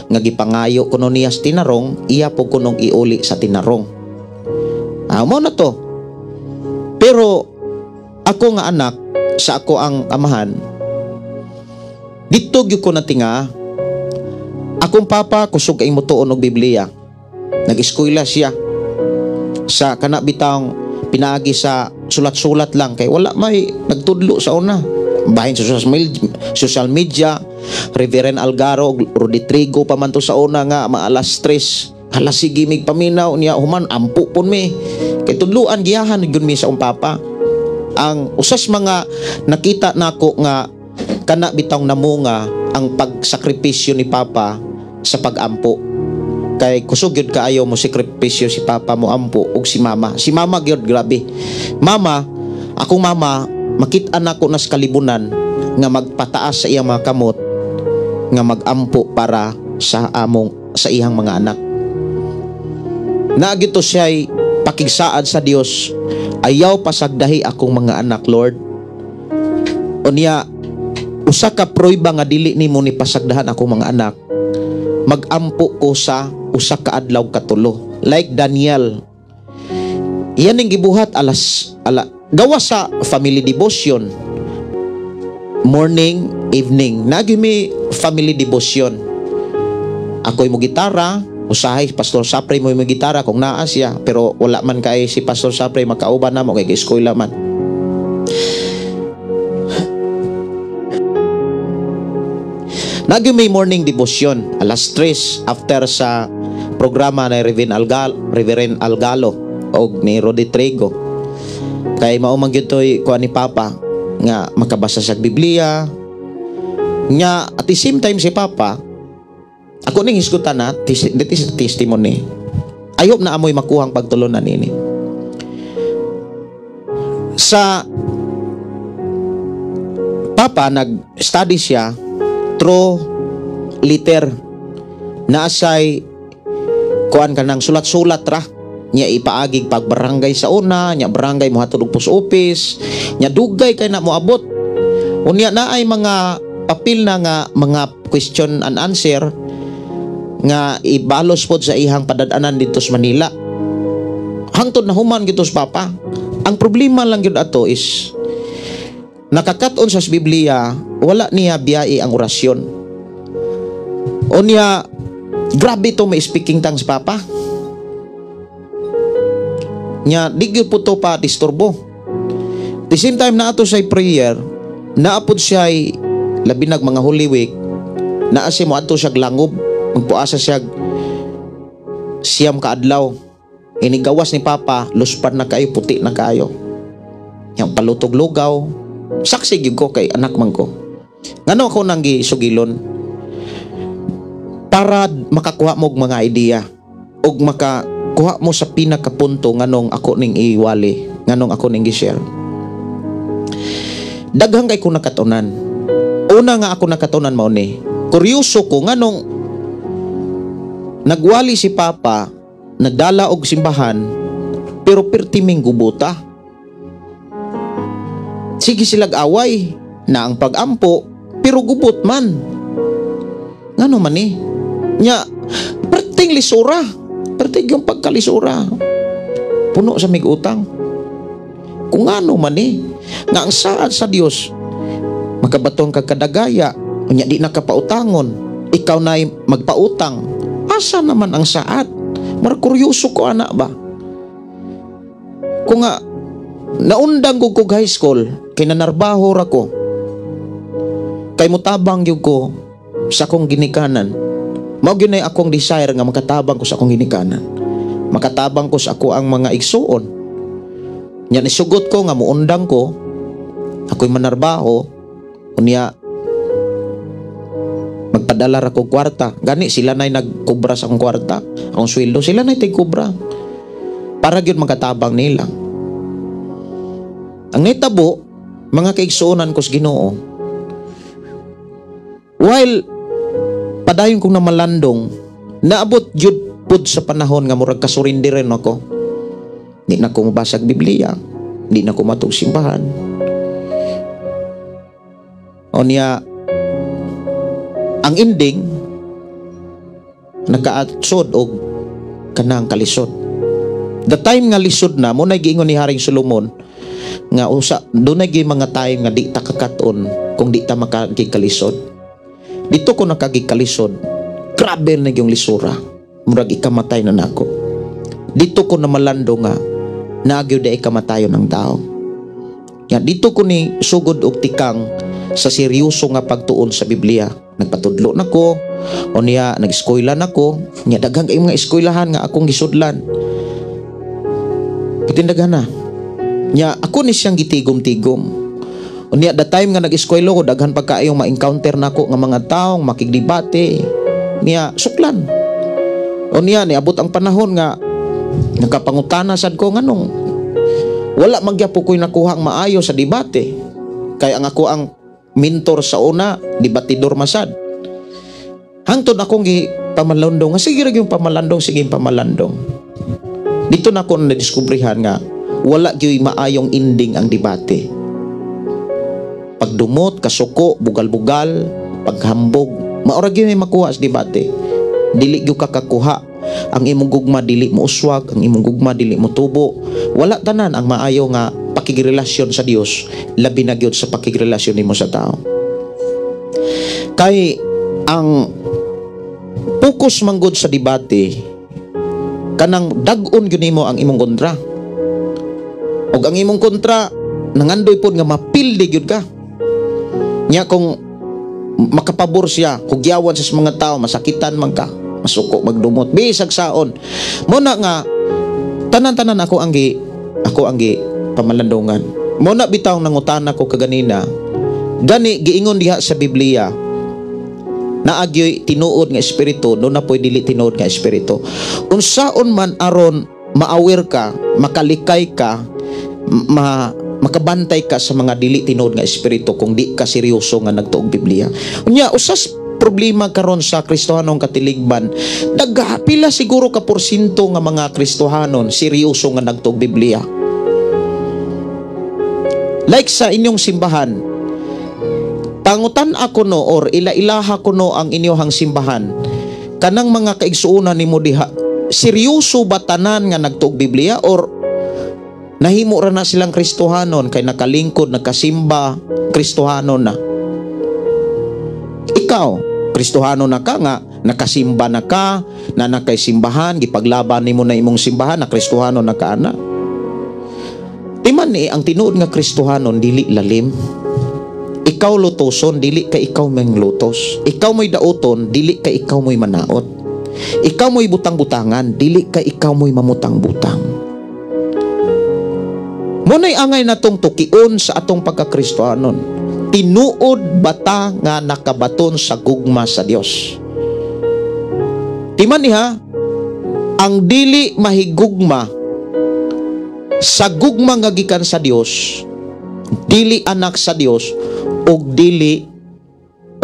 Speaker 3: nga gipangayo kuno niya sa tinarong, iya po kunong iuli sa tinarong. Mo na to. Pero ako nga anak sa ako ang amahan, dito gyud ko natinga. Akong papa kusog kay motuon og Biblia. Nag-eskwela siya sa kana bitang pinaagi sa sulat-sulat lang kay wala may nagtudlo sa una. Bahin sa social media, Reverend Algaro, Rudy Trigo pa man to sa una nga mga alas 3. Hala sige mig paminaw niya human ampo pun mi. Kay tudluan giyahan gyud mi sa akong papa. Ang usas mga nakita nako nga kana bitang namunga ang pagsakripisyo ni papa sa pagampo. Kay kusog gyud kaayo mo sakripisyo si papa mo ampo ug si mama. Si mama gyud grabe. Mama, akong mama makit-an nako nas kalibunan. nga magpataas sa iyang mga kamot nga magampo para sa among sa iyang mga anak. Naa gyud to siya'y pakigsaad sa Dios, "Ayaw pasagdahi akong mga anak, Lord. Unya usa ka prueba nga dili nimo ni pasagdahan akong mga anak, magampo ko sa usa ka adlaw katulo." Like Daniel. Iyan ning gibuhat alas ala gawa sa family devotion, morning, evening. Naa mi family devotion. Ako'y mo gitara, usahay Pastor Sapre mo gitara kung naa siya, pero wala man kay si Pastor Sapre makauban namo kay eskwela man. Naa mi morning devotion alas 3 after sa programa ni Reverend Algalo og ni Rodi Trigo. Kay mao man gyud toy kuan ni Papa nga makabasa sa Biblia. Nya at the same time si Papa, ako ning hisgutan na, this is testimony. I hope na amoy makuhang pagtulunan nini. Sa Papa, nag-study siya through liter. Naasay kuan ka ng sulat-sulat ra nya ipaagig pag barangay sa una, nya barangay mo hatod og post office, nya dugay kay na moabot. Unya na ay mga papel na nga mga question and answer nga ibalos pod sa ihang padadanan dito sa Manila. Hangtod na human gito sa Papa. Ang problema lang gyud ato is nakakat-on sa Biblia, wala niya biyai ang orasyon. Unya grabe to may speaking tongues Papa. Nya di gyud po to pa disturbo. The same time na ato sa prayer, naapod siya labi nag mga Holy Week, naa siya mo adto siya langob, magpuasa siya 9 ka adlaw. Inigawas ni Papa, luspan na kayo, puti na kayo. Yang palutog lugaw, saksi gyud ko kay anak man ko. Ngano ako nang gisugilon? Para makakuha mo og mga idea og makakuha mo sa pinakapunto nganong ako ning iwali, nganong ako ning gi-share. Daghang kay ko nakatunan. Una nga ako nakatunan mao ni, kuryoso ko nganong nagwali si Papa, nagdala og simbahan, pero pertiming gubuta. Sige silag away na ang pagampo, pero gubot man. Ngano man ni? Nya, perting lisura. Perting yung pagkalisura. Puno sa mig-utang. Kung ano man ni, nga ang saad sa Dios, makabatong ka kadagaya, unya di nakapautangon, ikaw na magpautang. Asa naman ang saad? Mara kuryoso ko ana ba? Kung nga naundang ko kog high school, kay nanarbaho ra ko. Kay mutabang gyud ko sa akong ginikanan. Mao gyud nay akong desire nga makatabang ko sa akong ginikanan. Makatabang ko sa ako ang mga igsuon. Nya nisugot ko nga muundang ko, ako'y manarbaho, unya magpadala ra kog kwarta. Gani sila nay nagkobra sa akong kwarta, akong sweldo sila nay tigkobra. Para gyud makatabang nila. Ang nitabo, mga kaigsuonan ko sa Ginoo, while padayon kong namalandong, naabot jud pud sa panahon nga murag kasurindiren ako. Di na ko mabasag Biblia, di na ko matug simbahan. Unya, ang ending, nakaatsod og kanang kalisod. The time nga lisod na, mo na giingon ni Haring Solomon, nga usa, dunay gyud mga time nga di ta kakaton kung di ta makagigkalisod. Dito ko nakagigkalisod, grabe na yung lisura. Murag ikamatay na nako. Dito ko namalando nga naagyo di ikamatayon ng tao. Ya, dito ko ni sugod og tikang sa seryoso nga pagtuon sa Biblia. Nagpatudlo na ko, o niya nag-eskwela na ko, niya daghang kay mga eskwelahan nga akong gisudlan. Pitindagan na. Nya ako ni siyang gitigom-tigom. Unya the time nga nag-eskwela ko, daghan pa kaayong ma-encounter nako nga mga taong makigdebate. Niya suklan. Unya niabot ang panahon nga nakapangutana sad ko nganong wala magyapon ko'y nakuha ang maayo sa debate. Kay ang ako ang mentor sa una, debatidor masad. Hangtod akong gi pamalandong, nga sige ra gyud pamalandong, sige pamalandong. Dito na ako nadiskubrihan nga wala gyud maayong ending ang debate. Pagdumot, kasuko, bugal-bugal, paghambog, maora gyud may makuha sa debate. Dili gyud ka kakuha. Ang imong gugma dili mo uswag, ang imong gugma dili mo tubo. Wala tanan ang maayo nga pakigrelasyon sa Dios, labi na gyud sa pakigrelasyon nimo sa tao. Kay ang focus manggod sa debate, kanang dag-on gyud nimo ang imong kontra. Og ang imong kontra nangandoy pod nga mapildi gyud ka. Nya kung makapabor siya, hugyawan sa mga tao, masakitan man ka, masuko, magdumot, bisag saon. Mo na nga tanan-tanan ako ang gi pamalandungan. Mo na bitaw nangutana ko kaganina. Gani giingon diha sa Biblia, naagyoy tinuod nga espiritu, do na po'y dili tinuod nga espiritu. Unsaon man aron maaware ka, makalikay ka, makabantay ka sa mga dili tinuod nga espiritu kung di ka seryoso nga nagtuog Biblia? Unya, usas problema karon sa Kristohanong katiligban, dagha, pila siguro ka porsyento nga mga Kristohanon seryoso nga nagtuog Biblia? Like sa inyong simbahan, pangutan ako no or ila-ilaha ko no ang inyong simbahan, kanang mga kaigsuonan nimo diha, seryoso ba tanan nga nagtuog Biblia or nahimo ra na silang Kristohanon kay nakalingkod, nakasimba, Kristohanon na? Ikaw, Kristohano na ka nga nakasimba na ka, na nakay simbahan, gipaglaban nimo na imong simbahan, na Kristohano na ka ana. Timan ni ang tinuod nga Kristohanon dili lalim. Ikaw lutoson, dili ka ikaw may lutos. Ikaw mo'y dauton, dili ka ikaw mo'y manaot. Ikaw mo'y butang-butangan, dili ka ikaw mo'y mamutang-butang. Muna'y angay natong tukion sa atong pagkakristohanon. Tinuod bata nga nakabaton sa gugma sa Dios? Timan niya, ang dili mahigugma sa gugma nga gikan sa Dios, dili anak sa Dios ug dili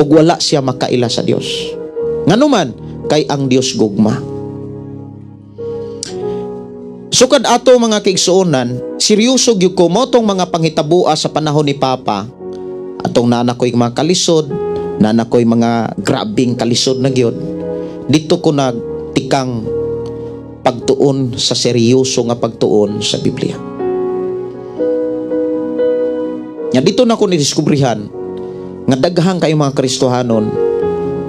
Speaker 3: ug wala siya makaila sa Dios. Nganuman kay ang Dios gugma. Sukad ato, mga kaigsuonan, seryoso gyud ko mo tong mga panghitaboa sa panahon ni Papa. Atong naa ko'y mga kalisod, naa ko'y mga grabing kalisod na gyud. Dito ko nagtikang pagtuon sa seryoso nga pagtuon sa Biblia. Nya dito na ko nidiskubrihan nga daghang kayo mga Kristohanon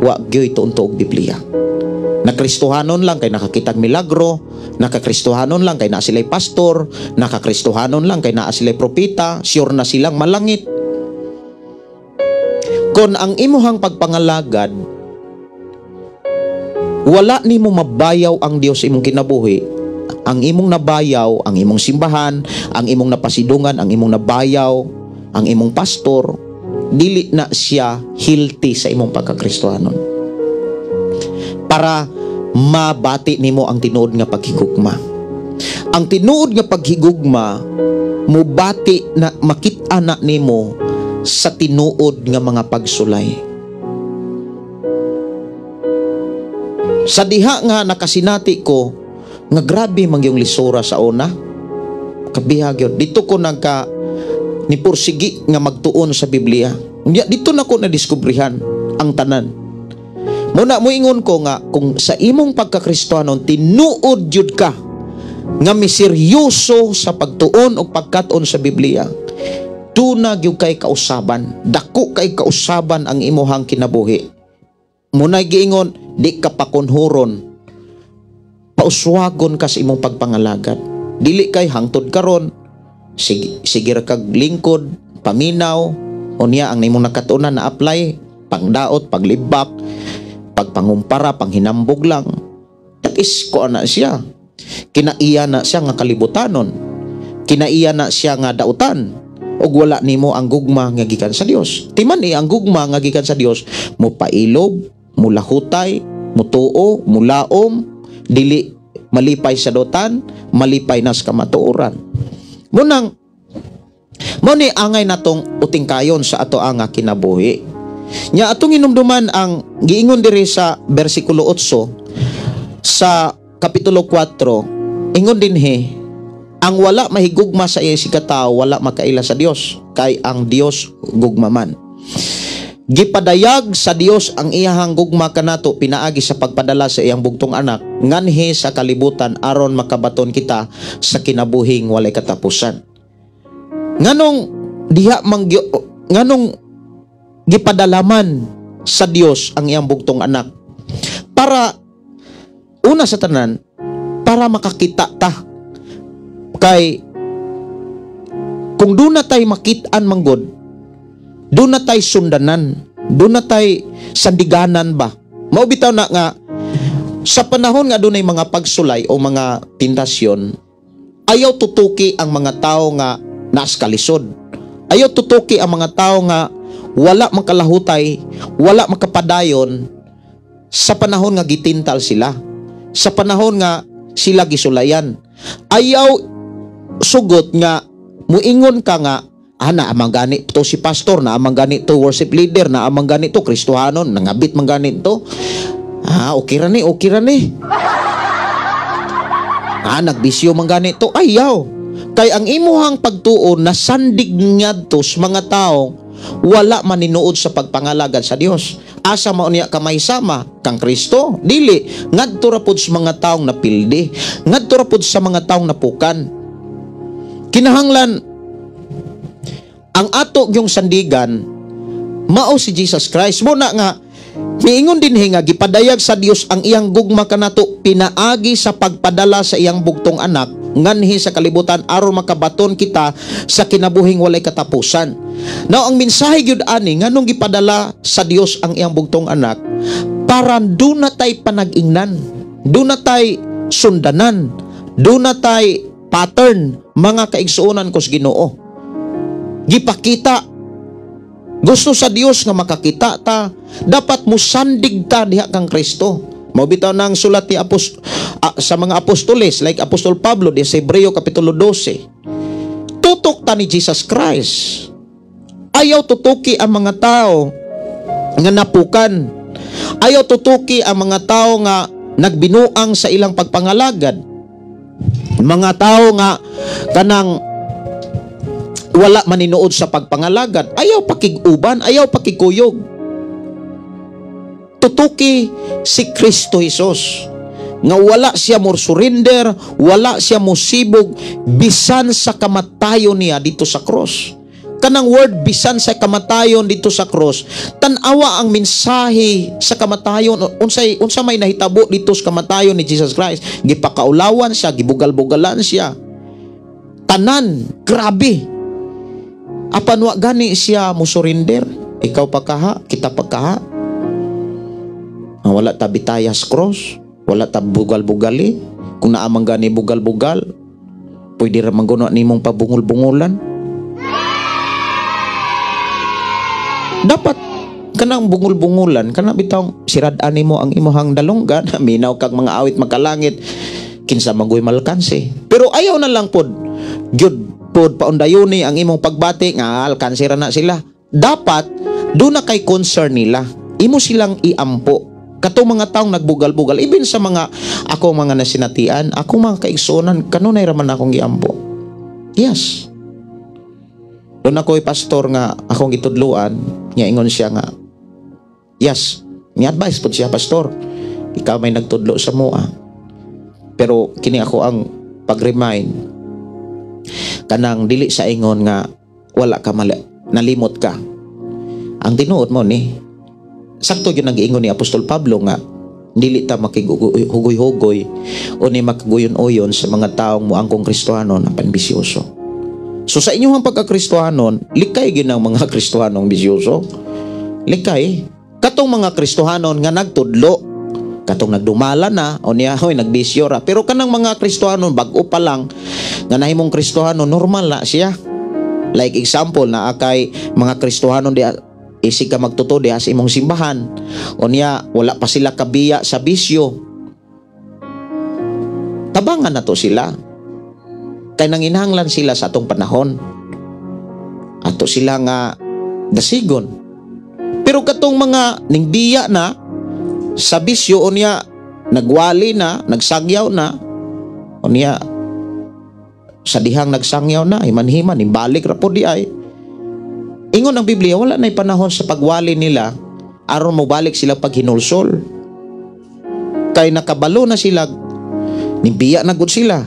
Speaker 3: wa gyoy tuon og Biblia. Na Kristohanon lang kay nakakitag milagro, nakakristohanon lang kay naa sila'y pastor, nakakristohanon lang kay naa sila'y propeta, sure na silang malangit. Kon ang imuhang pagpangalagad wala nimo mabayaw ang Dios imong kinabuhi, ang imong nabayaw ang imong simbahan, ang imong napasidungan, ang imong nabayaw ang imong pastor, dili na siya healthy sa imong pagkakristohanon. Para mabati nimo ang tinuod nga paghigugma. Ang tinuod nga paghigugma mubati na makit-a na nimo sa tinuod nga mga pagsulay. Sa diha nga nakasinati ko nga grabe man yung lisura sa una, kabihag yun. Dito ko nagka nipursigi nga magtuon sa Biblia. Dito na ko nadiskubrihan ang tanan. Muna moingon ko nga kung sa imong pagkakristohanon tinuod jud ka nga miseryoso sa pagtuon o pagkat-on sa Biblia, duna gyud kay kausaban, dako kay kausaban ang imuhang kinabuhi. Muna giingon, di ka pakunhuron, pauswagon ka sa imong pagpangalagad. Dili kay hangtod karon, sige ra kag lingkod, paminaw, unya ang imong nakatunan na apply, pangdaot, paglibak, pagpangumpara, panghinambog lang. That is ko na siya. Kinaiya na siya nga kalibutanon. Kinaiya na siya nga dautan. Og wala nimo ang gugma nga gikan sa Dios. Timan ni ang gugma nga gikan sa Dios, mupailob, mulahutay, mutuo, mulaom, dili malipay sa dotan, malipay na sa kamatuoran. Munang Mao ni angay natong utingkayon sa ato ang kinabuhi. Nya atong hinumduman ang giingon diri sa bersikulo 8 sa kapitulo 4, ingon dinhi, ang wala mahigugma sa iyang isigkatawo wala makaila sa Dios, kay ang Dios gugma man. Gipadayag sa Dios ang iyahang gugma kanato pinaagi sa pagpadala sa iyang bugtong anak nganhi sa kalibutan aron makabaton kita sa kinabuhing walay katapusan. Nganong diha man nganong gipadalaman sa Dios ang iyang bugtong anak? Para una sa tanan, para makakita ta. Kay kung duna tay makit-an manggod, duna tay sundanan, duna tay sandiganan ba. Mao bitaw na nga sa panahon nga dunay mga pagsulay o mga tentasyon, ayaw tutuki ang mga tao nga naas kalisod. Ayaw tutuki ang mga tao nga wala makalahutay, wala makapadayon sa panahon nga gitintal sila, sa panahon nga sila gisulayan. Ayaw sugot nga muingon ka nga, naa man gani to si pastor, naa man gani to worship leader, naa man gani to Kristohanon, nangabit man gani to. Okay ra ni, okay ra ni. Nagbisyo man gani to. Ayaw. Kay ang imuhang pagtuo nasandig ngadto sa mga tao wala maninuod sa pagpangalagad sa Dios. Asa mao niya ka mahisama kang Kristo? Dili, ngadto ra pud sa mga taong napildi, ngadto ra pud sa mga taong napukan. Kinahanglan ang ato yung sandigan mao si Jesus Christ. Mo na nga miingon dinhi nga gipadayag sa Dios ang iyang gugma kanato pinaagi sa pagpadala sa iyang bugtong anak nganhi sa kalibutan aron makabaton kita sa kinabuhing walay katapusan. Now ang mensahe gyud ani, nganong gipadala sa Dios ang iyang bugtong anak, para duna tay panag-ingnan, duna tay sundanan, duna tay pattern, mga kaigsuonan ko sa Ginoo. Gipakita, gusto sa Dios nga makakita ta, dapat musandig ta diha kang Kristo. Mao bitaw nang sulat ni sa mga apostoles like Apostol Pablo di sa Hebreo kapitulo 12. Tutok ta ni Jesus Christ. Ayaw tutuki ang mga tao nga napukan. Ayaw tutuki ang mga tao nga nagbinuang sa ilang pagpangalagad. Mga tao nga kanang wala maninuod sa pagpangalagad. Ayaw pakig-uban, ayaw pakigkuyog. Tutuki si Kristo Jesus nga wala siya mo surrender, wala siya mosibog bisan sa kamatayon niya dito sa cross. Kanang word bisan sa kamatayon dito sa cross, tan-awa ang mensahe sa kamatayon, unsa may nahitabo dito sa kamatayon ni Jesus Christ. Gipakaulawan siya, gibugal-bugalan siya. Tanan, grabe. Apan wa gani siya mo surrender. Ikaw pa kaha, kita pa kaha. Wala ta bitayas cross, wala ta bugal-bugali. Kung naamang gani bugal-bugal, pwede ra man guna nimong pabungol-bungulan. Dapat kanang bungol-bungulan, kanang bitawng sirad-an nimo ang imuhang dalunggan, minaw kag mga awit makalangit, kinsa magoy malkanse. Pero ayaw na lang pod, gyud pod paundayoni ang imong pagbati nga alkanse ra na sila. Dapat do na kay concern nila, imo silang iampo. Katong mga taong nagbugal-bugal, even sa mga ako mga nasinatian, ako mga kaigsuonan, kanunay ra man akong giampo. Yes. Doon ako'y pastor nga akong gitudluan, nga ingon siya nga, yes, ni-advise po siya, pastor, ikaw may nagtudlo sa mua. Pero kini ako ang pag-remind, kanang dili sa ingon nga wala ka mali, nalimot ka. Ang tinuod mo ni, sakto yun ang giingon ni Apostol Pablo nga dili ta makiguhoy-hugoy o ni makaguyon-uyon sa mga taong moangkong Kristohanon apan bisyoso. So sa inyong pagka-Kristohanon, likay gyud ang mga Kristohanong bisyoso. Likay katong mga Kristohanon nga nagtudlo, katong nagdumala na o niya hoy nagbisyo ra. Pero kanang mga Kristohanon bag-o pa lang nga nahimong Kristohanon, normal na siya. Like example, naa kay mga Kristohanon di isig ka magtuto diha sa imong simbahan, o niya wala pa sila kabiya sa bisyo, tabangan na to sila. Kay nanginahanglan sila sa atong panahon. Ato sila nga dasigon. Pero katong mga ningbiya na sa bisyo, unya nagwali na, nagsangyaw na, unya sa dihang nagsangyaw na, himan-himan, imbalik ra po di ay. Ingon ang Biblia, wala na'y panahon sa pagwali nila aron mobalik sila paghinulsol. Kay nakabalo na sila, nimbiya na gud sila.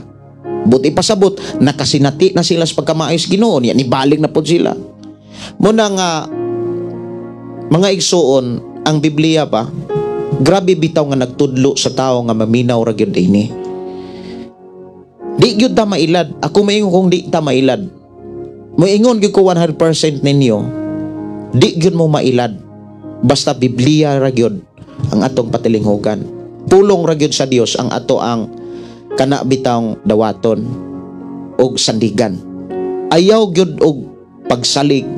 Speaker 3: Buti pasabot, nakasinati na sila sa pagkamaayos Ginoo, niya nibalik na pod sila. Muna nga mga igsuon, ang Biblia pa, grabe bitaw nga nagtudlo sa tao nga maminaw ra gyud ini. Di gyud ta mailad. Ako maingon kung di ta mailad. Moingon gyud ko 100% ninyo, di gyud mo mailad. Basta Biblia ra gyud ang atong patilinghugan. Pulong ra gyud sa Dios ang ato ang kana bitawng dawaton og sandigan. Ayaw gyud og pagsalig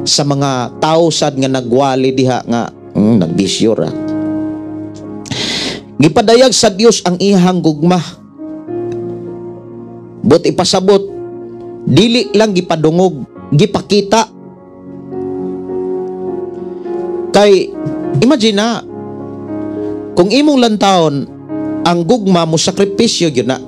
Speaker 3: sa mga tao sad nga nagwali diha nga nagbisyo ra. Gipadayag sa Dios ang iyang gugma. But ipasabot, dili lang gipadungog, gipakita. Kay imagine na kung imong lantawon ang gugma mo, sakripisyo gyud na.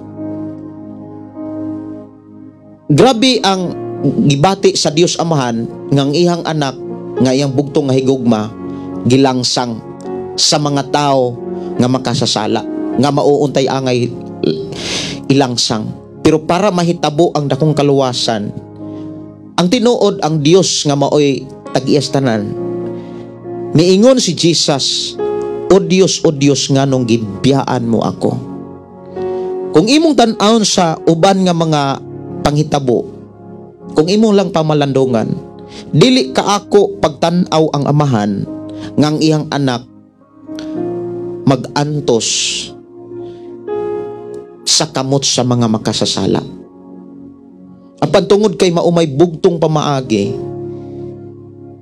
Speaker 3: Grabe ang gibati sa Dios Amahan nga ang iyang anak nga iyang bugtong nga higugma gilangsang sa mga tao nga makasasala, nga mauuntay angay ilangsang. Pero para mahitabo ang dakong kaluwasan, ang tinuod ang Dios nga maoy tag-iyas tanan. Niingon si Jesus, "O Dios, O Dios, nganong gibiyaan mo ako?" Kung imong tan-awon sa uban nga mga panghitabo, kung imong lang pamalandungan, dili ka ako pagtan-aw ang Amahan ngang iyang anak magantos sa kamot sa mga makasasala. Apan tungod kay maumay bugtong pamaagi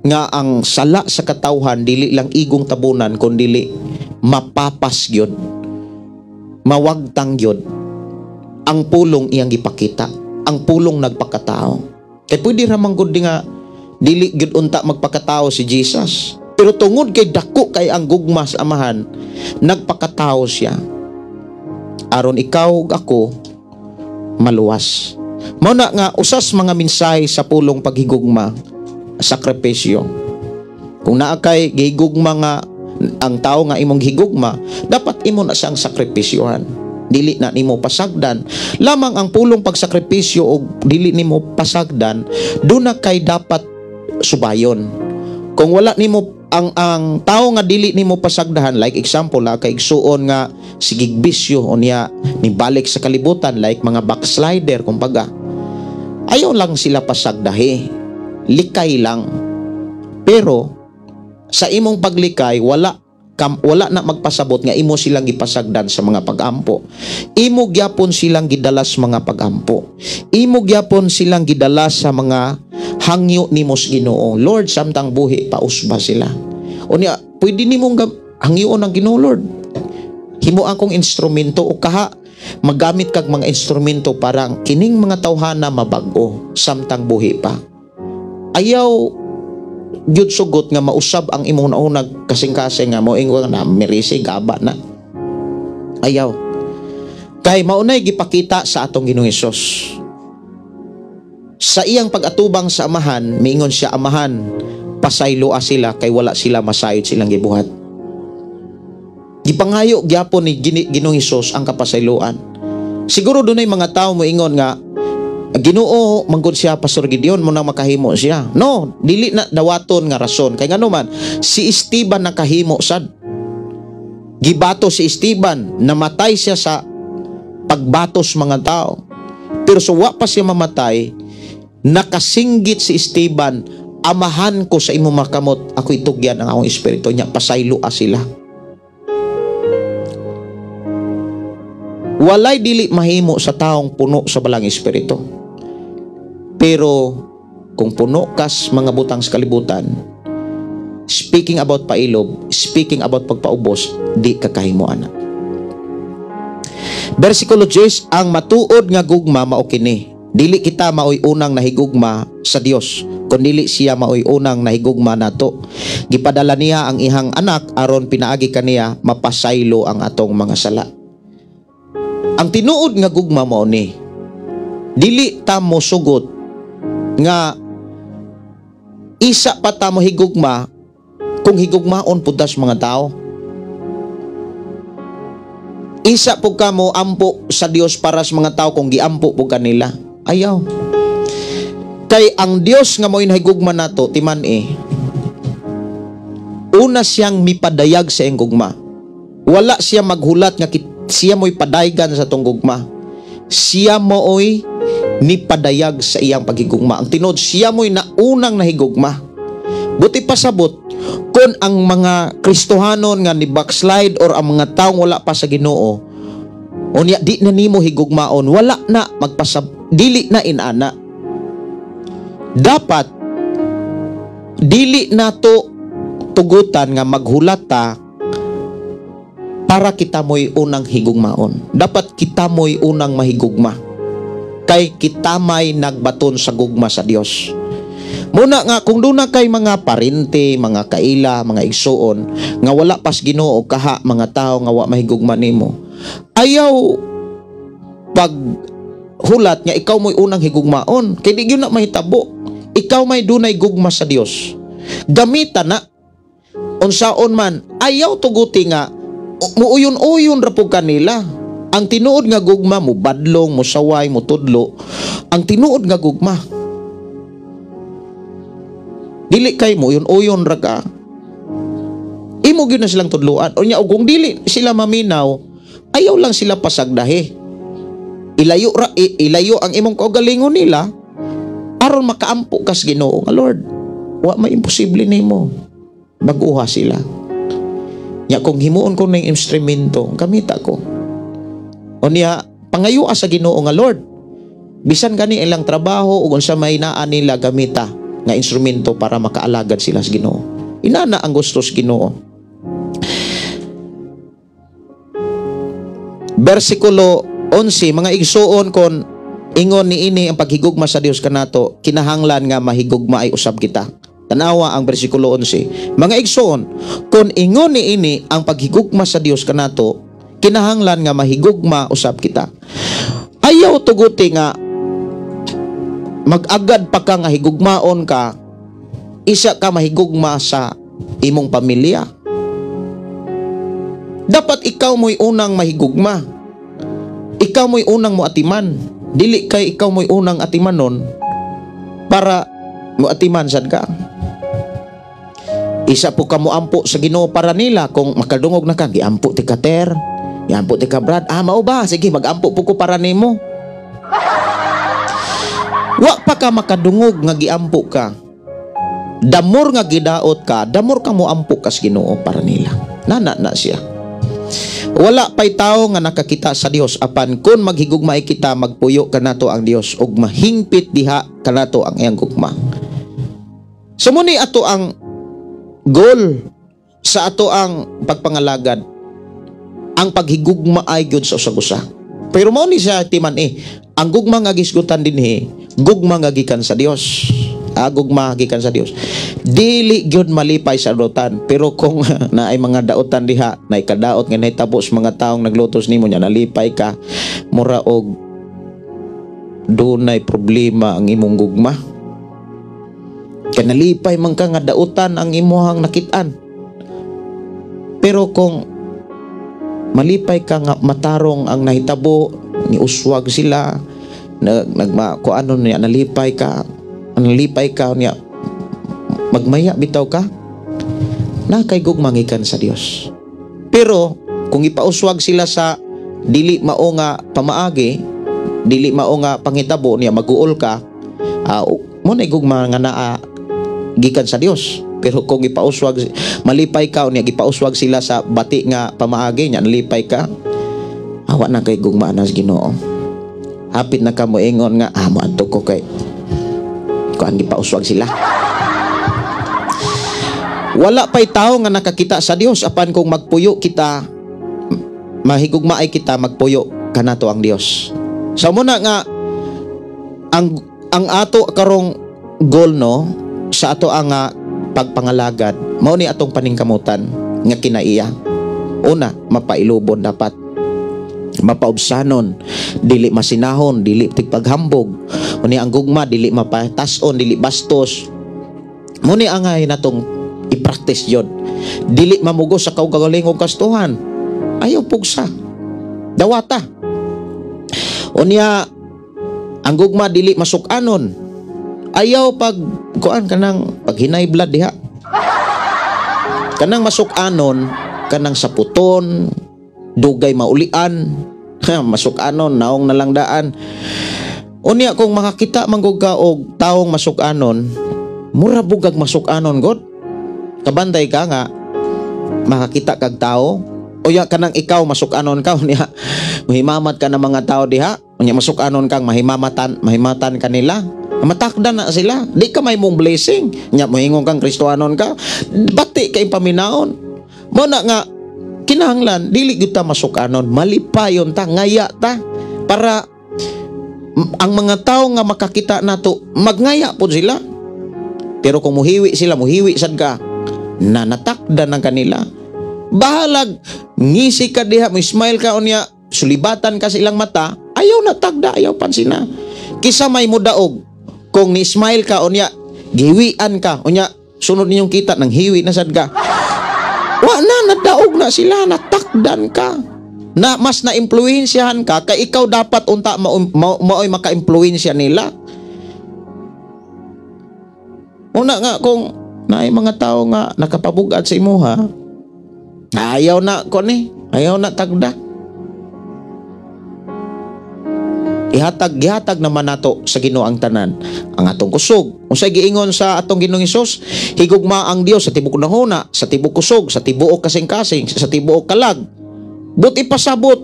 Speaker 3: nga ang sala sa katawhan dili lang igong tabunan kun dili mapapas gyud, mawagtang gyud, ang pulong iyang gipakita, ang pulong nagpakatao. Kay pwede ra man gud nga dili gyud unta magpakatao si Jesus, pero tungod kay dako kay ang gugma sa Amahan, nagpakatao siya aron ikaw ug ako maluwas. Mao na nga usas mga mensahe sa pulong paghigugma, sakripisyo. Kung naa kay gihigugma nga ang tao nga imong higugma, dapat imo na siyang sakripisyohan. Dili na nimo pasagdan. Lamang ang pulong pagsakripisyo o dili nimo pasagdan, doon na kay dapat subayon. Kung wala nimo ang tao nga dili nimo pasagdahan, like example na kay igsuon nga sigig bisyo o niya nibalik sa kalibutan, like mga backslider kumbaga, ayaw lang sila pasagdahi, likay lang. Pero sa imong paglikay, wala na magpasabot nga imo silang gipasagdan sa mga pagampo. Imo gyapon silang gidala sa mga pagampo. Imo gyapon silang gidala sa mga hangyo nimo sa Ginoo. Lord, samtang buhi pausba sila. Unya, pwede nimong hangyoon ang Ginoo, Lord. Himo akong instrumento o kaha magamit kag mga instrumento para kining mga tawhana mabag-o samtang buhi pa. Ayaw gyud sugot nga mausab ang imong naunag kasing-kasing nga moingon na mirisi gaba na. Ayaw. Kay maunay gipakita sa atong Ginoong Hesus. Sa iyang pag-atubang sa Amahan, miingon siya, "Amahan, pasayloa sila kay wala sila masayod silang gibuhat." Gipangayo gyapon ni Ginoong Hesus ang kapasayloan. Siguro dunay mga tao moingon nga Ginoo manggod siya, Pastor Gideon mo nang makahimo siya. No, dili na dawaton nga rason. Kay ngano man si Esteban nakahimo sad. Gibato si Esteban, namatay siya sa pagbatos mga tao. Pero suwa pa siya mamatay, nakasinggit si Esteban, "Amahan ko, sa imong makamot ako itugyan ang akong espiritu." Niya pasayloa sila. Walay dili mahimo sa taong puno sa balang espiritu. Pero kung puno kas mga butang sa kalibutan, speaking about pailob, speaking about pagpaubos, di ka kahimo ana. Versikulo 10, ang matuod nga gugma mao kini, Dili kita maoy unang nahigugma sa Dios, kun dili siya maoy unang nahigugma nato. Gipadala niya ang ihang anak aron pinaagi kaniya mapasaylo ang atong mga sala. Ang tinuod nga gugma mao ni dili ta mo sugot nga isa pa ta mo higugma kung higugmaon pud tas mga tao. Isa po ka mo ampo sa Dios para sa mga tao kung giampo po kanila. Ayaw. Kay ang Dios nga mo'y nahigugma nato, timan eh. Una siyang mipadayag sa iyang gugma. Wala siya maghulat nga siya mo'y padaygan sa tong gugma. Siya mo'y nipadayag sa iyang paghigugma. Ang tinuod, siya mo'y naunang nahigugma. Buti pasabot, kung ang mga Kristohanon nga ni backslide or ang mga taong wala pa sa Ginoo, unya di na nimo higugmaon, wala na magpasab, dili na inana. Dapat dili nato tugutan nga maghulat ta para kita mo'y unang higugmaon. Dapat kita mo'y unang mahigugma. Kay kita may nagbaton sa gugma sa Dios. Muna nga kung duna kay mga parente, mga kaila, mga igsuon nga wala pas Ginoo kaha mga tao nga wa mahigugma nimo. Ayaw pag hulat nga ikaw mo'y unang higugmaon kay di gyud na mahitabo. Ikaw may dunay gugma sa Dios. Gamita na unsaon man, ayaw tuguti nga muuyon-uyon ra pud kanila. Ang tinuod nga gugma mo badlong, mo saway, mo tudlo. Ang tinuod nga gugma dili kay mo uyon-uyon ra ka. Imo gyud na silang tudloan. Unya og kung dili sila maminaw, ayaw lang sila pasagdahi. Ilayo ra ilayo ang imong kaugalingon nila aron makaampo kas Ginoo nga Lord. Wa may imposible nimo. Baguha sila. Nya kung himuon ko ning instrumento, gamita ko. Unya pangayoa sa Ginoo nga Lord. Bisan gani ilang trabaho ug unsa may naa nila gamita nga instrumento para makaalagad sila sa Ginoo. Inana ang gusto sa Ginoo. Bersikulo 11, mga igsuon kon ingon niini ang paghigugma sa Dios kanato, kinahanglan nga mahigugma ay usab kita. Tanawa ang bersikulo 11. Mga igsuon, kon ingon niini ang paghigugma sa Dios kanato, kinahanglan nga mahigugma usab kita. Ayaw tuguti nga mag-agad pa ka nga higugmaon ka, isa ka mahigugma sa imong pamilya. Dapat ikaw mo'y unang mahigugma. Ikaw mo'y unang moatiman. Dili kay ikaw mo'y unang atimanon para moatiman sad ka. Isa po ka moampo sa Ginoo para nila kung makadungog na ka, giampo ti ka ter, giampo ti ka brad, ah mao ba? Sige, magampo po ko para nimo. Wa pa ka makadungog nga giampo ka. Damor nga gidaot ka, damor ka moampo kas Ginoo para nila. Nana na siya. Wala pa'y tao nga nakakita sa Dios apan kun maghigugmaay kita magpuyo kanato ang Dios ug mahingpit diha kanato ang iyang gugma. So muni ato ang goal sa ato ang pagpangalagad, ang paghigugma ay gyud sa usag-usa. Pero mao ni siya timan eh, ang gugma nga gisgutan dinhi, gugma nga gikan sa Dios. Ah, gugma gikan sa Dios. Dili gyud malipay sa dautan, pero kung naay mga dautan diha, naay kadaot nga nahitabo sa mga taong naglutos nimo nya nalipay ka, mura og dunay problema ang imong gugma. Kay nalipay man ka nga dautan ang imuhang nakit-an. Pero kung malipay ka nga matarong ang nahitabo, ni uswag sila, nagma kuano niya, nalipay ka, nalipay ka niya, magmaya bitaw ka, na kay gugma gikan sa Dios. Pero kung ipauswag sila sa dili mao nga pamaagi, dili mao nga panghitabo niya, maguol ka, mo na gugma nga naa gikan sa Dios. Pero kung ipauswag, malipay ka niya, gipauswag sila sa bati nga pamaagi niya, nalipay ka, awa na kay gugma na sa Ginoo. Hapit na ka mo ingon nga, ah, moadto ko kay kuan gipauswag sila. Wala pa'y tao nga nakakita sa Dios apan kung magpuyo kita, mahigugmaay kita, magpuyo kanato ang Dios. So muna nga Ang ato karong goal, no, sa ato ang pagpangalagad, mao ni atong paningkamutan nga kinaiya. Una, mapailubon dapat, mapaubsanon, dili masinahon, dili tigpaghambog. Unya ang gugma dili mapatason, dili bastos. Mo ni angay natong i-practice yun. Dili mamugos sa kaugalingong kastuhan. Ayaw pugsa. Dawata. Unya ang gugma dili masukanon. Ayaw pag kuan kanang paghinay blood diha. Kanang masukanon, kanang saputon, dugay maulian, masukanon, naong nalang daan. Unya kung makakita manggug ka og taong masukanon, mura bugag masukanon god. Kabantay ka nga makakita kag tao, unya kanang ikaw masukanon ka, unya mahimamat ka ng mga tao diha, unya masukanon kang mahimamatan, mahimatan kanila. Matakda na sila. Di ka may mong blessing. Nya mohingon kang Kristohanon ka, bati kay paminaon. Mo na nga kinahanglan dili gyud ta masukanon, malipayon ta, ngaya ta para ang mga tao nga makakita nato magngaya pod sila. Pero kung muhiwi sila, muhiwi sad ka na natakda ng kanila. Bahalag ngisi ka diha, mo smile ka, unya sulibatan ka sa ilang mata, ayaw na tagda, ayaw pansina. Kisa may mudaog kung ni smile ka, unya giwian ka, unya sunod ninyong kita nang hiwi na sad ka. Wa na, nadaog na sila, natakdan ka. Na mas na-impluwensyahan ka kay ikaw dapat unta maoy maka-impluwensya nila. Una nga kung naay mga tao nga nakapabugat sa imuha, ayaw na ko ni, ayaw na tagda. Ihatag, gihatag naman nato sa Ginoo ang tanan, ang atong kusog. Unsay giingon sa atong Ginoong Hesus? Higugma ang Dios sa tibuok nahuna, sa tibuok kusog, sa tibuok kasing-kasing, sa tibuok kalag. But ipasabot,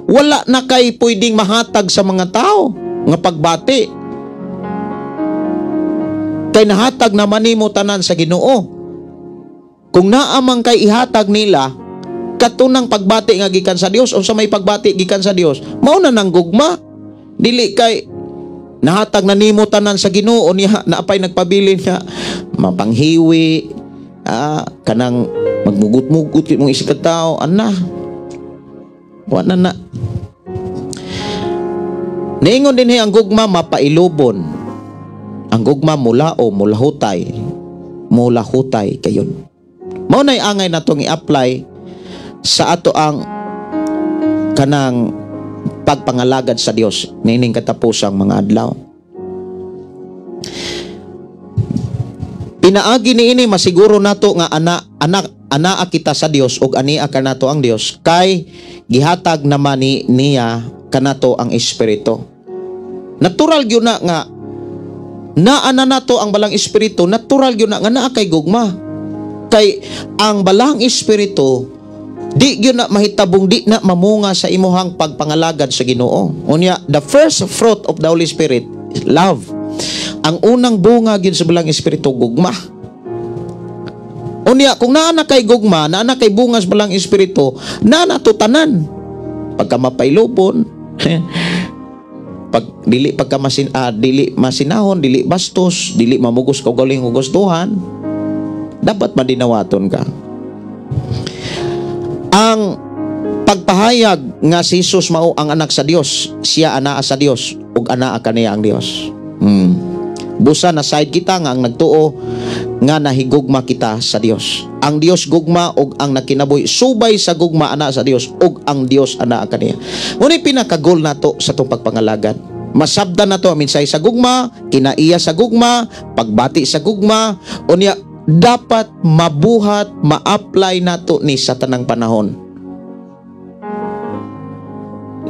Speaker 3: wala na kay pwedeng mahatag sa mga tao nga pagbati. Kay nahatag naman nimo tanan sa Ginoo. Kung naamang kay ihatag nila katunang pagbati nga gikan sa Dios, unsa may pagbati gikan sa Dios, mao na nang gugma. Dili kay nahatag na nimo tanan sa Ginoo niya naapay nagpabilin nga mapanghiwi, kanang magmugot-mugot mong isip ka tao, ana. Wa na na. Niingon dinhi ang gugma mapailubon. Ang gugma mula o mulahutay. Mulahutay kayon. Mao nay angay natong i-apply sa ato ang kanang pagpangalagad sa Dios niining katapusang mga adlaw. Pinaagi niini masiguro nato nga anaa kita sa Dios ug ania kanato ang Dios kay gihatag naman ni niya kanato ang Espiritu. Natural gyud na nga naana nato ang balang Espiritu, natural gyud na nga naa kay gugma. Kay ang balang Espiritu di gyud na mahitabong di na mamunga sa imuhang pagpangalagad sa Ginoo. Unya, the first fruit of the Holy Spirit is love. Ang unang bunga gyud sa balang Espiritu, gugma. Unya, kung naa na kay gugma, naa na kay bunga sa balang Espiritu, naa na to tanan. Pagka mapailubon, pag dili pagka masin, dili masinahon, dili bastos, dili mamugos kaugaling gustuhan, dapat madinawaton ka. Ang pagpahayag nga si Jesus mao ang anak sa Dios, siya anaa sa Dios ug anaa kaniya ang Dios. Busa na side kita nga ang nagtuo nga nahigugma kita sa Dios. Ang Dios gugma ug ang nakinabuhi subay sa gugma ana sa Dios ug ang Dios anaa kaniya. Ngunit pinaka-goal nato sa itong pagpangalagad. Masabdan nato ang mensahe sa gugma, kinaiya sa gugma, pagbati sa gugma, unya dapat mabuhat, ma-apply nato ni sa tanang panahon.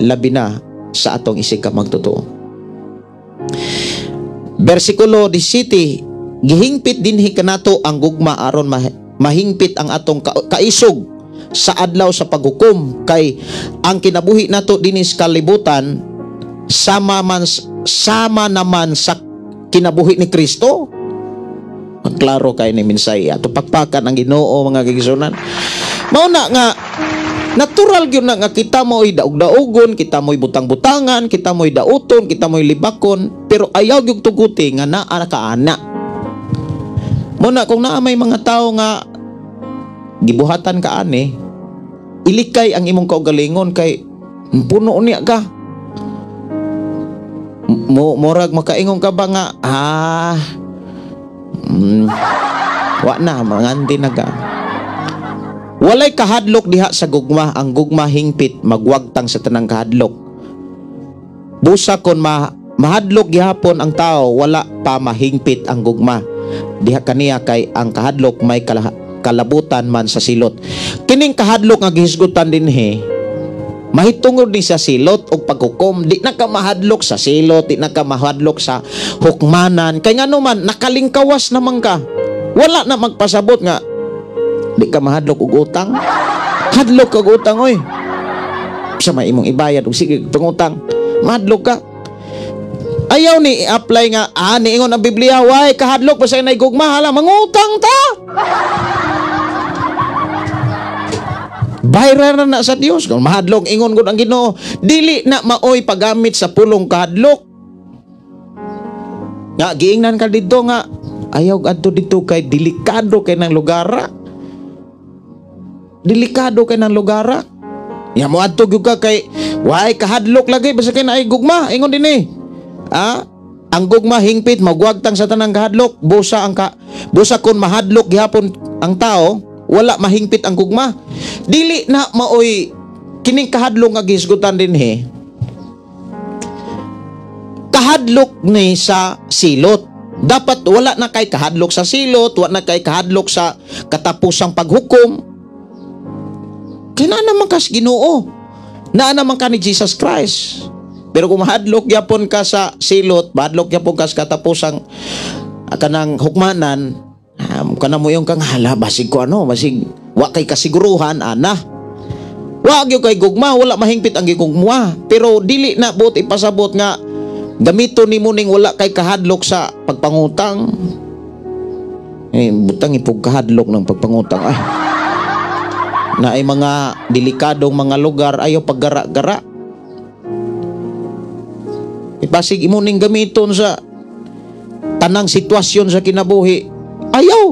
Speaker 3: Labi na sa atong isig ka magtotoo. Bersikulo 17, gihingpit dinhi kanato ang gugma aron mahingpit ang atong kaisog sa adlaw sa paghukom kay ang kinabuhi nato dinhi sa kalibutan sama naman sa kinabuhi ni Kristo. Klaro kay ni minsay ato pakpakan ang Ginoo mga kaigsunan. Mao na nga Natural gyud na nga kita mo'y daog-daogon, kita mo'y butang-butangan, kita mo'y dauton, kita mo'y libakon, pero ayaw gyud tuguti nga naa ka ana. Muna kung naa may mga tao nga gibuhatan ka ani, ilikay ang imong kaugalingon kay puno niya ka. Mo murag makaingon ka ba nga wa na manganti na ka. Walay kahadlok diha sa gugma, ang gugma hingpit magwagtang sa tanang kahadlok. Busa kon mahadlok gihapon ang tao, wala pa mahingpit ang gugma. Diha kaniya kay ang kahadlok may kalabutan man sa silot. Kining kahadlok nga gihisgutan dinhi, mahitungod ni sa silot og paghukom. Di na ka mahadlok sa silot, di na ka mahadlok sa hukmanan. Kay ngano man nakalingkawas naman ka. Wala na magpasabot nga di ka mahadlok og utang. Hadlok og utang oy. Sa may imong ibayad og sige pangutang, mahadlok ka. Ayaw ni i-apply nga niingon ang Biblia, way kahadlok pa sa inay gugma, hala mangutang ta. Bayra na na sa Dios kung mahadlok ingon gud ang Ginoo, dili na maoy paggamit sa pulong kahadlok. Nga giingnan ka didto nga ayaw adto didto kay delikado kay nang lugara. Delikado kay nang lugara. Ya mo adto gyud ka kay way kahadlok lagi basta kay naay gugma ingon dinhi. Ang gugma hingpit magwagtang sa tanang kahadlok. Busa ang busa kon mahadlok gihapon ang tao, wala mahingpit ang gugma. Dili na maoy kining kahadlok nga gihisgutan dinhi. Kahadlok ni sa silot. Dapat wala na kay kahadlok sa silot, wala na kay kahadlok sa katapusang paghukom. Kaya naa naman kas Ginoo. Naa naman ka ni Jesus Christ. Pero kung mahadlok gyapon ka sa silot, mahadlok gyapon ka sa katapusang kanang hukmanan, kana mo yung kang hala, basig ko ano, basig wa kay kasiguruhan ana. Wa gyud kay gugma, wala mahingpit ang gigugma. Pero dili na buot ipasabot nga gamito nimo ning wala kay kahadlok sa pagpangutang. Eh, butang ipog kahadlok ng pagpangutang. Ay, na ay mga delikadong mga lugar ayaw paggara-gara. Ipasig imo ning gamiton sa tanang sitwasyon sa kinabuhi. Ayaw.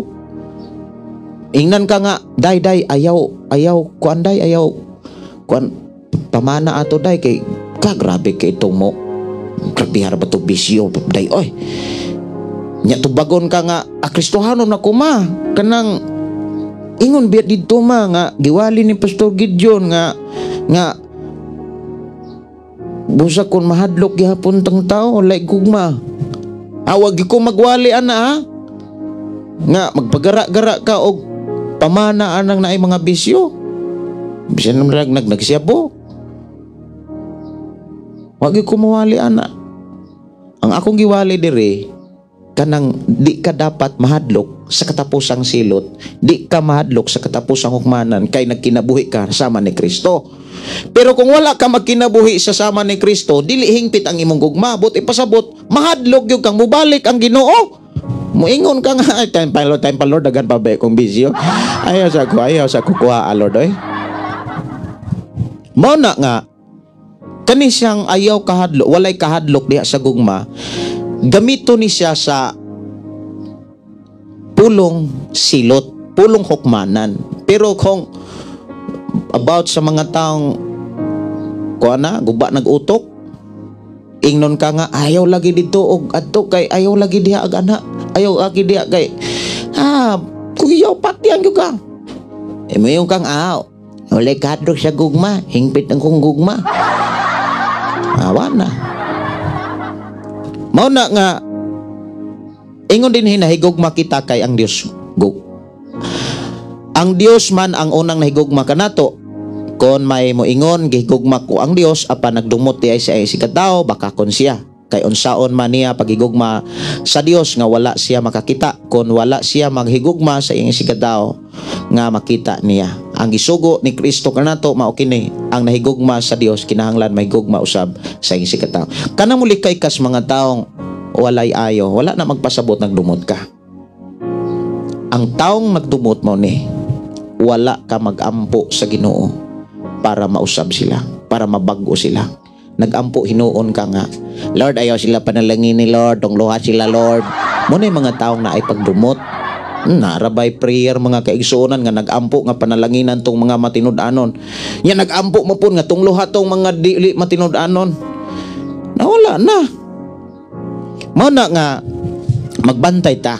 Speaker 3: Ingnan ka nga, day day ayaw, ayaw kuan day, ayaw kuan pamana ato day kay ka grabe kay itong mo. Grabe hara ba to bisyo day oy. Nya tubagon ka nga a Kristohanon na kuma kanang ingon biya didto ma nga giwali ni Pastor Gideon nga nga busa kon mahadlok gihapon tang tao like gugma. Awag ko magwali ana ha? Nga magpagara-gara ka og pamana anang naay mga bisyo. Bisan naman nagnagsiyabo. Wag ko mawali ana. Ang akong giwali dire kanang di ka dapat mahadlok sa katapusang silot, di ka mahadlok sa katapusang hukmanan kay nagkinabuhi ka sama ni Kristo. Pero kung wala ka magkinabuhi sa sama ni Kristo, dili hingpit ang imong gugma, but ipasabot mahadlok gyud kang mubalik ang Ginoo. Moingon ka nga, ay, time pa Lord, dagan pa ba kong bisyo. Ayaw sa kukuha, Lord oy. Mao na nga kani siyang ayaw kahadlok, walay kahadlok diha sa gugma. Gamito ni siya sa pulong silot, pulong hukmanan. Pero kung about sa mga taong kuha na, guba nag-utok, ingnon ka nga ayaw lagi dito og adto kay ayaw lagi diha ag ana, ayaw lagi diha kay kuyaw patian gyud ka. E moingon kang walay kahadlok sa gugma, hingpit ang kong gugma. Awa na. Mao na nga ingon din hinahigugma kita kay ang Dios. Ang Dios man ang unang nahigugma kanato. Kon may moingon gihigugma ko ang Dios apan nagdumot di ay sa sikatawo, baka kon siya kay unsaon man niya paghigugma sa Dios nga wala siya makakita, kon wala siya maghigugma sa iyang sikatawo nga makita niya. Ang gisugo ni Kristo kanato mao kini, ang nahigugma sa Dios kinahanglan mahigugma usab sa iyang sikatawo. Kanang mulikay kas mga taong walay ayo, wala na magpasabot nagdumot ka. Ang taong nagdumot mo ni wala ka magampo sa Ginoo. para mausab sila, para mabag-o sila. Nagampo hinuon ka nga, "Lord, ayaw sila panalangin ni Lord, tungluha sila, Lord." Muna yung mga taong na ay pagdumot. Narabay prayer, mga kaigsuonan, nga nagampo nga panalanginan tong mga matinud-anon. Ya nagampo mo pun nga tungluha tong mga dili matinud-anon. Nawala na. Mao na nga magbantay ta.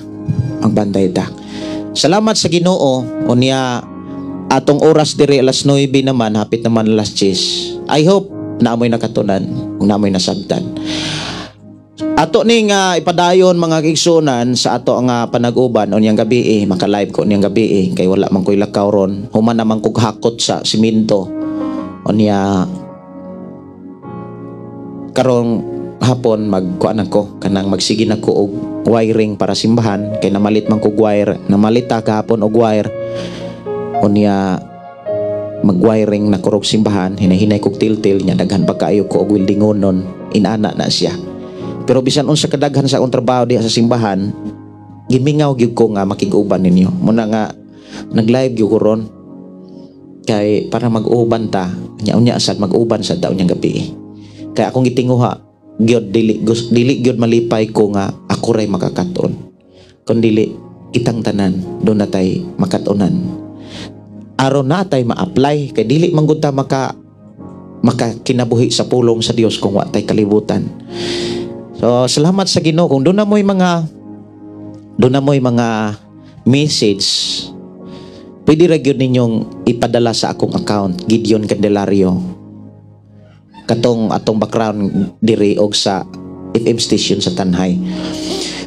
Speaker 3: Magbantay ta. Salamat sa Ginoo, unya atong oras diri alas 9 naman, hapit naman alas 10. I hope naamoy nakatunan, ug naamoy nasabtan. Ato ni nga ipadayon, mga kaigsuonan, sa ato nga panag-uban unyang gabi eh, maka-live ko unyang gabi eh, kay wala man ko'y lakaw ron. Human naman kog hakot sa simento. Unya karong hapon magkuan ako, kanang magsige na ko og wiring para simbahan kay namalit man kog wire, namalit ta kahapon og wire. Unya mag-wiring na ko og simbahan, hinay-hinay kog tiltil nya, daghan pa kaayo ko og weldingonon, inana na siya. Pero bisan unsa kadaghan sa akong trabaho diha sa simbahan, gimingaw gyud ko nga makig-uban ninyo. Muna nga nag-live gyud ko ron kay para mag-uban ta nya, unya sad mag-uban sa taon niyang gabi. Kay akong gitinguha gyud, dili gyud malipay ko nga ako ray makakaton, kun dili kitang tanan do na tay makatunan aron na tay ma-apply, kay dili man gud ta makakinabuhi sa pulong sa Dios kung wa tay kalibutan. So salamat sa Ginoo. Kung doon na mo'y mga message, pwede ra gyud ninyong ipadala sa akong account, Gideon Candelario, katong atong background diri og sa FM station sa Tanjay.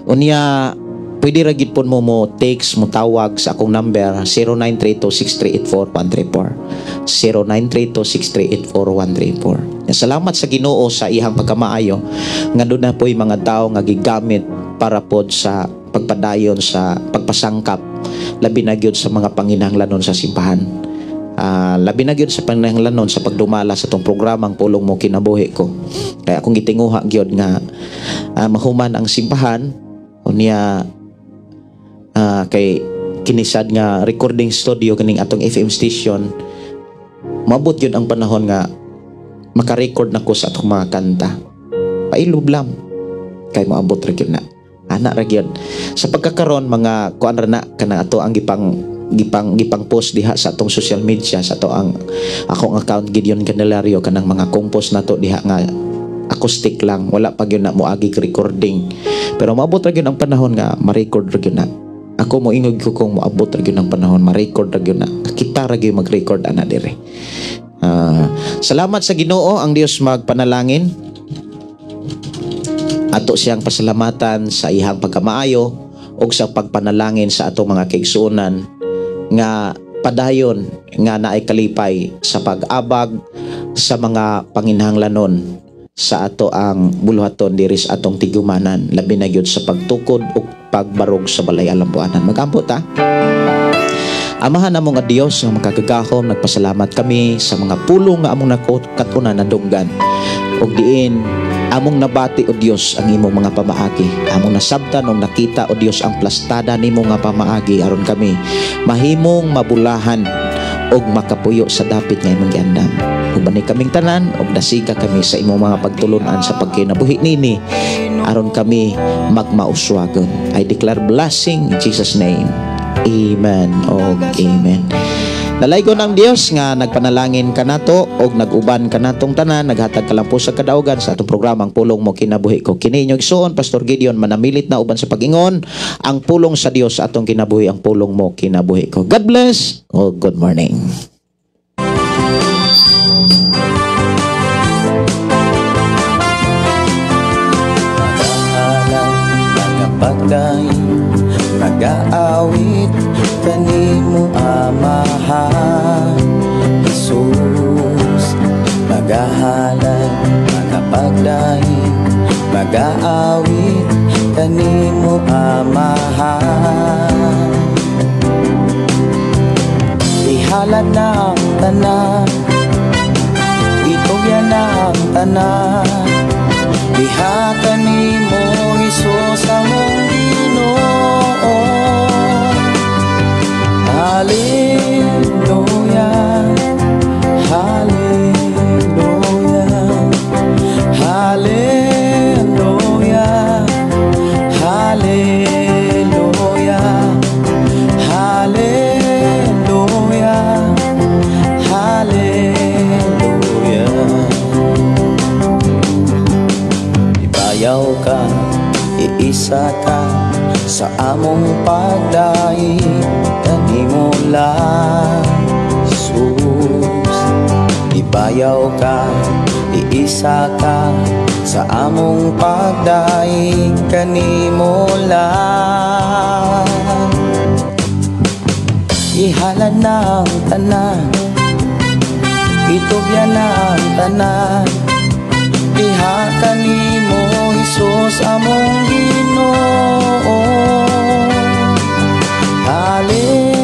Speaker 3: Unya pwede ra gyud pud mo mo text, mo tawag sa akong number 0932-638-4134, 0932-638-4134. Salamat sa Ginoo sa iyang pagkamaayo nga doon na po'y mga tao nga gigamit para pod sa pagpadayon sa pagpasangkap, labi na gyud sa mga panginahanglanon sa simbahan. Labi na gyud sa panginahanglanon sa pagdumala sa tong programang Pulong Mo Kinabuhi Ko. Kaya akong gitinguha gyud nga mahuman ang simbahan, unya kay kinisad nga recording studio kining atong FM station, maabot yun ang panahon nga maka-record na ko sa atong mga kanta. Pailob lang kay moabot ra gyud na ana ra gyud. Sa pagkakaron, mga kuan ra na, kanang ato ang gipang gipang gipang post diha sa atong social media, sa ato ang akong account Gideon Candelario, kanang mga compose nato diha nga acoustic lang, wala pa gyud na moagi recording. Pero moabot ra gyud ang panahon nga ma-record ra gyud na. Ako moingog ko kung moabot ra gyud ang panahon ma-record ra gyud na, kita ra gyud mag-record ana dire. Salamat sa Ginoo, ang Dios magpanalangin. Ato siyang pasalamatan sa iyang pagkamaayo ug sa pagpanalangin sa atong mga kaigsuonan nga padayon nga naay kalipay sa pag-abag sa mga panginahanglanon sa ato ang buluhaton diri sa atong tigumanan, labi na gyud sa pagtukod ug pagbarog sa balay alambuanan. Magampo ta. Amahan namo nga Dios nga makagagahom, nagpasalamat kami sa mga pulong nga among nakatunan na dunggan. Ug diin among nabati, o Dios, ang imong mga pamaagi. Among nasabtan ug nakita, o Dios, ang plastada nimo nga pamaagi aron kami mahimong mabulahan ug makapuyo sa dapit nga imong giandam. Ubani kaming tanan ug dasiga kami sa imong mga pagtulunan sa pagkinabuhi nini aron kami magmauswagon. I declare blessing in Jesus' name. Amen og amen. Dalaygon ang Dios nga nagpanalangin kanato og nag-uban kanatong tanan, naghatag kalampo sa kadaugan sa atong programang Pulong Mo Kinabuhi Ko. Kini inyong igsuon, Pastor Gideon, manamilit na uban sa pag-ingon, ang pulong sa Dios sa atong kinabuhi ang pulong mo kinabuhi ko. God bless o good morning.
Speaker 2: Nagapagdaing, nagaawit kanimo, Amahan Jesus. Magahalay, magapagdaing, magaawit kanimo, Amahan. Ihalad na ang tanan, itugyan na ang tanan, diha kanimo, Hesus, among Ginoo. Hallelujah, hallelujah. pagdaig kanimo lang, Jesus. Ibayaw ka, iisa ka sa among pagdaig kanimo lang. Ihalad na ang tanan, itugyan na ang tanan diha kanimo, Hesus among Ginoo. Hallelujah.